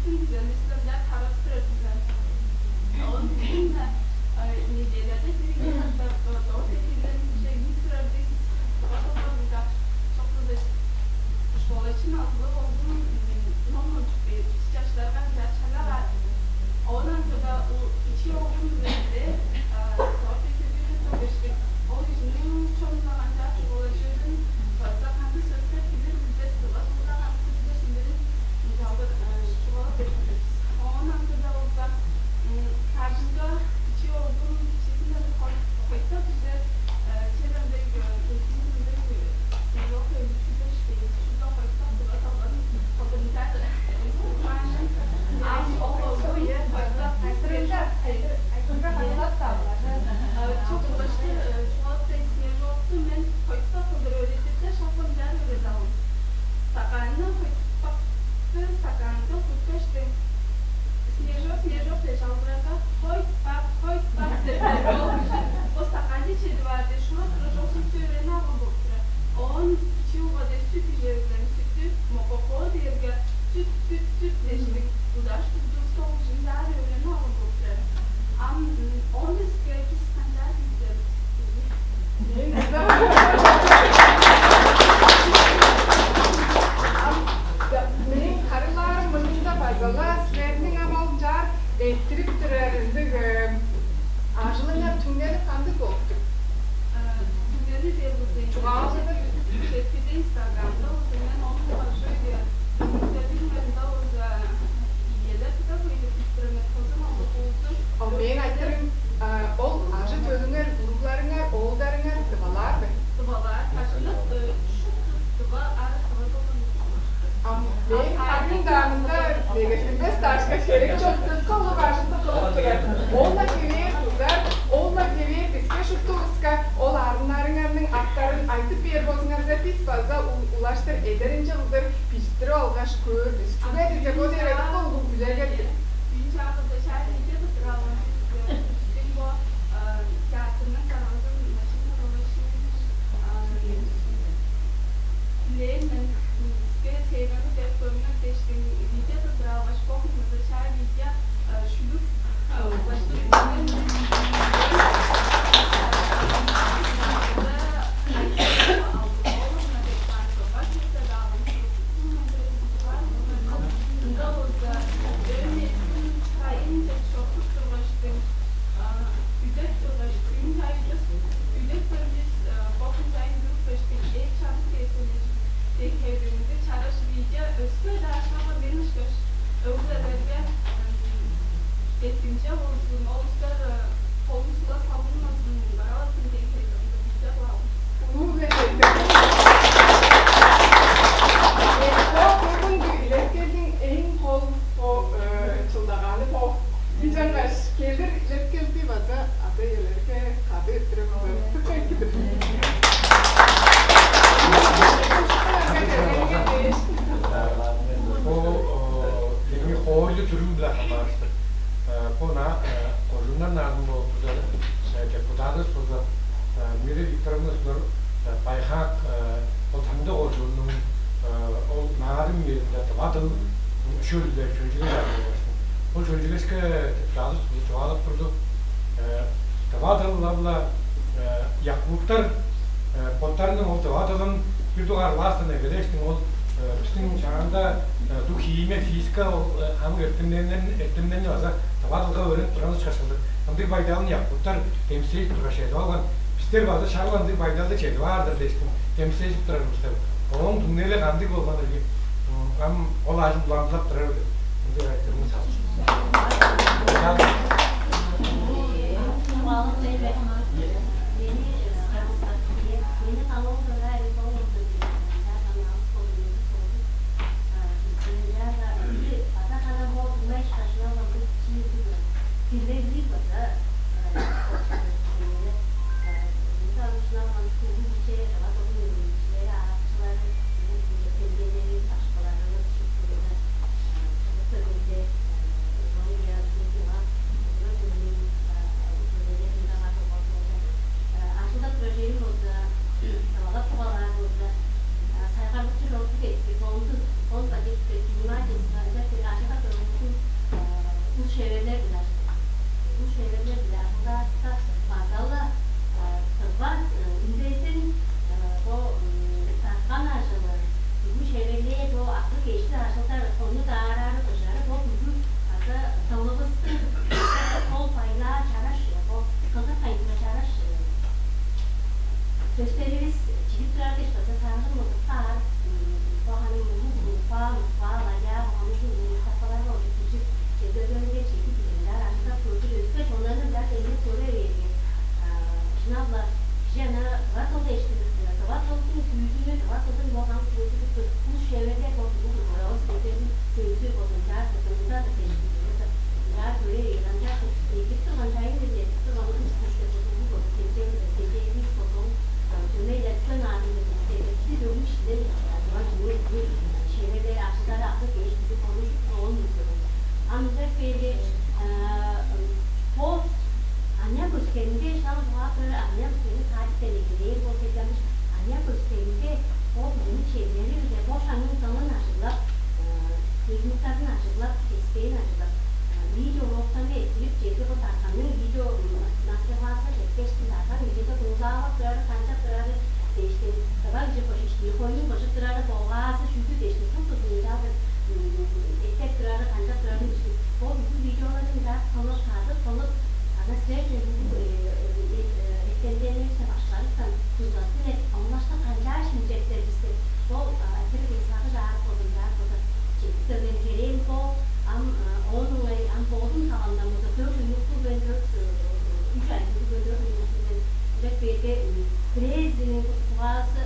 Күзелдистен даа тарап турар бизде. Оон бүгүн неделяда бир-ийи катап дорт экирлеринче үнүп турар бис. Тыва долбоорунга чок кылдыр школачы назылыг оглум номун бээр чаштарга ынчаар чалап аар. Оон аңгыда бичии оглум бизде дорт экирдиин көргештиг. Ол кижиниң чонунда канчаар чугаалажырын база кандыг сөстер билир билбес, тыва суурда кандыг билбес, билирин ынчалдыр чугаалап берип билир бис. Оон аңгыда болза, бажыңга бичии оглум бичиизинден хойтпак кижи чеден дег көзүнүң мындыг снежок өлүп билбеш, шупту хойтпак тыва салган кылдыр ынчаар ам ол болду, хойтпак. Чок кылаштыр чугаалап снежокту мен хойтпак кылдыр өөредирде, шак ынчаар өөредип алган. Стаканны хойтпакты стаканга куткаштың. Снежок, снежок деп чалбыраарга, хойтпак, хойтпак деп ол кижи бо стаканче чедип аар деп шура-тура чок сөстү өөренип алган болуп турар. Оон бичии угада сүт ижер-биле, сүттү мококоо дээрге сүт, сүт, сүт дээштиң. Удаш турдувуста ол кижи ынчаар өөренип алган болуп турар. Ам оон өске бис канчаар киирдивис? Мээң харыылаарым мурнунда база-ла силерниң ам ол ынчаар эрттирип турар ындыг ажылыңар түңнели кандыг болуп тур? Түңнели дээр болза, чугаалыгы четкиде Инстаграмда болза, мен ону башкы үе интервьюларында болза, ийелер тыдап ыйдып тур мен, кызым алды куулду. Ол мээң айтырым, ол ажы-төлүңер, уругларыңар, оолдарыңар тывалаар бе? Тывалаар, башкылар шупту тыва, ара тыва болган. Ам мээң харыым-даа мында негеттинмес дашка херек чок, дыка улуг ажылды кылып турар. Ол-ла хевээр турар, ол-ла хевээр биске, шуптувуска ол арыннарыңарның аттарын айтып бээр болзуңарза, бис база улаштыр эдеринче кылдыр бижиттирип алгаш көөр бис. Чүге дизе бо дээрге дыка улуг үлегер-дир. Бүгүн чаагында чаа видео тырттырып алган бис. Бистиң бо театрның даргазын Начын Кырылышын Лен мен биске сериалны деп көрүңер дээштиң видео тырттырып алгаш, бо хүнү база чаа видео шүлүк улаштырып Үдеп тургаш, күн чайгыс, үдеп көрбүс, бо күн чайын бүрүп кештиг, эът чанып кээсиннежип, дег хевириңди чараш видео өске-даа шак-ла мен ышкаш өг-бүлелерге деткимче болзун, ол улустар холун сула салбынмазын, баравазын дег хевириңди видео кылабын. Улуг эдертер. Бо бүгүнкү илеткелдиң эң кол чылдагааны бо. Ынчангаш келир илеткелди база ада-иелерге кады эрттирип алыр. Бо эми хоойлу-дүрүм-биле хамаарыштыр. Бо на кожууннар наадым болуп турда, депутатывыс болза Мира Викторовна Байхак, ол Таңды кожууннуң ол наадым үезинде тыва дыл шөлүлер чөлчүгеш аар болгаш, ол чөлчүгешке чаалыс чугаалап турду. Тыва дыл-ла якуттар боттарының ол тыва дылын бир дугаар класстан эгелээштиң, ол бистиң шаанда дух, химия, физика, ол хамык эртемнерин, эртемнерни база тыва дылга өөренип турган ышкаш кылдыр. Ындыг байдалын якуттар демисежип тургаш чедип алган. Бистер база шак ындыг байдалды чедип аар-дыр дээштиң демисежип турар бис деп. Ооң түңнели кандыг болган ирги? Ам ол ажыл уламчылап турар бе? Ындыг айтырыгны салыш. Улап кеспээн ажылдап, видео уроктарны эрттирип, чеди бо Дарганның видео мастер-класска четкештиң, Дарган кижиде дузаалап турары, канчап турары дээштиң, тыва кижи бо шиштии хойнун быжып турары, богаазы чүзү дээштиң, шуптузун ынчалдыр эттеп турары, канчап турары дээштиң. Ол бүгү видеоларны ынчаар кылып, садып кылып, ана силерден бүгү эртемденивистен, башкыларывыстан дузазын эп, оңнашкын канчаар шимчептер бисти. Ол айтырыг сагыш аарып болду, ынчаар болза, чедип келген херээм бо. Ам оон ыңай, ам бодум таламдан болза, дөрт уйнуктуг мен, дөрт, үш айдыгдыг мен, дөрт уйнуктуг мен. Ынчап бээрге, бирээзиниң сугаазы,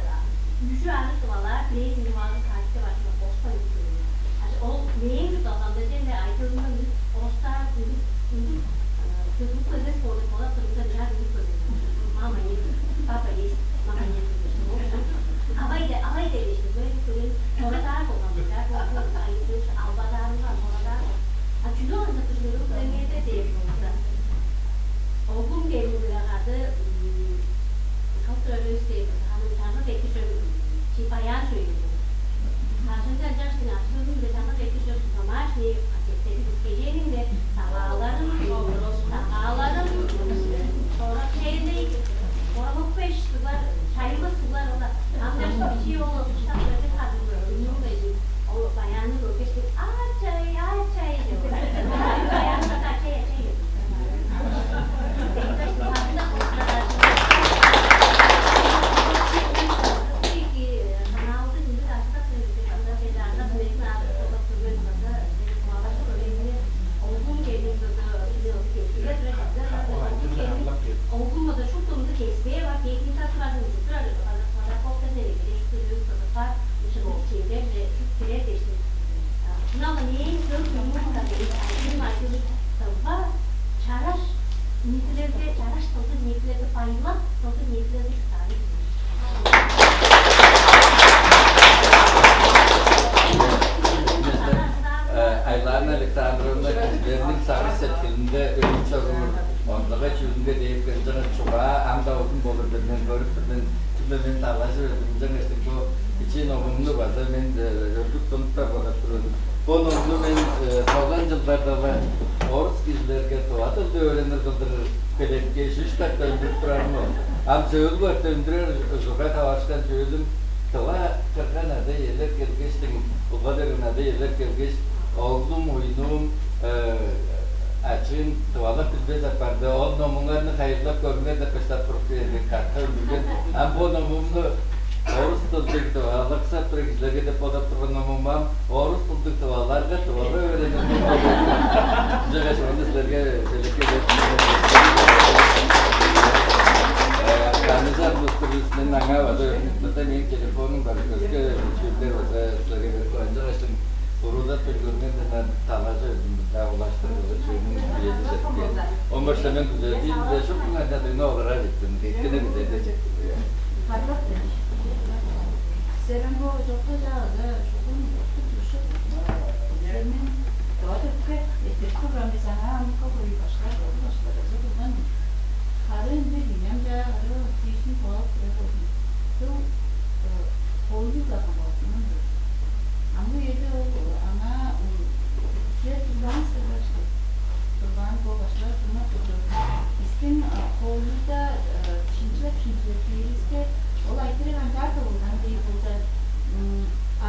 үжү арыг тывалаар, бирээзиниң сугаазы садикте бар чылап, ошпай уйнуп көрген. Ол мээң чуртталгамда черле айдыылымдан үндүр, орустаар, үндүр, үндүр көдүрүп келбес боор деп бодап турумда, ынчаар үндүр көрген. Мама нет, папа есть, мама нет. Авай де, авай де дээш, мен көрем, чорадаар болган, чорадаар болган, айыптыш, албадаарымга, чорадаар. А чүнү аңдып тур, чүнү билеңерде дээр болза, оглум келин-биле кады, м, кылып турар өс дээр болза, аны чаңгыс эки чөп, чи баян чөйүн. Кажан-кажаштың ачызын-биле чаңгыс эки чөп, домашний кассеттени бис кежээниң-биле, дагааларым, дагааларым, чорак чээлдей, орамык беш суглар, чайылы суглар, ола. Ам чаштың бичии ол кыштап берди, хадыр үннүң бежин. Ол баянны көргештиң, «Ачай, ачай», деп. Баянны ачай, ачай деп. Каналдың үнү дашта. Оглум-даа шупту мындыг кеспээ бар, техникасы бар, ужуп турар, квадрокоптер деп эгелээш, көдөөс кызып каар, ушул чемдер-ле шуп кирер дээштиң. Ынак мээң сөг үнүм-даа, айтырыым, айтырыым, тылга чараш ниитилелге, чараш тылдыг ниитилелге, байлак тылдыг ниитилелге чурттаарын. Айлаана Александровна кижилерниң сагыш-сеткилинде үнүп чоруур онзагай чүүлүнге дээп келген чугаа ам-даа удун болур деп мен көрүп тур мен. Чүгле мен талажы бердим. Ынчангаштың бо бичии номумну база мен өргүп тунуптар бодап тур мен. Бо номну мен тоган чылдарда-ла орус кижилерге тыва дылды өөренир кылдыр белеткээш, үш катап үндүрүп турарым ол. Ам сөөлгү катап үндүрер ужурга таварышкан чүүлүм, тыва кырган ада-иелер келгештиң, улгады кырган ада-иелер келгеш, оглум, уйнуум, ачыым тывалап билбес апарды. Ол номуңарны хайырлап көрүңер деп баштап туруп берген, катка үндүрген. Ам бо номумну орус дылдыг тывалаксап турар кижилерге деп бодап турган номум ам, орус дылдыг тывалаарга тывалап өөренир. Ынчангаш ону силерге белекке берип, таныжар улустур, мен аңаа база өрүнүп турда, мээң телефонум бар, өске чүүлдер база силерге берип каан. Ынчангаштың буруудап бир көргенден ам талажы бердим, мында улаштыр кылып чүвениң үези чедип кээр. Омбашта мен күзелдиимде шуптуң ачадыыны олурар ийик мен, эткене күзелде четтим. Силерниң бо чокка чаазы шугун туттуп турушуп, силерниң доо төрүпке эттирип турган бис, аңаа амытка хөй башкылар, башкылар база турган. Харын бир ийи ам чаа ыры тиижин туалып турар болзун. Дыл хоойлу-даа кагаартынмайн турар. Амгы үеде ол аңаа силер турбаан силер башкы. Турбаан бо башкылар турмап турду. Бистиң хоойлуда шинчилеп-шинчилеп кээривиске, ол айтырыг ынчаар тывылган дээр болза,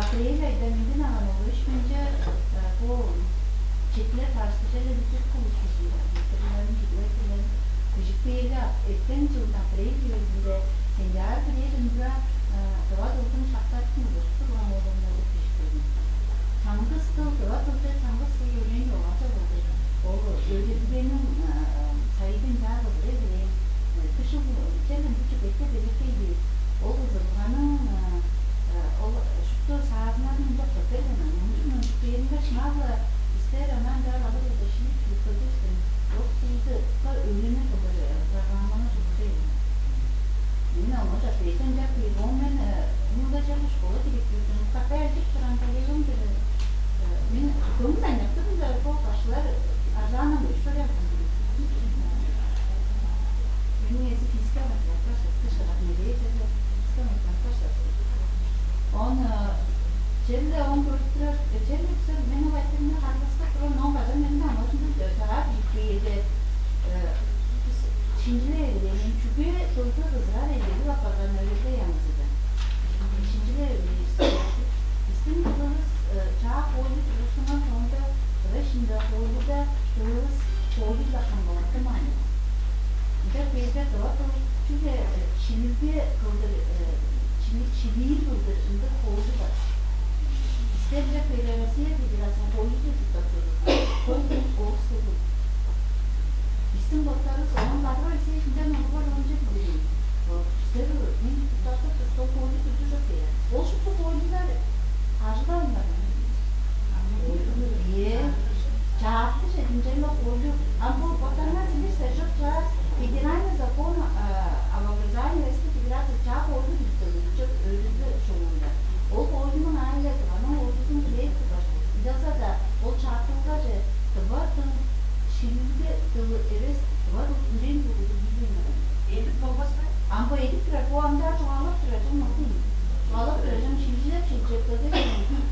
апрель айда менден алган ол үш мынча бо чедилер харыштыжа эле бүдүрүп кылышкыжын, айтырыгларын, чедип айтырыгларын бижип бээрге, эртен чылдың апрель чүвезинде сентябрь бирээде мура тыва дылдың шактарының ужур турган оолунга деп бижип берген. Чаңгыс дыл, тыва дылче чаңгыс дыл өөрээн чогааца болгай. Ол өөредилгениң сайыдын чаа кылдыр эвелээн. Күшүг черле бүчү бетте белеткей бээр. Ол ызылганың ол шупту саазынарын ынчап көрбейн, мынчык-мынчык бээринге шынаап-ла, бистер ынчаар алыр эвес, шиип-шиип көрбестен, ол суйдукка өңнү кылдыр программаны чугужа. Мен ону чаппейден чаппый, ол мен мында чыгыш школа директорунун капе айтып турган коллегам-дыр. Мен көңүл айнап турдум да, бо башкылар арзаанын өшүрүп. Мени эзи физика математика шыгат медээ черле, физика математика шыгат. Он черле он көрүп турар, черле мен ол айтырымны харбас. Кылывыс хоойлу-биле камгалаттынмаан. Ынча бээрде тыва дыл чүгле, э, шилилге кылдыр, э, шили-, шилиир кылдыр ындыг хоойлу бар. Бисте ынча бээр Россия Федерацияның хоойлузу чурттап турар. Хоойлу орус дылдыг. Бистиң боттарывыс оон кадыр Россия иштинден уруглар онча билир. Бисте мен чурттап тур, сол хоойлу чурту чок дээр. Ол шупту хоойлулар ажылдавайн барган. Ээ, чаартыже динчеймек хоойлу. Ам бо боттарыңар билир силер чоп, чаа федеральный закон, а, об образовании Российской Федерации чаа хоойлу кирип келген, чоп өөредилге шугумунда. Ол хоойлунуң аайы-биле Тываның хоойлузун билээр тургаш, ынчалза-даа ол чаартылгаже тыва дыл, шилилге дылы эвес, тыва дыл, үрең дылы билбейн барган. Эдип болбас бе? Ам бо эдип турар, бо ам-даа чугаалап турар, чон мурнун. Чугаалап турар, чон шилчилеп, шилчилеп келгеш,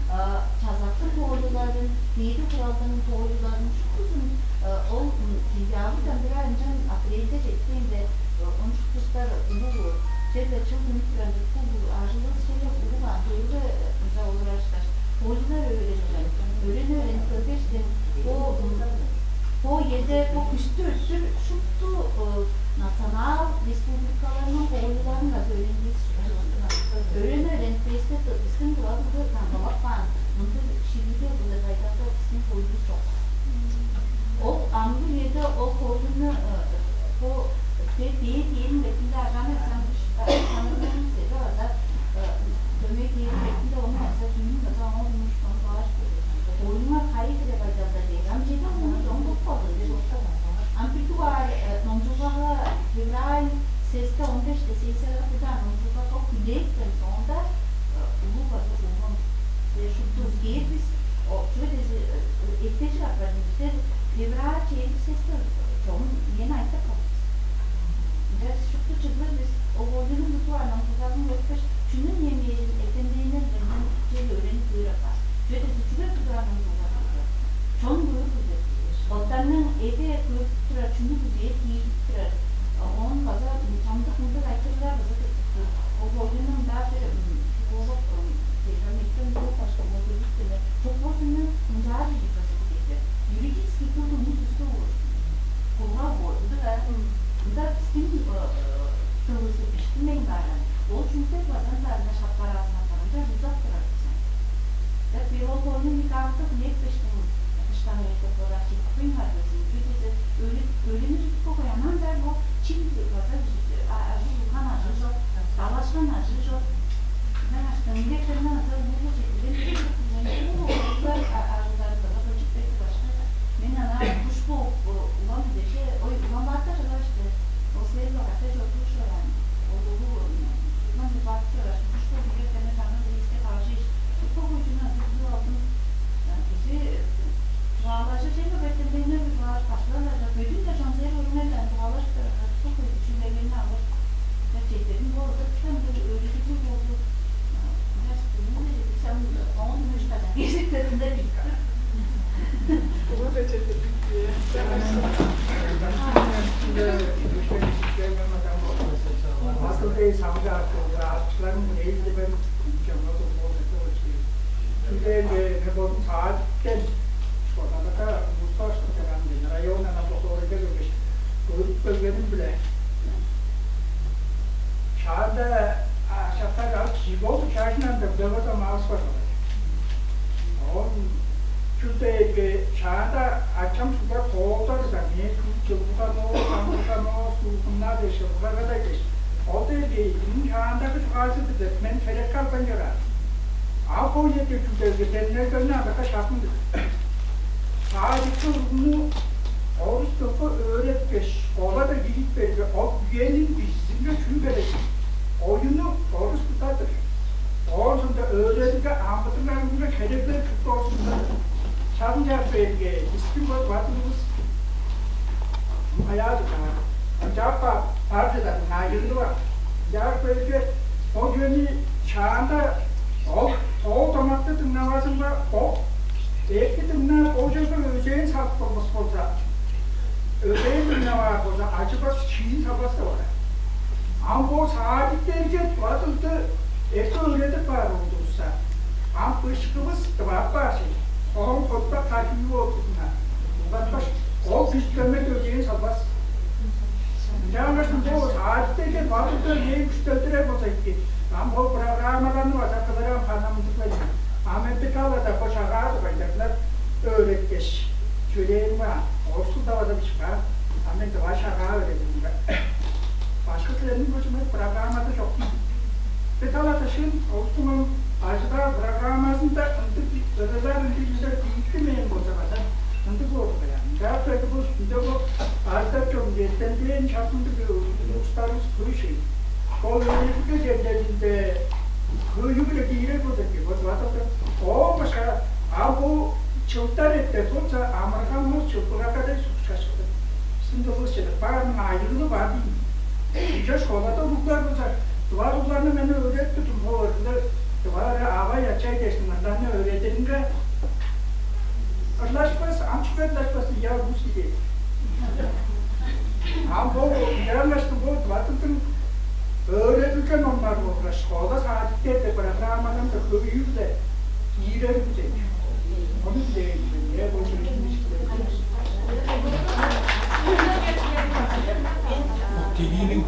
а, чазактың хоойлуларын, дээди куралдың хоойлуларын шуптузун, а, ол, м, сентябрьдан бээр ынчан апрельде четкенде, а, он шуптуштар улуг, черле чыл үнүп турар, бо ажылывыс черле улуг ам, көөрге, ынча олурар ышкаш, хоойлулар өөренип, өөренип, өөренип келгештиң, бо, м, бо үеде бо күстү өттүр шупту, э, национал республикаларның хоойлуларын база өөренир. Өөренип, өөренип, бисте, бистиң Тыва дылды камгалап каан мындыг шилилге кылдыр байдалда бистиң хоойлувус чок. Ол амгы үеде ол хоойлуну, э, бо бе-, бээр кээрин бетинде Аржаана Александрович, Александровнаның дезе база, э, дөмей кээрин бетинде ону база, дүүнүн база оон хумуштан кылаш. Хоойлуңар кайы хире байдалда дээр. Ам чеде хумуш оңдуп калды. Ам бир дугаар, э, номчулгага февраль сесте, он беште сессияга бир дугаар номчулгага хүлээпкен соонда, э, улуг база болган. Силер шупту кээр бис, о, чүге дизе, э, эртежик апарган бистер февраль чээрби сесте чогум мени айтып калдыңар. Ынча шупту чыглыр бис, ол хоойлунуң бир дугаар номчулгазын көрүпкеш, чүнү немээжин эртемденнер менден черле өөренип көөр апаар. Чүге дизе чүге бир дугаар номчулга кылдыр? Чон көөр билдир. Боттарының эде көрүп турар, чүнү күзээр, киирип турар. Оон база чамдык мындыг айтырыглар база тыптып тур. Ол хоойлуну мынча, м, психолог, м, психометрон бо башкы ол көрүп келе. Чок болзун, мынчаар бижип база киирди. Юридический дыл үнү дүстү боор. Кулга боор, ындыг а. Ында бистиң, э, э, дылывысты бижиттинмейн бааран. Ол чүүлдер база ында ында шапкараазын апарган, чажылдап турар бис. Деп бир ол хоойлуну нигаавыста хүлээпкештиң, кыштан өйдүп болар чедип кыйнаар безин. Чүге дизе өөре-, өөренир чүткү коямаан-даа бо чил база, а, ажыл улган ажыл чок, далашкан ажыл чок. Ынчангаш дыңнектеринден аза улуг четтирген, улуг улуглар ажылдарын база кылчып берди башка. Мен ана куш бооп, улам деше, ой, улам баатта чыгаш, ол сел багатта чордуушураан. Ол улуг улам баатта чыгаш, куш бооп, ийгертене чаңгы бирээске каажы иш. Бо куйчуну азы алдым. Кижи чугаалажыр черле бертендейнер чугаалаш баштылар-ла, бөдүн-даа чонзер көрүңер даан, чугаалажып турар, бо куйчу чүүлдерин алыр. Ча четирин бо ыргыттан бир өөредиглиг болду. Чаш бүгүн-даа чедип чам оон үш кажан кежиктетинде бис. Бүгүн-даа четирдик. Масылдей самга артылды, артыларын ээлдебен чамга болду. Чүге дээрге мен бодум саадыктен школада муста баштап чораан мен, район ана бохорайда келгеш, көрүп келгеним-биле. Шаанда ашактар алып, живот чажынан да бөгөдө маас бар. Он чүл дээрге шаанда ачам судар тоолдар да, мен чылбыга моо, самбыга моо, сулгунна дээш, ылгага дээш. Ол дээрге ин шаандагы чугаажы-дыр деп, мен херекке албайн чораан. А бо үеде чүл дээрге, деңнелдерни алырга шагын-дыр. Садикке уругну орус дылга өөреткеш, школада кирип берге, ол үениң кижизинге чүү херек? Оюну орус дылда-дыр. Оон соонда өөредилге амыдыралынга хереглер чуртту орус дылда-дыр. Шагын чаап бээрге, бистиң бо бадылывыс маяа-дыр, ынчап бар чыдар, айыылы бар. Ынчап бээрге, бо үени шаанда ол тоо домакты дыңнавазынга, бо эки дыңнаап, ол чогда өзээн салып болбас болза, өзээн дыңнаваар болза, ажывас, шиин салбас деп орар. Ам бо садиктерге тыва дылды эки өөредип каар болдувусса, ам бышкывыс дывап каар чүве. Оон хотпа качыы болдуна. Улгатпаш, Күш-көмек өгээн салбас. Ынчангаш бо садиктерге бадыгда ээн күштелдирер болза эки. Ам бо программаларны база кылырам ханамдыглай. Ам эпидалада бо шагаа дугайдарынар өөреткеш, чүрээм баа, орсулда база бишпаа. Ам мен дыва шагаа өөредим бе. Башкы силерниң бо чүмек программада чок. Беталата шын, олустуң ам ажыдаар программазында ындыг ырылар ындыглар биитти мээң болза база ындыг боор каяан. Ынчаарда бо үстүнде бо ажыдап чорун эртемдээн чартындыг улустарывыс хөй шей. Ол өөредилге черлеринде хөйү-биле киирер болза эки, бо бадалда. Оон башка, а бо чылдар эртер болза, амырган бо чылбыракадай сукчашылды. Сындылыс чыдып баарның айыылы бар дейм. Ынча школада уруглар болза, дывар уругларны мен өөредип турдум, бо ырны дывар авай ачай дээш мырларны өөредиринге ырлашпас, ам чүге ырлашпас, я русский дээш. Ам бо ынчаангаштың бо дывадылдың өөредилген оннар болгаш школа садиктерде программаларында хөйүү-биле киирер күзел. Ону билээн, э, бо чүрүн. Тигиниң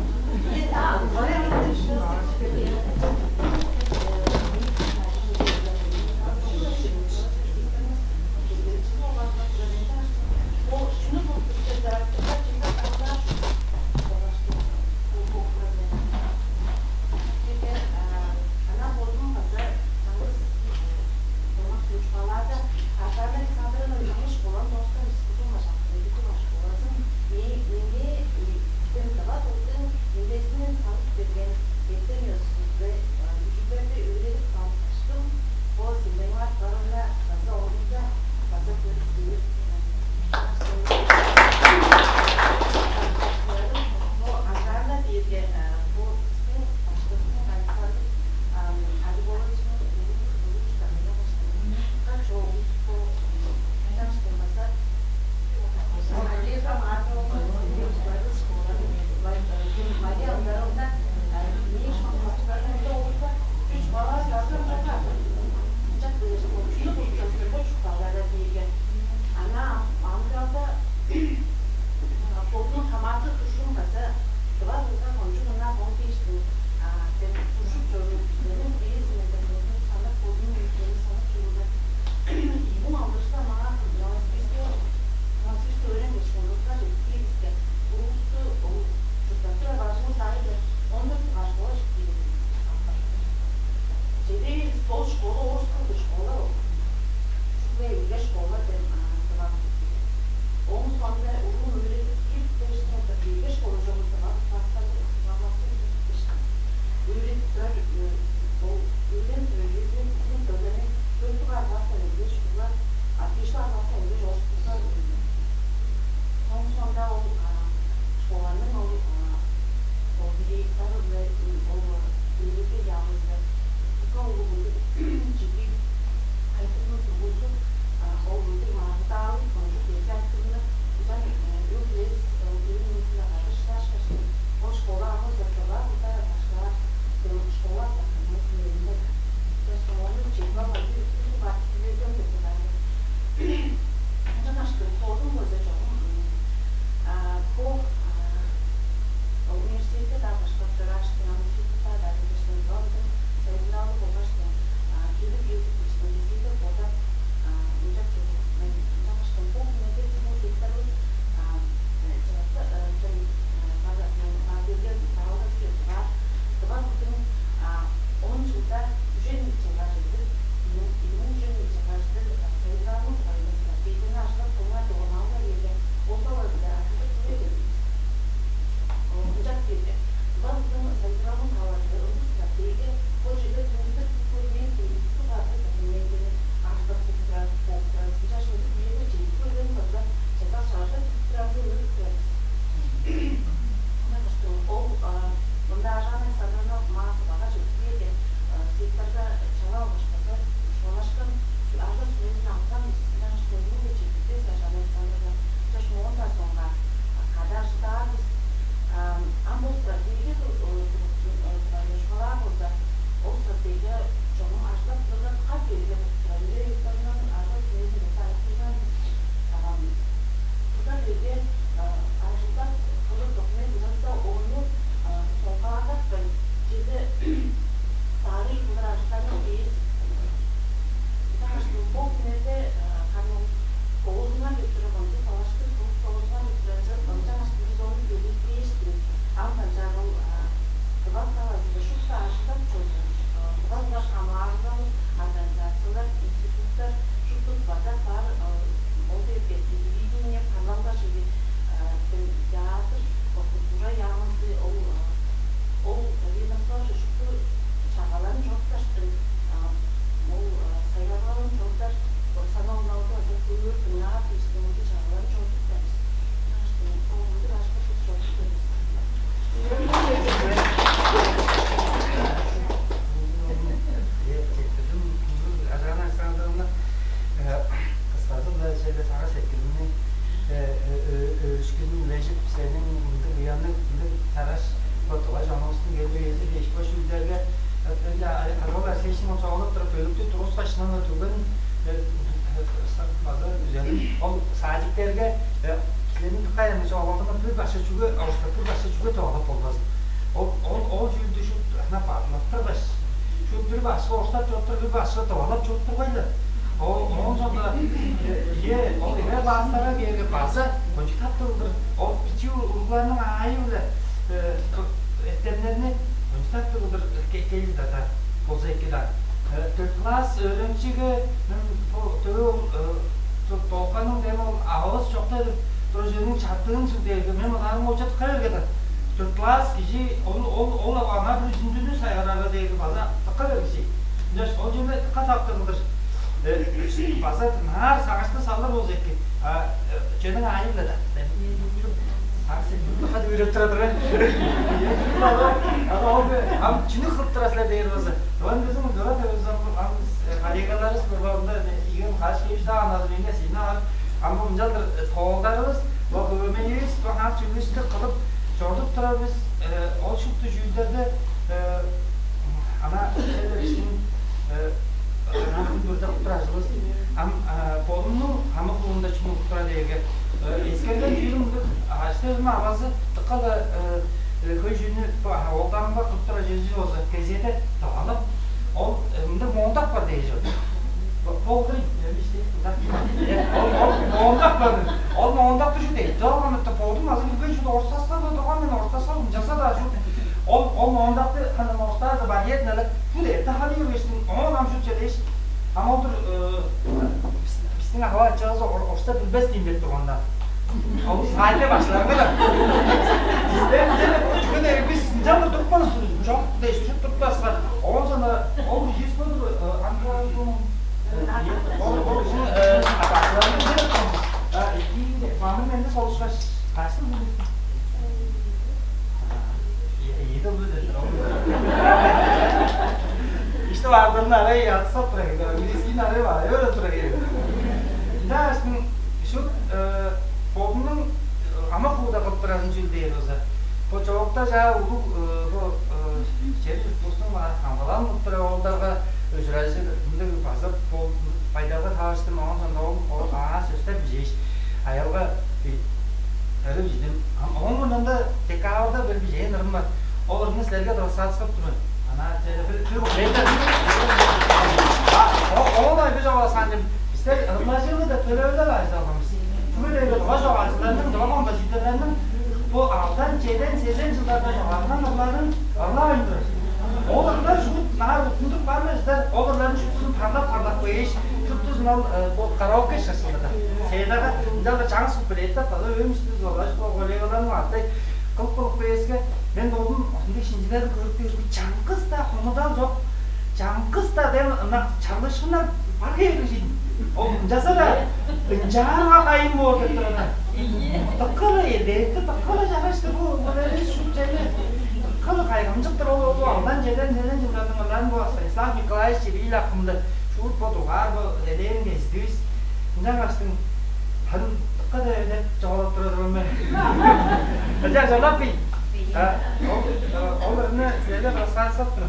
Сагыш-сеткилимниң өөрүшкүнүн үлежип, сениң мындыг уянныг, мындыг чараш бо тыва чонувустуң келир үези дээш, бо шүүлдерге Аргал Алексеевичиниң ол чогулуп туруп, бөлүктү тургускаш, шынап-ла дүрген база күзелим. Ол садиктерге силерниң дыка эми чогулуңар бир башка чүге орустап, бир башка чүге тывалап болбазын. Ол ол ол чүүлдү шуут ана бадылап тургаш, шуут бир башка орустап чоруптур, бир башка тывалап чоруптургай-ла. Ол оон соонда э, э, ол эвер класстарга кээрге база кончуг таптыг кылдыр. Ол бичии уругларның аайы-биле эртемнерни кончуг таптыг кылдыр келди-даа болза эки-даа. Төрт класс өөреникчиге мен бо төвү ол долганың дем ол ававыс чокта деп тура чүвениң чартыын сүрдээрге мен мынаарың оча тыка берген. Төрт класс кижи ол ол ол аңаа бир үзүндүнү сайгарарга дээрге база тыка берген кижи. Ынчаш ол чүве тыка таптыг кылдыр. База наар сагышты салыр болза эки. А чөнүң аайы-биле да. Сагыш сен мурнука деп үйреп тура турар. Ана ол ам чүнү кылып турасыздар дээр болза. Оон биздин дора төбүзүн ам коллегаларыбыз бурганда ийген каш кебиш даан азы меңге сени ам ам бо мынчалдыр тоолдарыбыз, бо көмейивис, бо хак чүвүстү кылып чорудуп турар бис. Ол шупту чүүлдерде ана эле биздин ырак үндүрдү кылып турар ажылыбыз. Ам бодумнуң хамык уруумда чүнү кылып турар дээрге эскерген чүүлүм ындыг. Ажы-төлүм авазы дыка-ла хөй чүүлнү оолдарымга кылып турар чүвези болза, кезээде тывалап, ол мындыг моондак бар дээш ол. Болдур, ол ол моондак бар. Ол моондакты чү дейт? Доган бодум азы билбей чү орсаска доган мен орсаска ынчаса-даа чү. Ол ол моондакты хандан ортаазы барьерин алып, бу деп таханы көргештиң, оон ам шут чедеш. Ам ол-дур биздин ага-ачавыс орста билбес дейм деп турганда. Ол сайда башларга да. Бизде бизде чүге дээрге бис ынчан турупкан чок дээш, шут туруппаска. Оон соно ол ийис болур аңгы ол ол кижиниң атаачыларының бир мамыр менде солушкаш кайсыл билир. Ийи дылды дедир ол. Ишти баардырын арай ятсап тура келди, медицина арай бар, өрө тура келди. Ынчаашкын шут бодунуң амак ууда кылып турарын чүл дээр болза, бо чоокта чаа улуг бо чери чуртувустуң камгалаан кылып турар оолдарга ужуражыр мындыг база байдалга таварыштым, оон сондо ол аңаа сөстер бижээш, аялга Ыры бижидим. Ам ооң мурнунда декабрьда бир бижээн ырым бар. Ол ырымны силерге дывысаатыскап тур мен. Ана чеде бир бир бир бир. А, ол ай бир чогула санчым. Бистер ырылажыылы деп төлевелдер ажылдап алган бис. Чүге дээрге дыва чогаалчыларның, дыва композиторларның бу алдан, чеден, сезен чылдарда чогаалган ырларын ырлавайн турар. Ол ырлар шуут наар уттундуруп каан бе чыдар, ол ырларның шуптузун парлап-парлап кээш, шуптузун ол бо караоке шыршылдырда. Сценага ынчалдыр чаңгыс куплеттеп база өөм ишти зугаш бо коллегаларның арттай кылып кылып кээске, мен бодум ошондой шинчилерни көрүп кээске, чаңгыс-даа хомудал чок, чаңгыс-даа дем ынак чарлыышкыннар бар кээрдиг шийдим. Ол ынчалза-даа ынчаарга кайын боор деп турар. Дыка-ла элдекти, дыка-ла чарашты бу ылгаларывыс шуп черле. Дыка-ла кайгамчыктыр ол ол алдан чеден чеден чылдардын ыларын бо Станислав Николаевич Чирил акымды шуут бо дугаар бо элээн кездивис. Ынчангаштың харын дыка деп деп чогулап тура турган мен. Ынча чорлап бий. Ол ол ырны силерге рассказ кылып тур.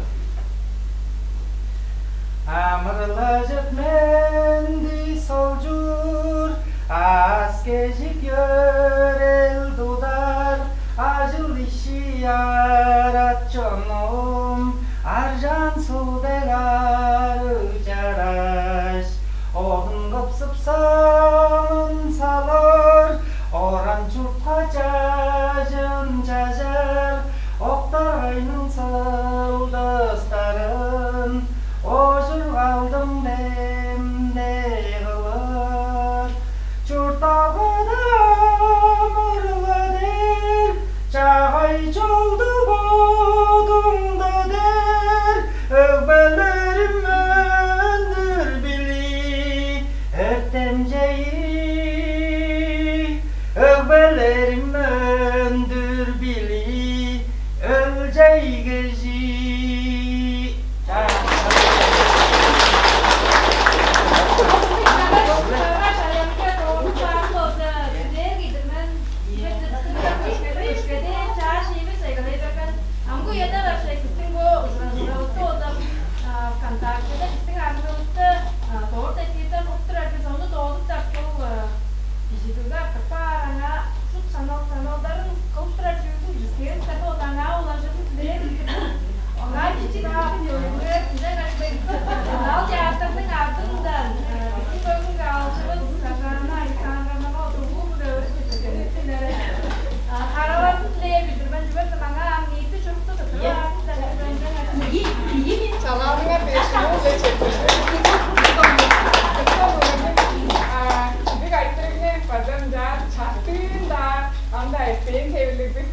Амырлажып менди солчуур, аас-кежик йөрел тудар, ажыл-ишчи арат чонум, аржаан суг дег арыг чараш, одун кыпсып, саңын салыр, оран-чуртка чажын чажар, октаргайның сылдыстарын ожургалдың демдей кылыр. Чуртталгада амырлы дээр, чаагай чолду бодуңда дээр, өгбелерим өндүр билии, өртемчейи, өгбелерим өндүр билии, өлчей кежи.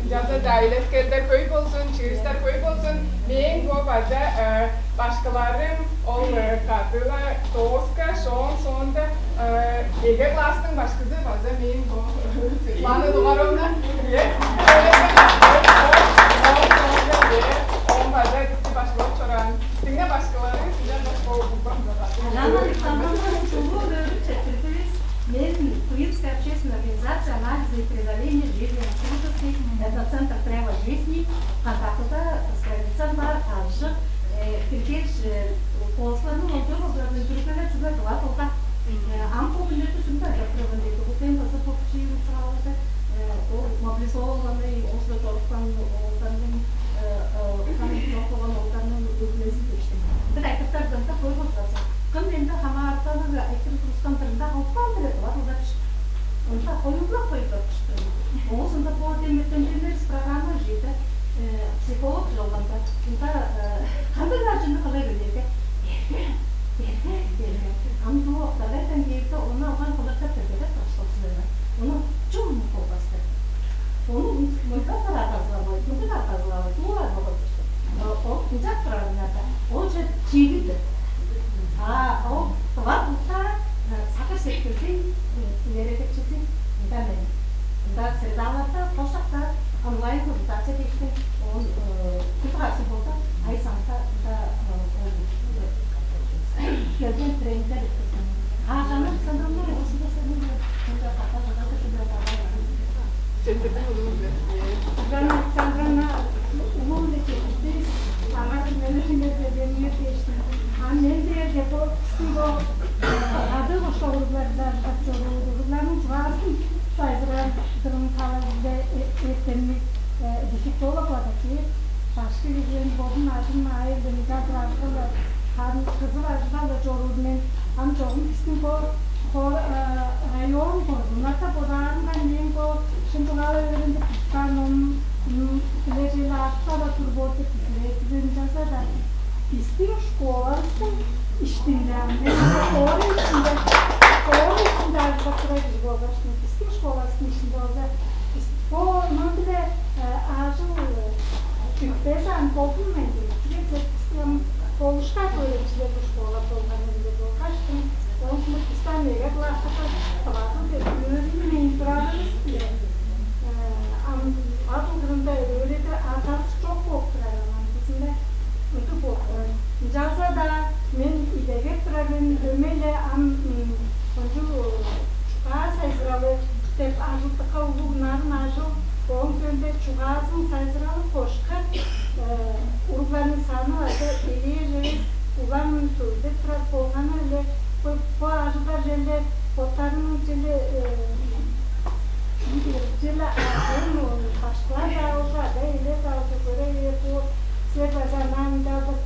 Ынчалза-даа илеткелдер хөй болзун, чыыштар хөй болзун. Мээң бо база башкыларым ол кадыла дооскаш, ооң соонда эге класстың башкызы база мээң бо Светлана Дугаровна. Ооң база бисти башкылап чораан. Бистиң-не башкыларывыс, ынчангаш бо угбам. Жанна Александровна, чулуу өөрүп четтирдивис. Мен Туринская общественная организация анализа и преодоления жилья инструкторский этноцентр «Древо жизни» контактыда страницам бар, алышып, э, киргеш, э, коосларның олчор болчугазын бүрүкелер чүгле дылап болган. Э, ам бо хүннерде чүнү айтып турган дээди, бо тем база бо чиир учураларда, э, ол мобилизованный, оозу чорупкан оолдарның, э, э, хан чок болган оолдарның өглези дээштиң. Бир айтыптардан да көр болза, кым менде хамаарталыг айтыр турускан дырында албан-биле дылап ылдап ишти. Ында хоюглап-хоюглап кыштырды. Оозунда бо деметтен бермес программа жиде, э, психолог жолганда, ында, э, кандыг ажыны кылай берерге? Эрге, эрге, эрге. Ам дуу октаргайдан кээрде, ону алган кылырда бергедеп башталзын эве. Ону чум болгастыр. Ону мында тарааказылар бой, мында тарааказылар бой, дуур арга койдурзун. Ол ынчап турарыңарда, ол чер чиилиг-дир. А ол тыва булта сагыш сеткилдиң илередикчизи ында мен. Ында средаларда, кошакта онлайн консультация дээштиң, ол күдү каасы болду, ай санта ында ол келген тренингдер өткүрдүм. А жана Александровна осуда сенин Жана Александровна улуу-биле четтирдивис, аңаа сүмелериңер бергениңер дээштиң. А мен дээрге бо бистиң бо кадыы кошкак уругларда ажыдып чоруур уругларның чугаазын сайзырадырының талазында эртемниг дефектолог бадык башкы кижиин бодун ажын айылдын ынчалдыр ажыгы-ла, харын кызып ажыгы-ла чоруур мен. Ам чогум бистиң бо район кордуннарда бодаарымга, мээң бо шын чугаалап өөренип каан ном билежели артып ала тур болду, билбедим, ынчалза-даа бистиң школавыстың иштинде, ам мен школа иштинде, школа иштинде ажылдап турар кижи болгаш, бистиң школавыстың иштинде болза, бо ном-биле ажыл бүтпес ам болдун мен. Чүге дээрге бистиң ам болушкак өөреникчилер бо школа болган эвес болгаштың, оон соонда бисти ам эге класстарга таварыл деп өөрүнмейн турарывыс-биле ам адыл кырында өөреде аргавыс чок болуп турар, ам бизинде ындыг болуп турар. Ынчалза-даа мен идегеп турар мен, дөмей-ле ам кончуг чугаа сайзыралы деп ажылдыкка улуг нарын ажыл, ооң соонда чугаазының сайзыралы кошкак уругларның саны база элээн эвес, улам төлдеп турар болганы-биле бо, бо ажылдар черле боттарының черле черле ам башкылар-даа болза, ада-иелер-даа болза көре бээр боор. Силер база ынчалдыр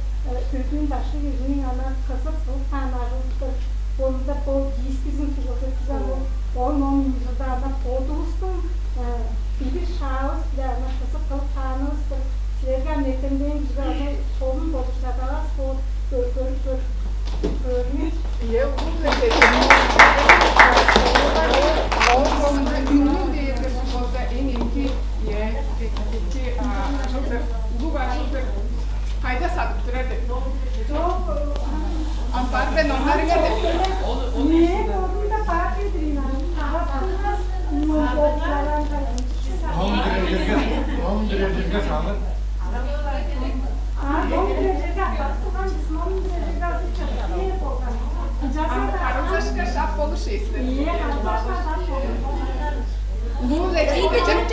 бөдүүн башкы кижиниң ана кызып кылып каан ажылдыр. Оонда бо дискизин сугулдур кижи ам ол, оон ону ужурда ана бодувустуң билишаавыс-биле ана кызып кылып каанывыс-тыр. Силерге ам эртемден кижиге ам солун болур чадавас боор, көрүп көрүңер. Ийе, улуу-биле четтирдим. Ол соонда үннүң дээрге болза эң эки, ийе, эки ажылдыр, улуг ажылдыр. Кайда садып турар деп? Ампар бе, номнарыңар деп? Мээң орнумда бар дедир ийин. Ам тагаптыңар, ном болуп бараан. Ном кирерге, ном кирерге салып. А ном кирерге апарып турган бис, ном кирерге алып чыгып болган. Ынчалза-даа карымзашка шап болуш эсилер. Ийе, карымзашка шап болуш. Улуу-биле четтирдим.